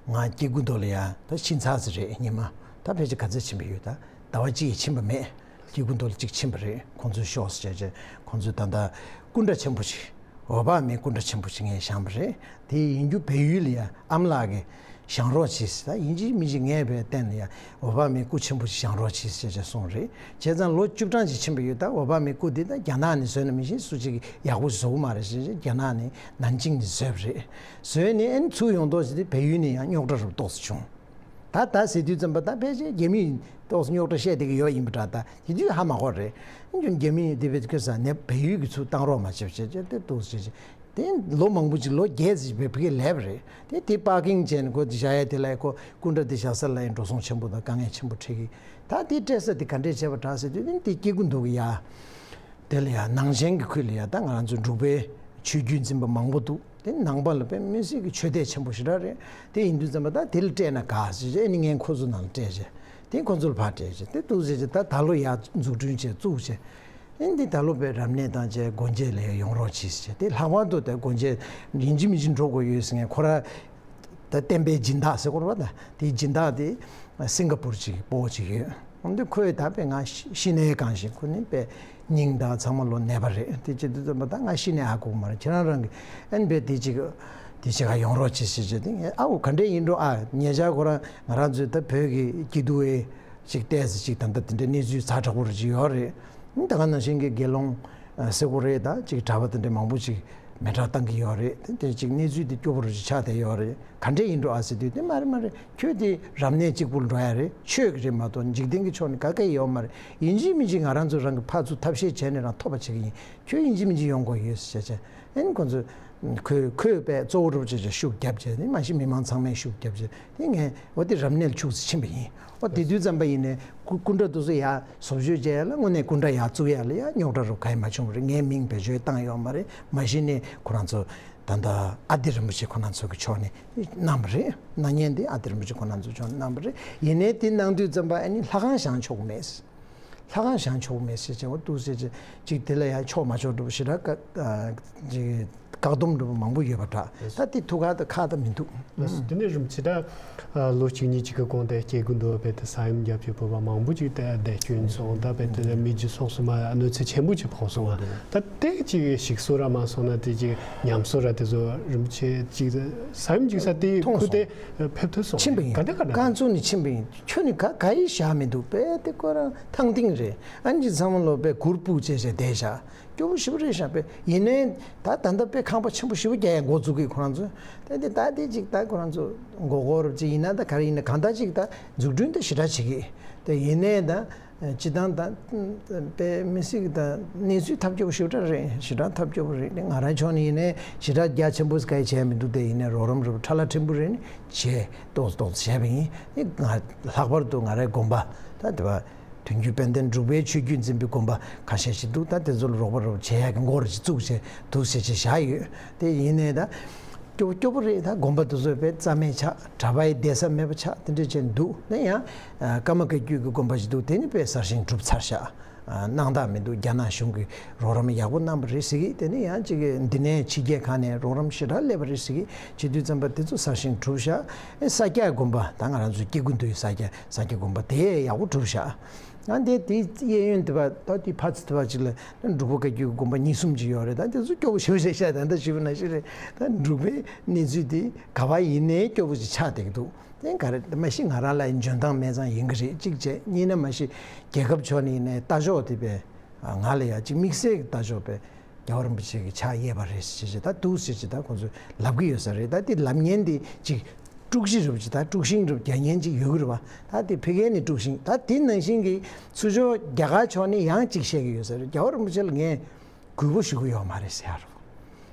ང་སྐྱེ་རྒུ་མདོ་ལ་ཡ་ད་ཕྱིན་ཚར་ཟིན་རེད། ཉི་མ་ད་ཕལ་ཆེར་ག་ཚོད་ཕྱིན་པ་ཡོད། ད་ཟླ་བ་གཅིག་ཡས་ཕྱིན་པ་མེད། སྐྱེ་རྒུ་མདོ་ལ་གཅིག་ཕྱིན་པ་རེད། ཁོང་ཚོའི་ཤོག་ཟེར་བྱས་བྱས་ཁོང་ཚོས་ད་ལྟ་སྐུ་འདྲ་ཆེན་པོ་ཞིག་འོད་དཔག་མེད་སྐུ་འདྲ་ཆེན་པོ་ཞིག་ངས་བཞེངས་པ་རེད། དེ་ཡིན་རྒྱུ་བལ་ཡུལ་ལ་ཡ་ཨ་མ་ལགས་ཀྱི་ བཞེངས་རོགས་བྱེད་ཟེར། ད་ཡིན་གཅིག་མིན་གཅིག་ངས་བས་བསྟན་ལ་ཡ་འོ་བག་མའི་སྐུ་ཆེན་པོ་ཞིག་བཞེངས་རོགས་བྱེད་ཟེར་བྱས་གསུངས་རེད། བྱས་ཙང་ལོ་བཅུ་གྲངས་ཅིག་ཕྱིན་པ་ཡོད། ད་འོ་བག་མའི་སྐུ་འདི་ད་རྒྱ་ནག་ནས་བཟོས་ན་མི་ཤེས། སུ་གཅིག་གིས་ཡག་པོ་བཟོ་གི་མ་རེད་ཟེར་བྱས་རྒྱ་ནག་ནས་ནན་ཅིང་ནས་བཟོས་པ་རེད། བཟོས་ནས་ཨ་ནི་ཚུར་ཡོང་དོགས་ཟེར་དུས་བལ་ཡུལ་ནས་ཡང་རྙོག་དྲ་རུ་ཏོག་ཙམ་བྱུང་། ད་ད་ཟེར་དུས་ཙམ་པ་ད་ཕལ་ཆེར་རྒྱ་མིས་ཏོག་ཙམ་རྙོག་དྲ་བཤད་བསྡད་ཀྱི་ཡོད་ཡིན་པ་འདྲ། ད་དེ་དུས་ཧ་མ་གོ་རེད། རྒྱ་མིས་དེ་བས་ཁྱོད་ས་ནས་བལ་ཡུལ་གྱི་ཚུར་བཏང་རོགས་མ་བྱེད་བྱས་བྱས་དེ་ཏོག་ཙམ་བྱས་བྱས། དེ་ལོ་མང་པོ་ཅིག་ལོ་བརྒྱད་ཙམ་བས་ཕ་གིར་ལས་པ་རེད། དེ་དེ་པར་ཀིང་བྱས་ནས་ཁོ་དེ་བཞག་ཡ་དེ་ལ་ཁོ་སྐུ་འདྲ་དེ་བཞག་ས་ལ་ཡང་འགྲོ་སོང་ཆེན་པོ་དང་དཀའ་ངལ་ཆེན་པོ་འཕྲད་ཀྱི། ད་དེ་སྤྲད་ས་དེ་ག་འདྲས་བྱས་པ་འདྲ་ཟེར་དུས་དེ་དེ་སྐྱེ་རྒུ་འདུག་གི་ཡ། དེ་ལ་ཡ་ནང་ཆེན་གྱི་ཁུལ་ལ་ཡ་ད་ང་རང་ཚོ་འབྲུག་པའི་ཆོས་བརྒྱུད་འཛིན་པ་མང་པོ་འདུག་དེ་ནང་པ་ལ་དཔེ་མི་སྲིད་ཀྱི་ཆོས་དད་ཆེན་པོ་ཞེ་དྲག་རེད། དེ་ཡིན་དུས་ཙམ་པ་ད་དེ་ལ་སྤྲད་ན་དགའ་ཟེར་བྱས་ཨ་ནི་ངས་ཁོ་ཚོ་ནང་ལ་སྤྲད་བྱས་དེ་ཁོ་ཚོ་ལ་ཕར་སྤྲད་བྱས་དེ་འདུག་ཟེར་བྱས་ད་ད་ལོ་ཡ་འཛུགས་སྐྲུན་བྱས་བཙུགས་བྱས། ཨེ་འདི་ད་ལོ་པའི་རབ་གནས་དང་བཅས་སྒོ་འབྱེད་ལ་ཡོང་རོགས་གྱིས་ཟེར། དེ་ལྷག་པར་དུ་ད་སྒོ་འབྱེད་ཡིན་གཅིག་མིན་གཅིག་འགྲོ་དགོས་ཡོད་ཟེར་མཁན་ཁོ་ར་ད་བསྟན་པའི་སྦྱིན་བདག་ཟེར་དགོས་རེད་པ། ད་དེའི་སྦྱིན་བདག་དེ་སིང་ག་པུར་གྱི་སྤོ་བོ་ཅིག་ཡོད། འོན་ཏེ་ཁོས་ད་པའི་ང་ཤི་ཤི་ནའི་གང་ཞིག་ཁོ་ནི་པའི་སྙིང་དང་ཚང་མ་ལོ་ནད་པ་རེད། དེ་བྱེད་དུས་ཙམ་པ་ད་ང་ཤི་ནའི་ཨ་གོ་མ་རེད། ཁྱེད་རང་རང་གི་ཨེ་འདི་པའི་དེ་ཅིག་དེ་ཅིག་ག་ཡོང་རོགས་གྱིས་ཟེར་བྱས་དེ་ངས་ཨ་འོ་ག་འདྲས་ཡིན་འགྲོ། ཨ་ཉེ་ཆར་ཁོ་རང་ང་རང་ཚོའི་ད་བོད་ཀྱི་སྐྱིད་སྡུག་ཨེ། ཅིག་ཏོག་ཙམ་ཅིག་ད་ལྟ་དེ་འདྲའི་གནས་ཚུལ་ཛ་དྲག་པོ་རེ་ཅིག་ཡོད་རེད། ད་ག་ནང་བཞིན་གྱི་དགེ་སློང་ཟེར་དགོས་རེད། ད་ཅིག་གྲྭ་པ་དེ་འདྲ་མང་པོ་ཅིག་མེ་སྲེག་བཏང་གི་ཡོད་རེད། དེ་ཅིག་གནས་ཚུལ་དེ་སྐྱོ་པོ་རེ་ཅིག་ཆགས་བསྡད་ཡོད་རེད། ག་འདྲས་ཡིན་འགྲོ་ཨ་ཟེར་དུས་དེ་མ་རེད་མ་རེད། ཁྱོད་དེ་རབ་གནས་གཅིག་པུར་འགྲོ་ཡ་རེད། ཆོས་ཀྱི་རེད་མ་གཏོགས་འཇིག་རྟེན་གྱི་ཕྱོགས་ནས་ག་གེ་ཡོད་མ་རེད། ཡིན་གཅིག་མིན་གཅིག་ང་རང་ཚོ་རང་གི་ཕར་ཚུར་ཐབས་ཤེས་བྱས་ནས་རང་ཐོབ་པ་བྱེད་ཀྱི་ཡིན། ཁྱོད་ཡིན་གཅིག་མིན་གཅིག་ཡོང་དགོས་ཡོད་ཟེར་བྱས་བྱས། ཨེ་ནི་ཁོ་ཚོས་ཁོས་ཁོས་པས་གཙོ་བོ་སྒྲུབ་བྱས་བྱས་ཤུགས་རྒྱབ་བྱས་ནི་མ་གཞི་མི་མང་ཚང་མས་ཤུགས་རྒྱབ་བྱས་དེ་ངས་འོ་དེ་རབ་གནས་ལ་ཁྱུག་ཙམ་ཕྱིན་པ་ཡིན། འོ་དེ་དུས་ཙམ་པ་ཡིན་ནས་སྐུ་སྐུ་འདྲ་དེ་ཚོ་ཡར་བཟོ་བཅོས་བྱས་ཡ་ལ་དངོས་གནས་སྐུ་འདྲ་ཡར་བཙུགས་ཡ་ལ་ཡ་རྙོག་དྲ་རུ་ག་ཡེ་མ་བྱུང་བ་རེད། ངས་མིང་བེད་སྤྱོད་བཏང་ཡོད་མ་རེད། མ་གཞི་ནས་ཁོ་རང་ཚོ་ད་ལྟ་ཨ་ཏི་རིན་པོ་ཆེ་ཁོ་རང་ཚོ་གི་ཕྱོགས་ནས་གནང་བ་རེད། གནང་མཁན་དེ་ཨ་ཏི་རིན་པོ་ཆེ་ཁོ་རང་ཚོ་ཕྱོགས་ནས་གནང་བ་རེད། ཡིན་ནའི་དེ་གནང་དུས་ཙམ་པ་ཨ་ནི་ལྷ་ཁང་བཞེངས་ཆོག་གི་མེད། ལྷ་ཁང་བཞེངས་ཆོག་མེད་ཟེར་བྱས་འོ་འདུག་ཟེར་བྱས་ཅིག་དེ་ལ་ཡང་ཆོག་མ་ཆོག་འགྲོ་ཞེ་དྲག་ཅིག་བཀག་སྡོམ་འགྲོ་མང་པོ་ཡོད་པ་འདྲ། ད་དེ་ཐུགས་ཁག་དང་ཁག་ད་མི་འདུག་དེ་ནས་རིམ་ཆེ་ད་ལོ་གཅིག་གཉིས་ཅིག་གི་གོང་དེ་སྐྱེ་རྒུ་འདུག་བས་དེ་ས་ཡོམ་རྒྱབ་ཀྱི་བོད་པ་མང་པོ་ཅིག་དེ་བསྡད་སྐྱོན་སོང་། ད་བས་དེ་མི་རྒྱུ་སོགས་སུ་མ་གནོད་འཚེ་ཆེན་པོ་ཅིག་ཕོག་སོང་བ། ད་དེ་ཅིག་ཞིག་གསོ་ར་མ་སོང་ན་དེ་ཅིག་ཉམས་གསོ་ར་དེ་ཚོ་རིམ་ཆེ་ཅིག་ས་ཡོམ་ཅིག་ས་དེ་ཁུ་དེ་ཕེབས་ཐུབ་སོང་། ཕྱིན་པ་ཡིན། ག་འདྲ་ག་འདྲ་རྐང་བཙུགས་ནས་ཕྱིན་པ་ཡིན། ཁྱོད་ནི་ག་ག་ཡི་བཞག་མི་འདུག་པས་དེ་ཁོ་རང་ཐང་ཐིང་རེད། ཨ་ནི་ཚང་མ་ལོ་པས་གུར་སྤུག་བྱས་བྱས་བསྡད་བཞག་སྐྱོ་པོ་ཞེ་པོ་རེད་བཞག་པས། ཡིན་ནའི་ད་ད་ལྟ་པས་ཁང་པ་ཆེན་པོ་ཞེ་པོ་རྒྱག་ཡ་འགོ་བཙུགས་གི་ཁོ་རང་ཚོས། དེ་དེ་ད་དེ་ཅིག་ད་ཁོ་རང་ཚོ་མགོ་སྐོར་ཅིག་ཡིན་ན་ད་ག་རེ་ཡིན་ན་གང་ལྟར་ཅིག་ད་འཛུགས་སྐྲུན་དེ་ཞེ་དྲག་བྱེད་གི། དེ་ཡིན་ནའི་ད་སྤྱི་བཏང་ད་པས་མི་སྲིད་གི་ད་གནས་ཚུལ་ཐབས་སྐྱོ་པོ་ཞེ་དྲག་རེད། ཞེ་དྲག་ཐབས་སྐྱོ་པོ་རེད། ང་རང་ཕྱོགས་ནས་ཡིན་ནའི་ཞེ་དྲག་རྒྱ་ཆེན་པོ་ཟིག་ག་ཡི་བྱས་མི་འདུག་དེ་ཡིན་ནའི་རོགས་རམ་རོགས་ཁྲ་ལ་ཕྲན་བུ་རེད་ནི་བྱས་ཏོག་ཏོག་བྱས་པ་ཡིན། དེ་ང་ལྷག་པར་དུ་ང་རའི་དགོན་པ་ད་དེ་བ། དོན་བརྒྱུད་དཔལ་ལྡན་འབྲུག་པའི་ཆོས་བརྒྱུད་འཛིན་པའི་དགོན་པ་ཁ་ཤས་ཤིག་འདུག་ད་དེ་ཚོ་ལ་རོགས་པ་རོགས་བྱེད་ཡག་གི་འགོ་རུ་ཅིག་བཙུགས་བྱས་འདུག་བྱས་བྱས་བཞག་ཡོད། དེ་ཡིན་ནའི་ད་སྐྱོ་སྐྱོ་པོ་རེད། ད་དགོན་པ་དེ་ཚོ་དཔེ་རྩ་མེད་ཆགས། གྲྭ་པ་ཡི་བསྡད་ས་མེད་པ་ཆགས། དེ་འདྲས་བྱས་འདུག་ན་ཡང་ཀརྨ་བཀའ་བརྒྱུད་ཀྱི་དགོན་པ་ཞིག་འདུག་དེ་ནི་དཔེ་གསར་བཞེངས་གྲུབ་ཚར་ཤག་སྣང་དག་མི་འདུག་རྒྱ་ནག་གཞུང་གིས་རོགས་རམ་ཡག་པོ་གནང་བ་རེད་ཟེར་གི། དེ་ནི་ཡང་ཅིག་འདི་ནས་ཕྱི་རྒྱལ་ཁག་ནས་རོགས་རམ་ཞེ་དྲག་སླེབས་པ་རེད་ཟེར་གི། བྱེད་དུས་ཙམ་པ་དེ་ཚོ་གསར་བཞེངས་གྲུབ་ཤག་ཨེ་ས་སྐྱ་དགོན་པ་ད་ང་རང་ཚོའི་སྐྱེ་རྒུ་མདོའི་ས་སྐྱ་ས་སྐྱ་དགོན་པ་དེ་ཡག་པོ་གྲུབ་ཤག་ང་དེ་དེའི་གཡས་གཡོན་དེ་བ་ད་དེ་ཕར་ཚུར་དེ་བ་ཅིག་ལ་འབྲུག་པ་བཀའ་བརྒྱུད་ཀྱི་དགོན་པ་གཉིས་གསུམ་ཅིག་ཡོད་རེད། ད་དེ་ཚོ་སྐྱོ་པོ་ཞེ་པོ་རེད་ཤག་ད་ལྟ་ཞུས་པ་ནང་བཞིན་རེད། ད་འབྲུག་པའི་གནས་ཚུལ་དེ་ག་བ་ཡིན་ནའི་སྐྱོ་པོ་ཅིག་ཆགས་བསྡད་ཀྱི་འདུག་དེ་ག་རེ་མ་གཞི་ང་རང་ལ་འཇོན་ཐང་མེད་ཙང་ཡིན་གྱི་རེད། གཅིག་བྱས། གཉིས་ན་མ་གཞི་རྒྱལ་ཁབ་ཕྱོགས་ནས་ཡིན་ནའི་ལྟ་ཕྱོགས་དེ་བས་ང་ལ་ཡ་གཅིག་དམིགས་བསལ་གྱི་ལྟ་ཕྱོགས་བས་རྒྱལ་བ་རིན་པོ་ཆེ་གི་ཕྱག་གཡས་པ་རེད་ཟེར་བྱས་ད་འདུག་ཟེར་བྱས་ད་ཁོང་ཚོས་ལབ་ཀྱི་ཡོད་ས་རེད། ད་དེ་ལབ་མཁན་དེ་གཅིག་དཀྲུག་གཞི་རུབ་ཅིག་ད་དཀྲུག་ཤིང་རུབ་རྒྱག་མཁན་ཅིག་ཡོད་ཀྱི་རེད་བ། ད་དེ་ཕ་གི་ནས་དཀྲུག་ཤིང་ད་དེ་ནང་བཞིན་གྱི་ཚུར་ཕྱོགས་རྒྱ་གར་ཕྱོགས་ནས་ཡང་གཅིག་བཤད་ཀྱི་ཡོད་ས་རེད། རྒྱལ་བ་རིན་པོ་ཆེ་ལ་ངས་གུས་པ་ཞུ་གི་ཡོད་མ་རེད་ཟེར་ཡ་རུ།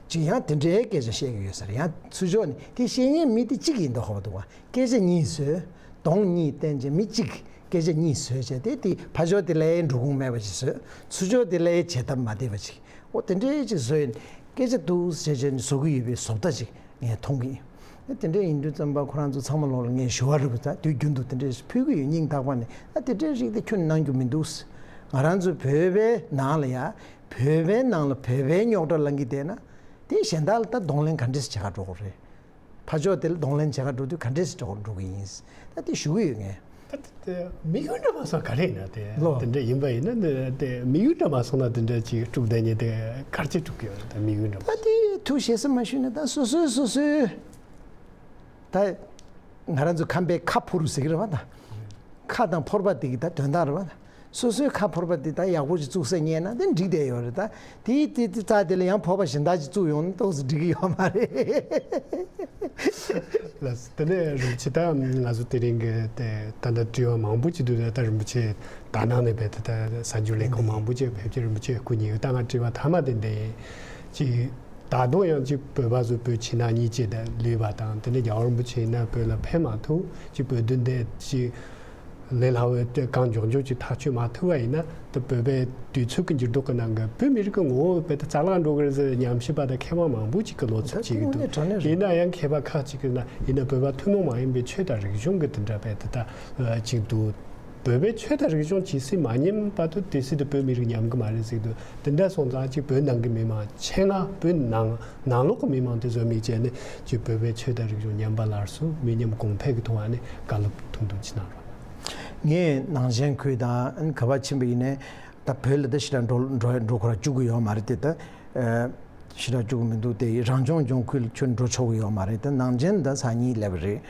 ཅིག་ཡང་དེ་འདྲའི་སྐད་ཆ་བཤད་ཀྱི་ཡོད་ས་རེད། ཡང་ཚུར་ཕྱོགས་ནས་དེ་བཤད་མཁན་མི་དེ་གཅིག་ཡིན་མདོག་ཁ་པོ་འདུག་བ། སྐད་ཆ་གཉིས་བཟོས། གདོང་གཉིས་བསྟན་བྱས་མི་གཅིག་སྐད་ཆ་གཉིས་བཟོས་བྱས་དེ་དེ་ཕར་ཕྱོགས་དེ་ལ་འགྲོ་ཁུངས་མེད་པ་ཅིག་བཟོས། ཚུར་ཕྱོགས་དེ་ལ་བྱེད་ཐབས་མ་བདེ་བ་ཅིག་འོ་དེ་འདྲའི་ཅིག་བཟོས་ཡིན། སྐད་ཆ་འདུག་ཟེར་བྱས་ནས་བཟོ་གི་ཡོད་པའི་བཟོ་ལྟ་ཅིག་ངས་མཐོང་གི་ཡིན། དེ་འདྲ་ཡིན་དུས་ཙམ་པ་ཁོ་རང་ཚོ་ཚང་མ་ལོག་ལ་ངས་ཞུ་བ་རེད་པ། ད་དུས་རྒྱུན་དུ་དེ་འདྲ་ཕུལ་གི་ཡོད། སྙིང་ཐག་པ་ནས་ཨ་དེ་འདྲའི་རིགས་དེ་ཁྱོན་གནང་རྒྱུ་མི་འདུག་ང་རང་ཚོ་བོད་པའི་ནང་ལ་ཡ་བོད་པའི་ནང་ལ་བོད་པའི་རྙོག་དྲ་ལངས་ཀྱི་བསྡད་ན་དེ་གཞན་དག་ལ་ད་གདོང་ལེན་ག་འདྲས་བྱེད་ག་འགྲོ་དགོས་རེད། ཕར་ཕྱོགས་དེ་ལ་གདོང་ལེན་བྱེད་ག་འགྲོ་དུས་ག་འདྲས་འགྲོ་འགྲོ་གི་ཡིན། ད་དེ་ཞུ་གི་ཡོད་ངས། ད་དེ་དེ་དམིགས་ཡུལ་འདྲ་མ་སོང་ག་རེ་ཡིན་ན་དེ་ལོ། དེ་འདྲ་ཡིན་པ་ཡིན་ན་དེ་དེ་དམིགས་ཡུལ་འདྲ་མ་སོང་ན་དེ་འདྲ་ཅིག་སྒྲུབ་བསྡད་ཉེ་དེ་ག་རེ་ཅིག་སྒྲུབ་ཀྱི་ཡོད་རེད། ད་དམིགས་ཡུལ་འདྲ་མ་ད་སོང་། དེ་ཐུགས་ཞེ་ས་མ་ཞུས་ན་ད་སོ་སོའི་སོ་སོའི་ད། ང་རང་ཚོ་ཁམས་པའི་ཁ་ཕོ་རུ་ཟེར་གྱི་རེད་བ་ད། ཁ་དང་ཕོར་པ་དེ་གི་ད་དོན་དག་རེད་བ་ད། སོ་སོའི་ཁ་ཕོར་པ་དེ་ད་ཡག་པོ་ཞིག་བཙུགས་ས་རྙེད་ན་དེ་འགྲིག་བསྡད་ཡོད་རེད་ད། དེའི་དེ་དེ་རྩ་དེ་ལ་ཡང་ཕོར་པ་གཞན་དག་ཅིག་བཙུགས་ཡོང་ན་ཏོག་ཙམ་འགྲིག་གི་ཡོད་མ་རེད། ལགས་སོ། དེ་ནས་རིན་པོ་ཆེ་ད་ང་ཚོ་དེ་རིང་གི་དེ་ད་ལྟ་དྲི་བ་མང་པོ་ཅིག་འདུག་ད་རིན་པོ་ཆེ་ད་ནང་ནས་བས་ད་ད་གསར་འགྱུར་ལས་ཁུངས་མང་པོ་ཅིག་ཕེབས་ཀྱི་རིན་པོ་ཆེ་སྐུ་ཉིད་ཡོད། ད་ང་དྲི་བ་མཐའ་མ་དེ་འདི་ཡིན། ཅིག་ད་དུང་ཡང་ཅིག་བོད་པ་ཚོ་བོད་ཕྱི་ནང་གཉིས་ཆ་ད་ལུས་པ་དང་དེ་ནས་རྒྱལ་བ་རིན་པོ་ཆེ་ཡིན་ན་བོད་ལ་ཕེབས་མ་ཐུབ། ཅིག་བོད་དོན་དེ་ཅིག་ལས་སླ་བོའི་གང་མགྱོགས་མགྱོགས་ཅིག་ཐག་གཅོད་མ་ཐུབ་པ་ཡིན་ན་ད་བོད་པའི་དུས་ཚོད་ཀྱི་འགྱུར་ལྡོག་གི་ནང་གི་བོད་མི་རིགས་ཀྱི་ངོ་བོ་དཔེ་ད་རྩ་བརླག་འགྲོ་གི་རེད་ཟེར་ཉམས་ཞིབ་པ་དང་མཁས་པ་མང་པོ་ཅིག་གི་བློ་འཚབ་བྱེད་ཀྱི་འདུག་ཡིན་ན་ཡང་མཁས་པ་ཁག་ཅིག་གིས་ན་ཡིན་ན་བོད་པ་ཐུན་མོང་མ་ཡིན་པའི་ཆོས་དང་རིག་གཞུང་གི་དེ་འདྲ་བས་དེ་ད་ཅིག་འདུག་བོད་པའི་ཆོས་དང་རིག་གཞུང་ཇི་སྲིད་མ་ཉམས་བར་དུ་དེ་སྲིད་དུ་བོད་མི་རིགས་ཉམས་ཀྱི་མ་རེད་ཟེར་གྱི་འདུག་དེ་འདྲ་སོང་ཙང་ཅིག་བོད་ནང་གི་མི་མང་ཆེད་མངགས་བོད་ནང་ནང་ལོགས་ཀྱི་མི་མང་དེ་ཚོ་དམིགས་བྱས་ནས་ཅིག་བོད་པའི་ཆོས་དང་རིག་གཞུང་ཉམས་པ་སླར་གསོ་མི་ཉམས་གོང་འཕེལ་གྱི་ཐོག་ནས་བཀའ་སློབ་ཐུང་ཐུང་ཅིག་གནང་རོགས། ངས་ནང་ཆེན་ཁུལ་དང་ག་པར་ཕྱིན་པ་ཡིན་ནའི་ད་བོད་ལ་ད་ཞེ་དྲག་འགྲོ་འགྲོ་འགྲོ་ཁོ་ར་བཅུག་གི་ཡོད་མ་རེད་དེ་ད། ཞེ་དྲག་བཅུག་མི་འདུག་དེ་རང་སྐྱོང་ལྗོངས་ཁུལ་ཁྱོན་འགྲོ་ཆོག་གི་ཡོད་མ་རེད། ད་ནང་ཆེན་ད་ས་གཉིས་སླེབས་རེད།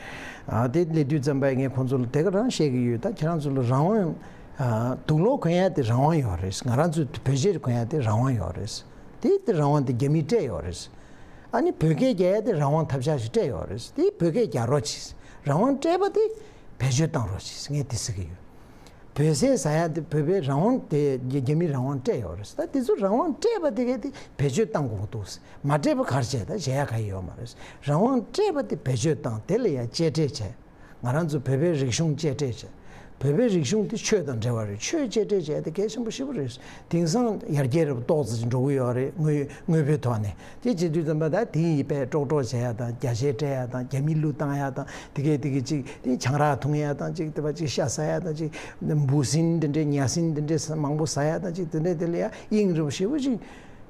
ཨ་དེ་སླེབས་དུས་ཙམ་པ་ངས་ཁོང་ཚོ་ལ་དེ་ག་རང་བཤད་ཀྱི་ཡོད། ད་ཁྱེད་རང་ཚོ་ལ་རང་དབང་ཨ་དུག་སློག་གོན་ཡ་དེ་རང་དབང་ཡོད་རེད། ང་རང་ཚོ་བོད་ཆས་གོན་ཡ་དེ་རང་དབང་ཡོད་རེད། དེ་དེ་རང་དབང་དེ་རྒྱ་མིས་སྤྲད་ཡོད་རེད། ཨ་ནི་བོད་སྐད་རྒྱག་ཡ་དེ་རང་དབང་ཐབས་ཆག་ཞིག་སྤྲད་ཡོད་རེད། དེ་བོད་སྐད་རྒྱག་རོགས་གྱིས། རང་དབང་སྤྲད་པ་དེ་བེད་སྤྱོད་བཏང་རོགས་གྱིས། ངས་དེ་ཟེར་གྱི་ཡོད། བོད་ཟས་ཟ་ཡ་དེ་བོད་པའི་རང་དབང་དེ་རྒྱ་རྒྱ་མིའི་རང་དབང་སྤྲད་ཡོད་རེད། ད་དེ་ཚོ་རང་དབང་སྤྲད་པ་དེ་གས་དེ་བེད་སྤྱོད་བཏང་དགོས་འདུག་མ་སྤྲད་པ་ག་རེ་བྱས་ད་བྱེད་ཡ་ག་ཡོད་མ་རེད། རང་དབང་སྤྲད་པ་དེ་བེད་སྤྱོད་བཏང་དེ་ལ་ཡ་གཅེས་སྤྲས་བྱས། ང་རང་ཚོ་བོད་པའི་རིག་གཞུང་གཅེས་སྤྲས་བྱས། བོད་པའི་རིག་གཞུང་དེ་ཆོས་དང་འབྲེལ་བ་རེད། ཆོས་གཅེས་སྤྲས་བྱས་དེ་གལ་ཆེན་པོ་ཞེ་པོ་རེད། དེང་སང་ཡར་རྒྱས་རབ་ཏོག་ཙམ་འགྲོ་གི་ཡོད་རེད། དངོས་དངོས་པོའི་ཐོག་ནས་དེ་བྱེད་དུས་ཙམ་པ་ད་དེ་ཡི་པའི་ཀྲོག་ཀྲོག་བྱེད་ཡ་དང་རྒྱ་ཆས་སྤྲད་ཡ་དང་རྒྱ་མི་གླུ་བཏང་ཡ་དང་དེ་གས་དེ་གས་ཅིག་དེ་ཆང་རག་འཐུང་ཡ་དང་ཅིག་དེ་པ་ཅིག་ཤ་ཟ་ཡ་དང་ཅིག་འབུ་སྲིན་དེ་འདྲའི་ཉ་སྲིན་དེ་འདྲའི་མང་པོ་ཟ་ཡ་དང་ཅིག་དེ་འདྲའི་དེ་ལ་ཡ་དབྱིངས་རིག་པ་ཞེ་པོ་ཅིག་བྱེད་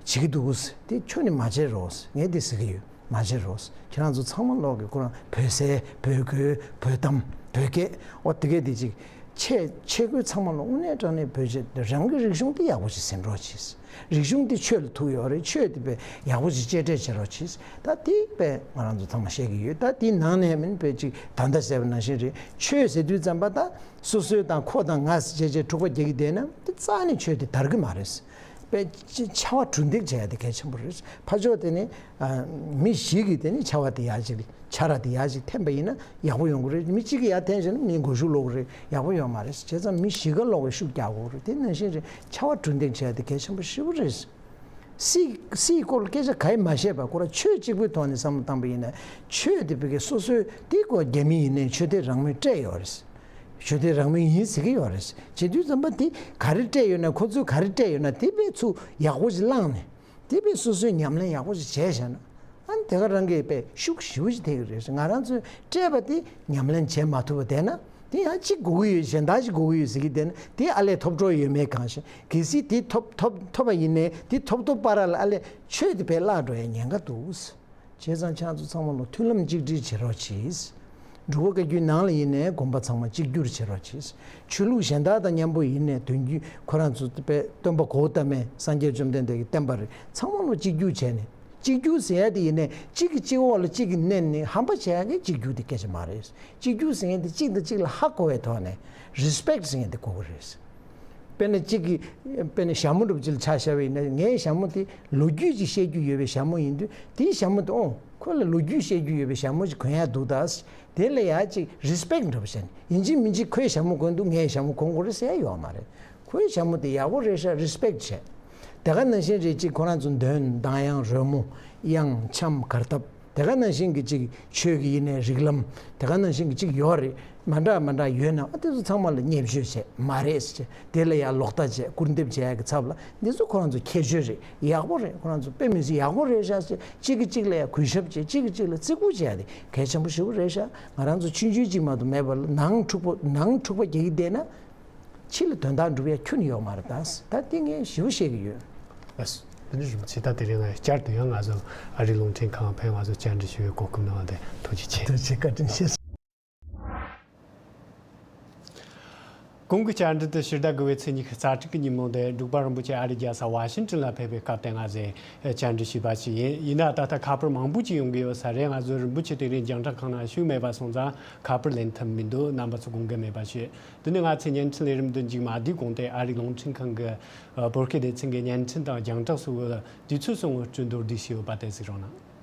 ཀྱི་འདུག་དེ་ཁྱོན་ནས་མ་བྱེད་རོགས། ངས་དེ་ཟེར་གྱི་ཡོད། མ་བྱེད་རོགས། ཁྱེད་རང་ཚོ་ཚང་མ་ལོག་གི་ཁོ་རང་བོད་ཟས་བོད་གོས་བོད་གཏམ་བོད་སྐད་འོ་དེ་གས་དེ་ཅིག་ཆས་ཆས་གོས་ཚང་མ་ལོག་དངོས་གནས་དྲང་གནས་བོད་ཆས་རང་གི་རིག་གཞུང་དེ་ཡག་པོ་ཞིག་ཟིན་རོགས་གྱིས། རིག་གཞུང་དེ་ཆོས་ལ་ཐུག་ཡོད་རེད། ཆོས་དེ་བས་ཡག་པོ་ཞིག་གཅེས་སྤྲས་བྱེད་རོགས་གྱིས། ད་དེ་བས་ང་རང་ཚོ་ཚང་མ་བཤད་ཀྱི་ཡོད། ད་དེ་ནང་ནས་མིན་བས་ཅིག་ད་ལྟ་ཟེར་བ་ནང་བཞིན་རེད། ཆོས་ཟེར་དུས་ཙམ་པ་ད་སོ་སོའི་དང་ཁོ་དང་ང་ཟེར་བྱས་བྱས་འཁྲུག་པ་རྒྱག་གི་བསྡད་ན་དེ་རྩ་ནས་ཆོས་དེ་དར་གི་མ་རེད། པའི་ཕྱ་བ་གྲུ་འདེགས་བྱས་ཏེ་གལ་ཆེན་པོ་རེད། ཕ་ཕྱོགས་དེ་ནི་མི་བཞི་གིས་དེ་ནི་ཕྱ་བ་དེ་ཡར་ཅིག་ཕྱ་ར་དེ་ཡར་ཅིག་འཐེན་པ་ཡིན་ན་ཡག་པོ་ཡོང་གི་རེད། མི་གཅིག་གིས་ཡར་འཐེན་བྱས་ན་མི་མགོ་གཞུག་ལོག་གི་རེད། ཡག་པོ་ཡོང་མ་རེད། བྱས་ཙང་མི་བཞི་ཀ་ལོག་གི་ཤུགས་རྒྱག་དགོས་རེད། དེ་ནང་བཞིན་རེད། ཕྱ་བ་གྲུ་འདེགས་བྱས་ཏེ་གལ་ཆེན་པོ་ཞེ་པོ་རེད། སྲིད་སྲིད་སྐོར་སྐད་ཆ་ག་ཡེ་མ་བཤད་པ་ཁོ་རང་ཆོས་གཅིག་པུའི་ཐོག་ནས་བསམ་བློ་བཏང་པ་ཡིན་ན་ཆོས་དེ་བི་ཀའི་སོ་སོའི་དེ་ཁོ་རྒྱ་མི་ཡིན་ནའི་ཆོས་དད་རང་མོས་སྤྲད་ཡོད་རེད། ཆོས་དད་རང་མོས་ཡིན་ཟེར་གྱི་ཡོད་རེད། བྱེད་དུས་ཙམ་པ་དེ་ག་རེ་སྤྲད་ཡོད་ན་ཁོ་ཚོས་ག་རེ་སྤྲད་ཡོད་ན་དེ་བས་ཚུར་ཡག་པོ་ཞིག་བླངས་ནས་དེ་བས་སོ་སོའི་ཉམས་ལེན་ཡག་པོ་ཞིག་བྱས་བཞག་ན་ཨ་ནི་དེ་ག་རང་གིས་དཔེ་ཤུགས་ཞེ་པོ་ཞིག་ཐེབས་ཀྱི་རེད། ང་རང་ཚོས་སྤྲད་པ་དེ་ཉམས་ལེན་བྱེད་མ་ཐུབ་པ་བསྡད་ན་དེ་ཡང་གཅིག་དགོས་ཀྱི་ཡོད་གཞན་དག་ཅིག་དགོས་ཀྱི་ཡོད་ཟེར་གྱི་བསྡད་ན་དེ་ཨ་ལས་ཐོབ་འགྲོ་ཡོད་མེད་གང་ཤེས། གལ་སྲིད་དེ་ཐོབ་ཐོབ་ཐོབ་པ་ཡིན་ནའི་དེ་ཐོབ་ཐོབ་བར་ལ་ཨ་ལས་ཆོས་དེ་དཔེ་བརླག་འགྲོ་ཡའི་ཉེན་ཁ་འདུག་བྱས་ཙང་ཁྱེད་ཚོ་ཚང་མ་ལ་མཐུན་ལམ་གཅིག་སྒྲིལ་བྱེད་རོགས་གྱིས། འབྲུག་པ་བཀའ་བརྒྱུད་ནང་ལ་ཡིན་ནའི་དགོན་པ་ཚང་མ་གཅིག་གྱུར་བྱེད་རོགས་གྱིས། ཆོས་ལུགས་གཞན་དག་དང་མཉམ་པོ་ཡིན་ནའི་དོན་བརྒྱུད་ཁོ་རང་ཚོ་དཔེ་སྟོན་པ་གོའུ་ཏ་མས་སངས་རྒྱས་བཅོམ་ལྡན་འདས་ཀྱིས་བསྟན་པ་རེད། ཚང་མ་ལ་གཅིག་གྱུར་བྱས་ནས་གཅིག་གྱུར་ཟེར་ཡ་དེ་ཡིན་ནའི་གཅིག་གིས་གཅིག་འོག་ལ་གཅིག་གིས་མནན་ནས་ཧམ་པ་བྱེད་ཡ་གི་གཅིག་གྱུར་དེ་སྐད་ཆ་མ་རེད། གཅིག་གྱུར་ཟེར་མཁན་དེ་གཅིག་དང་གཅིག་ལ་ཧ་གོ་བའི་ཐོག་ནས་རི་སི་པེག་ཊི་ཟེར་མཁན་དེ་དགོས་ཀྱི་རེད། དཔེར་ན་གཅིག་གིས་དཔེར་ན་ཞྭ་མོ་འདྲ་པོ་ཅིག་ལ་ཆ་བཞག་པ་ཡིན་ན་ངའི་ཞྭ་མོ་དེ་ལོ་རྒྱུས་ཅིག་བཤད་རྒྱུ་ཡོད་པའི་ཞྭ་མོ་ཡིན་དུས་དེའི་ཞྭ་མོ་དེ་ཨོ་ཁོ་ལ་ལོ་རྒྱུས་བཤད་རྒྱུ་ཡོད་པའི་ཞྭ་མོ་ཅིག་གོན་ཡག་འདུག་ད། དེ་ལ་ཡ་ཅིག་རི་སི་པེག་ཊི་འདྲ་པོ་བྱས་ནས་ཡིན་གཅིག་མིན་གཅིག་ཁོའི་ཞྭ་མོ་གོན་འདུག་ངའི་ཞྭ་མོ་གོན་དགོས་རེད་ཟེར་ཡ་ཡོད་མ་རེད། ཁོའི་ཞྭ་མོ་དེ་ཡག་པོ་རེད་ཤག་རི་སི་པེག་ཊི་བྱས། དེ་ག་ནང་བཞིན་རེད། གཅིག་ཁོ་རང་ཚོ་འདོན་གདངས་དབྱངས་རོལ་མོ་དབྱངས་འཆམ་གར་སྟབས་དེ་ག་ནང་བཞིན་གྱི་གཅིག་ཆོས་ཀྱི་ཡིན་ནའི་རིགས་ལམ་དེ་ག་ནང་བཞིན་གྱི་གཅིག་ཡོད་རེད། མ་འདྲ་མ་འདྲ་ཡོད་ན་ཨ་དེ་ཚོ་ཚང་མ་ལ་བརྙས་བཅོས་བྱས་མ་རེད་ཟེར་བྱས་དེ་ལ་ཡང་ལོག་ལྟ་བྱས་སྐུར་འདེབས་བྱས་ཡག་གི་ཚབ་ལ་འདི་ཚོ་ཁོ་རང་ཚོ་ཁྱད་ཆོས་རེད། ཡག་པོ་རེད། ཁོ་རང་ཚོ་དཔེ་མི་སྲིད་ཡག་པོ་རེད་ཤག་ཟེར་གཅིག་གིས་གཅིག་ལ་ཡང་གུས་ཞབས་བྱས་གཅིག་གིས་གཅིག་ལ་བརྩི་བཀུར་བྱས་ཡག་དེ་གལ་ཆེན་པོ་ཞེ་པོ་རེད་ཤག་ང་རང་ཚོ་ཆུང་ཆུང་གཅིག་མ་གཏོགས་མེད་པ་ལ་ནང་འཁྲུག་པ་ནང་འཁྲུག་པ་རྒྱག་གི་བསྡད་ན། ཕྱི་ལ་དོན་དག་འགྲུབ་ཡ་ཁྱོན་ནས་ཡོད་མ་རེད་ད། ད་དེ་ངས་ཞེ་པོ་བཤད་ཀྱི་ཡོད། ལགས་སོ། དེ་ནི་རིན་པོ་ཆེ་ད་དེ་རིང་ང་བསྐྱར་དུ་ཡང་ང་ཚོ་ཨ་རིའི་རླུང་འཕྲིན་ཁང་ཕེབས་ང་ཚོ་བཅར་འདྲི་ཞུ་བའི་གོ་སྐབས་གནང་བ་དེ་ཐུགས་རྗེ་ཆེ། ཐུགས་རྗེ་ཆེ། བཀའ་དྲིན་ཆེ། གོང་གི་བཅར་འདྲི་དེ་ཕྱི་ཟླ་དགུ་པའི་ཚེས་ཉི་ཤུ་རྩ་དྲུག་གི་ཉིན་མོ་དེ་འབྲུག་པ་རིན་པོ་ཆེ་ཨ་རིའི་རྒྱལ་ས་ཝ་ཤིང་ཏོན་ལ་ཕེབས་པའི་སྐབས་དེ་ང་ཚོས་བཅར་འདྲི་བྱས་པ་ཞིག་ཡིན། ཡིན་ན་ད་ལྟ་ཁ་པར་མང་པོ་ཅིག་ཡོང་གི་ཡོད་ས་རེད། ང་ཚོས་རིན་པོ་ཆེ་དེ་རིང་རྒྱང་བསྒྲགས་ཁང་ནང་བཞུགས་མེད་པ་སོང་ཙང་ཁ་པར་ལེན་ཐུབ་མི་འདུག་རྣམ་པ་ཚོ་དགོངས་འགལ་མེད་པ་ཞུ། དེ་ནས་ང་ཚོས་བརྙན་འཕྲིན་ལས་རིམ་འདི་མཇུག་མ་བསྡུས་གོང་དེ་ཨ་རིའི་རླུང་འཕྲིན་ཁང་གི་ཨ་བོད་སྐད་སྡེ་ཚན་གྱི་བརྙན་འཕྲིན་དང་རྒྱང་བསྒྲགས་སོགས་ཀྱི་དུས་ཚོད་སོང་བར་དུ་མདོར་བསྡུས་ཞུས་ཡོད་པ་དེ་གཟིགས་རོགས་གནང་།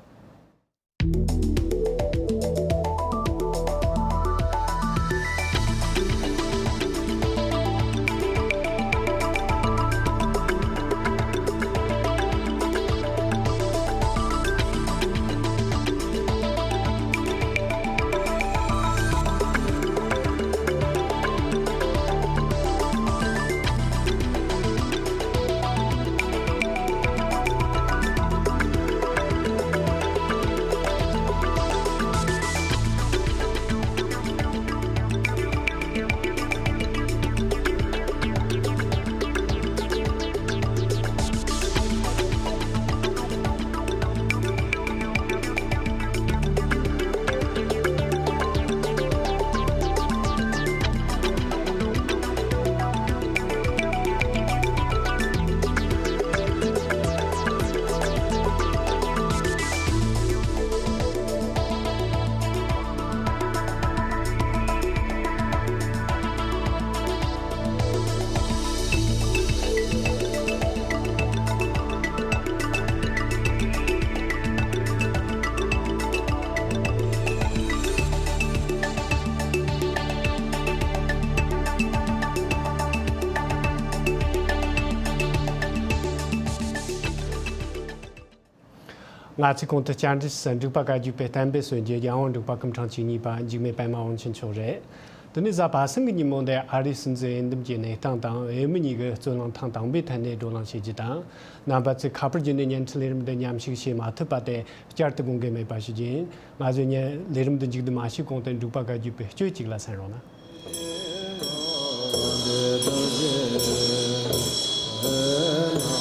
ང་ཚོས་གོང་དུ་བཅར་འདྲི་ཞུས་འབྲུག་པ་བཀའ་བརྒྱུད་པའི་བསྟན་པའི་སྲོལ་འབྱེད་རྒྱལ་དབང་འབྲུག་པ་སྐུ་ཕྲེང་བཅུ་གཉིས་པ་འཇིགས་མེད་པད་མ་དབང་ཆེན་མཆོག་རེད། དེ་ནས་གཟའ་པ་སངས་ཀྱི་ཉིན་མོ་འདིར་ཨ་རིའི་སྲིད་འཛིན་འོས་འདེམས་ཀྱི་གནས་སྟངས་དང་འོས་མི་གཉིས་ཀྱི་རྩོད་གླེང་ཐེངས་དང་པོའི་ཐད་ནས་བགྲོ་གླེང་བྱེད་རྒྱུ་དང་། རྣམ་པ་ཚོས་ཁ་པར་བརྒྱུད་ནས་བརྙན་འཕྲིན་ལས་རིམ་འདི་མཉམ་ཞུགས་བྱེད་མ་ཐུབ་པ་དེ་བསྐྱར་དུ་དགོངས་འགལ་མེད་པ་ཞུ་རྒྱུ་ཡིན། ང་ཚོས་ཉེ་ལས་རིམ་འདི་མཇུག་བསྡུ་མ་བྱས་གོང་དུ་འབྲུག་པ་བཀའ་བརྒྱུད་པའི་སྤྱོད་ཅིག་ལ་གསན་རོགས་གནང་།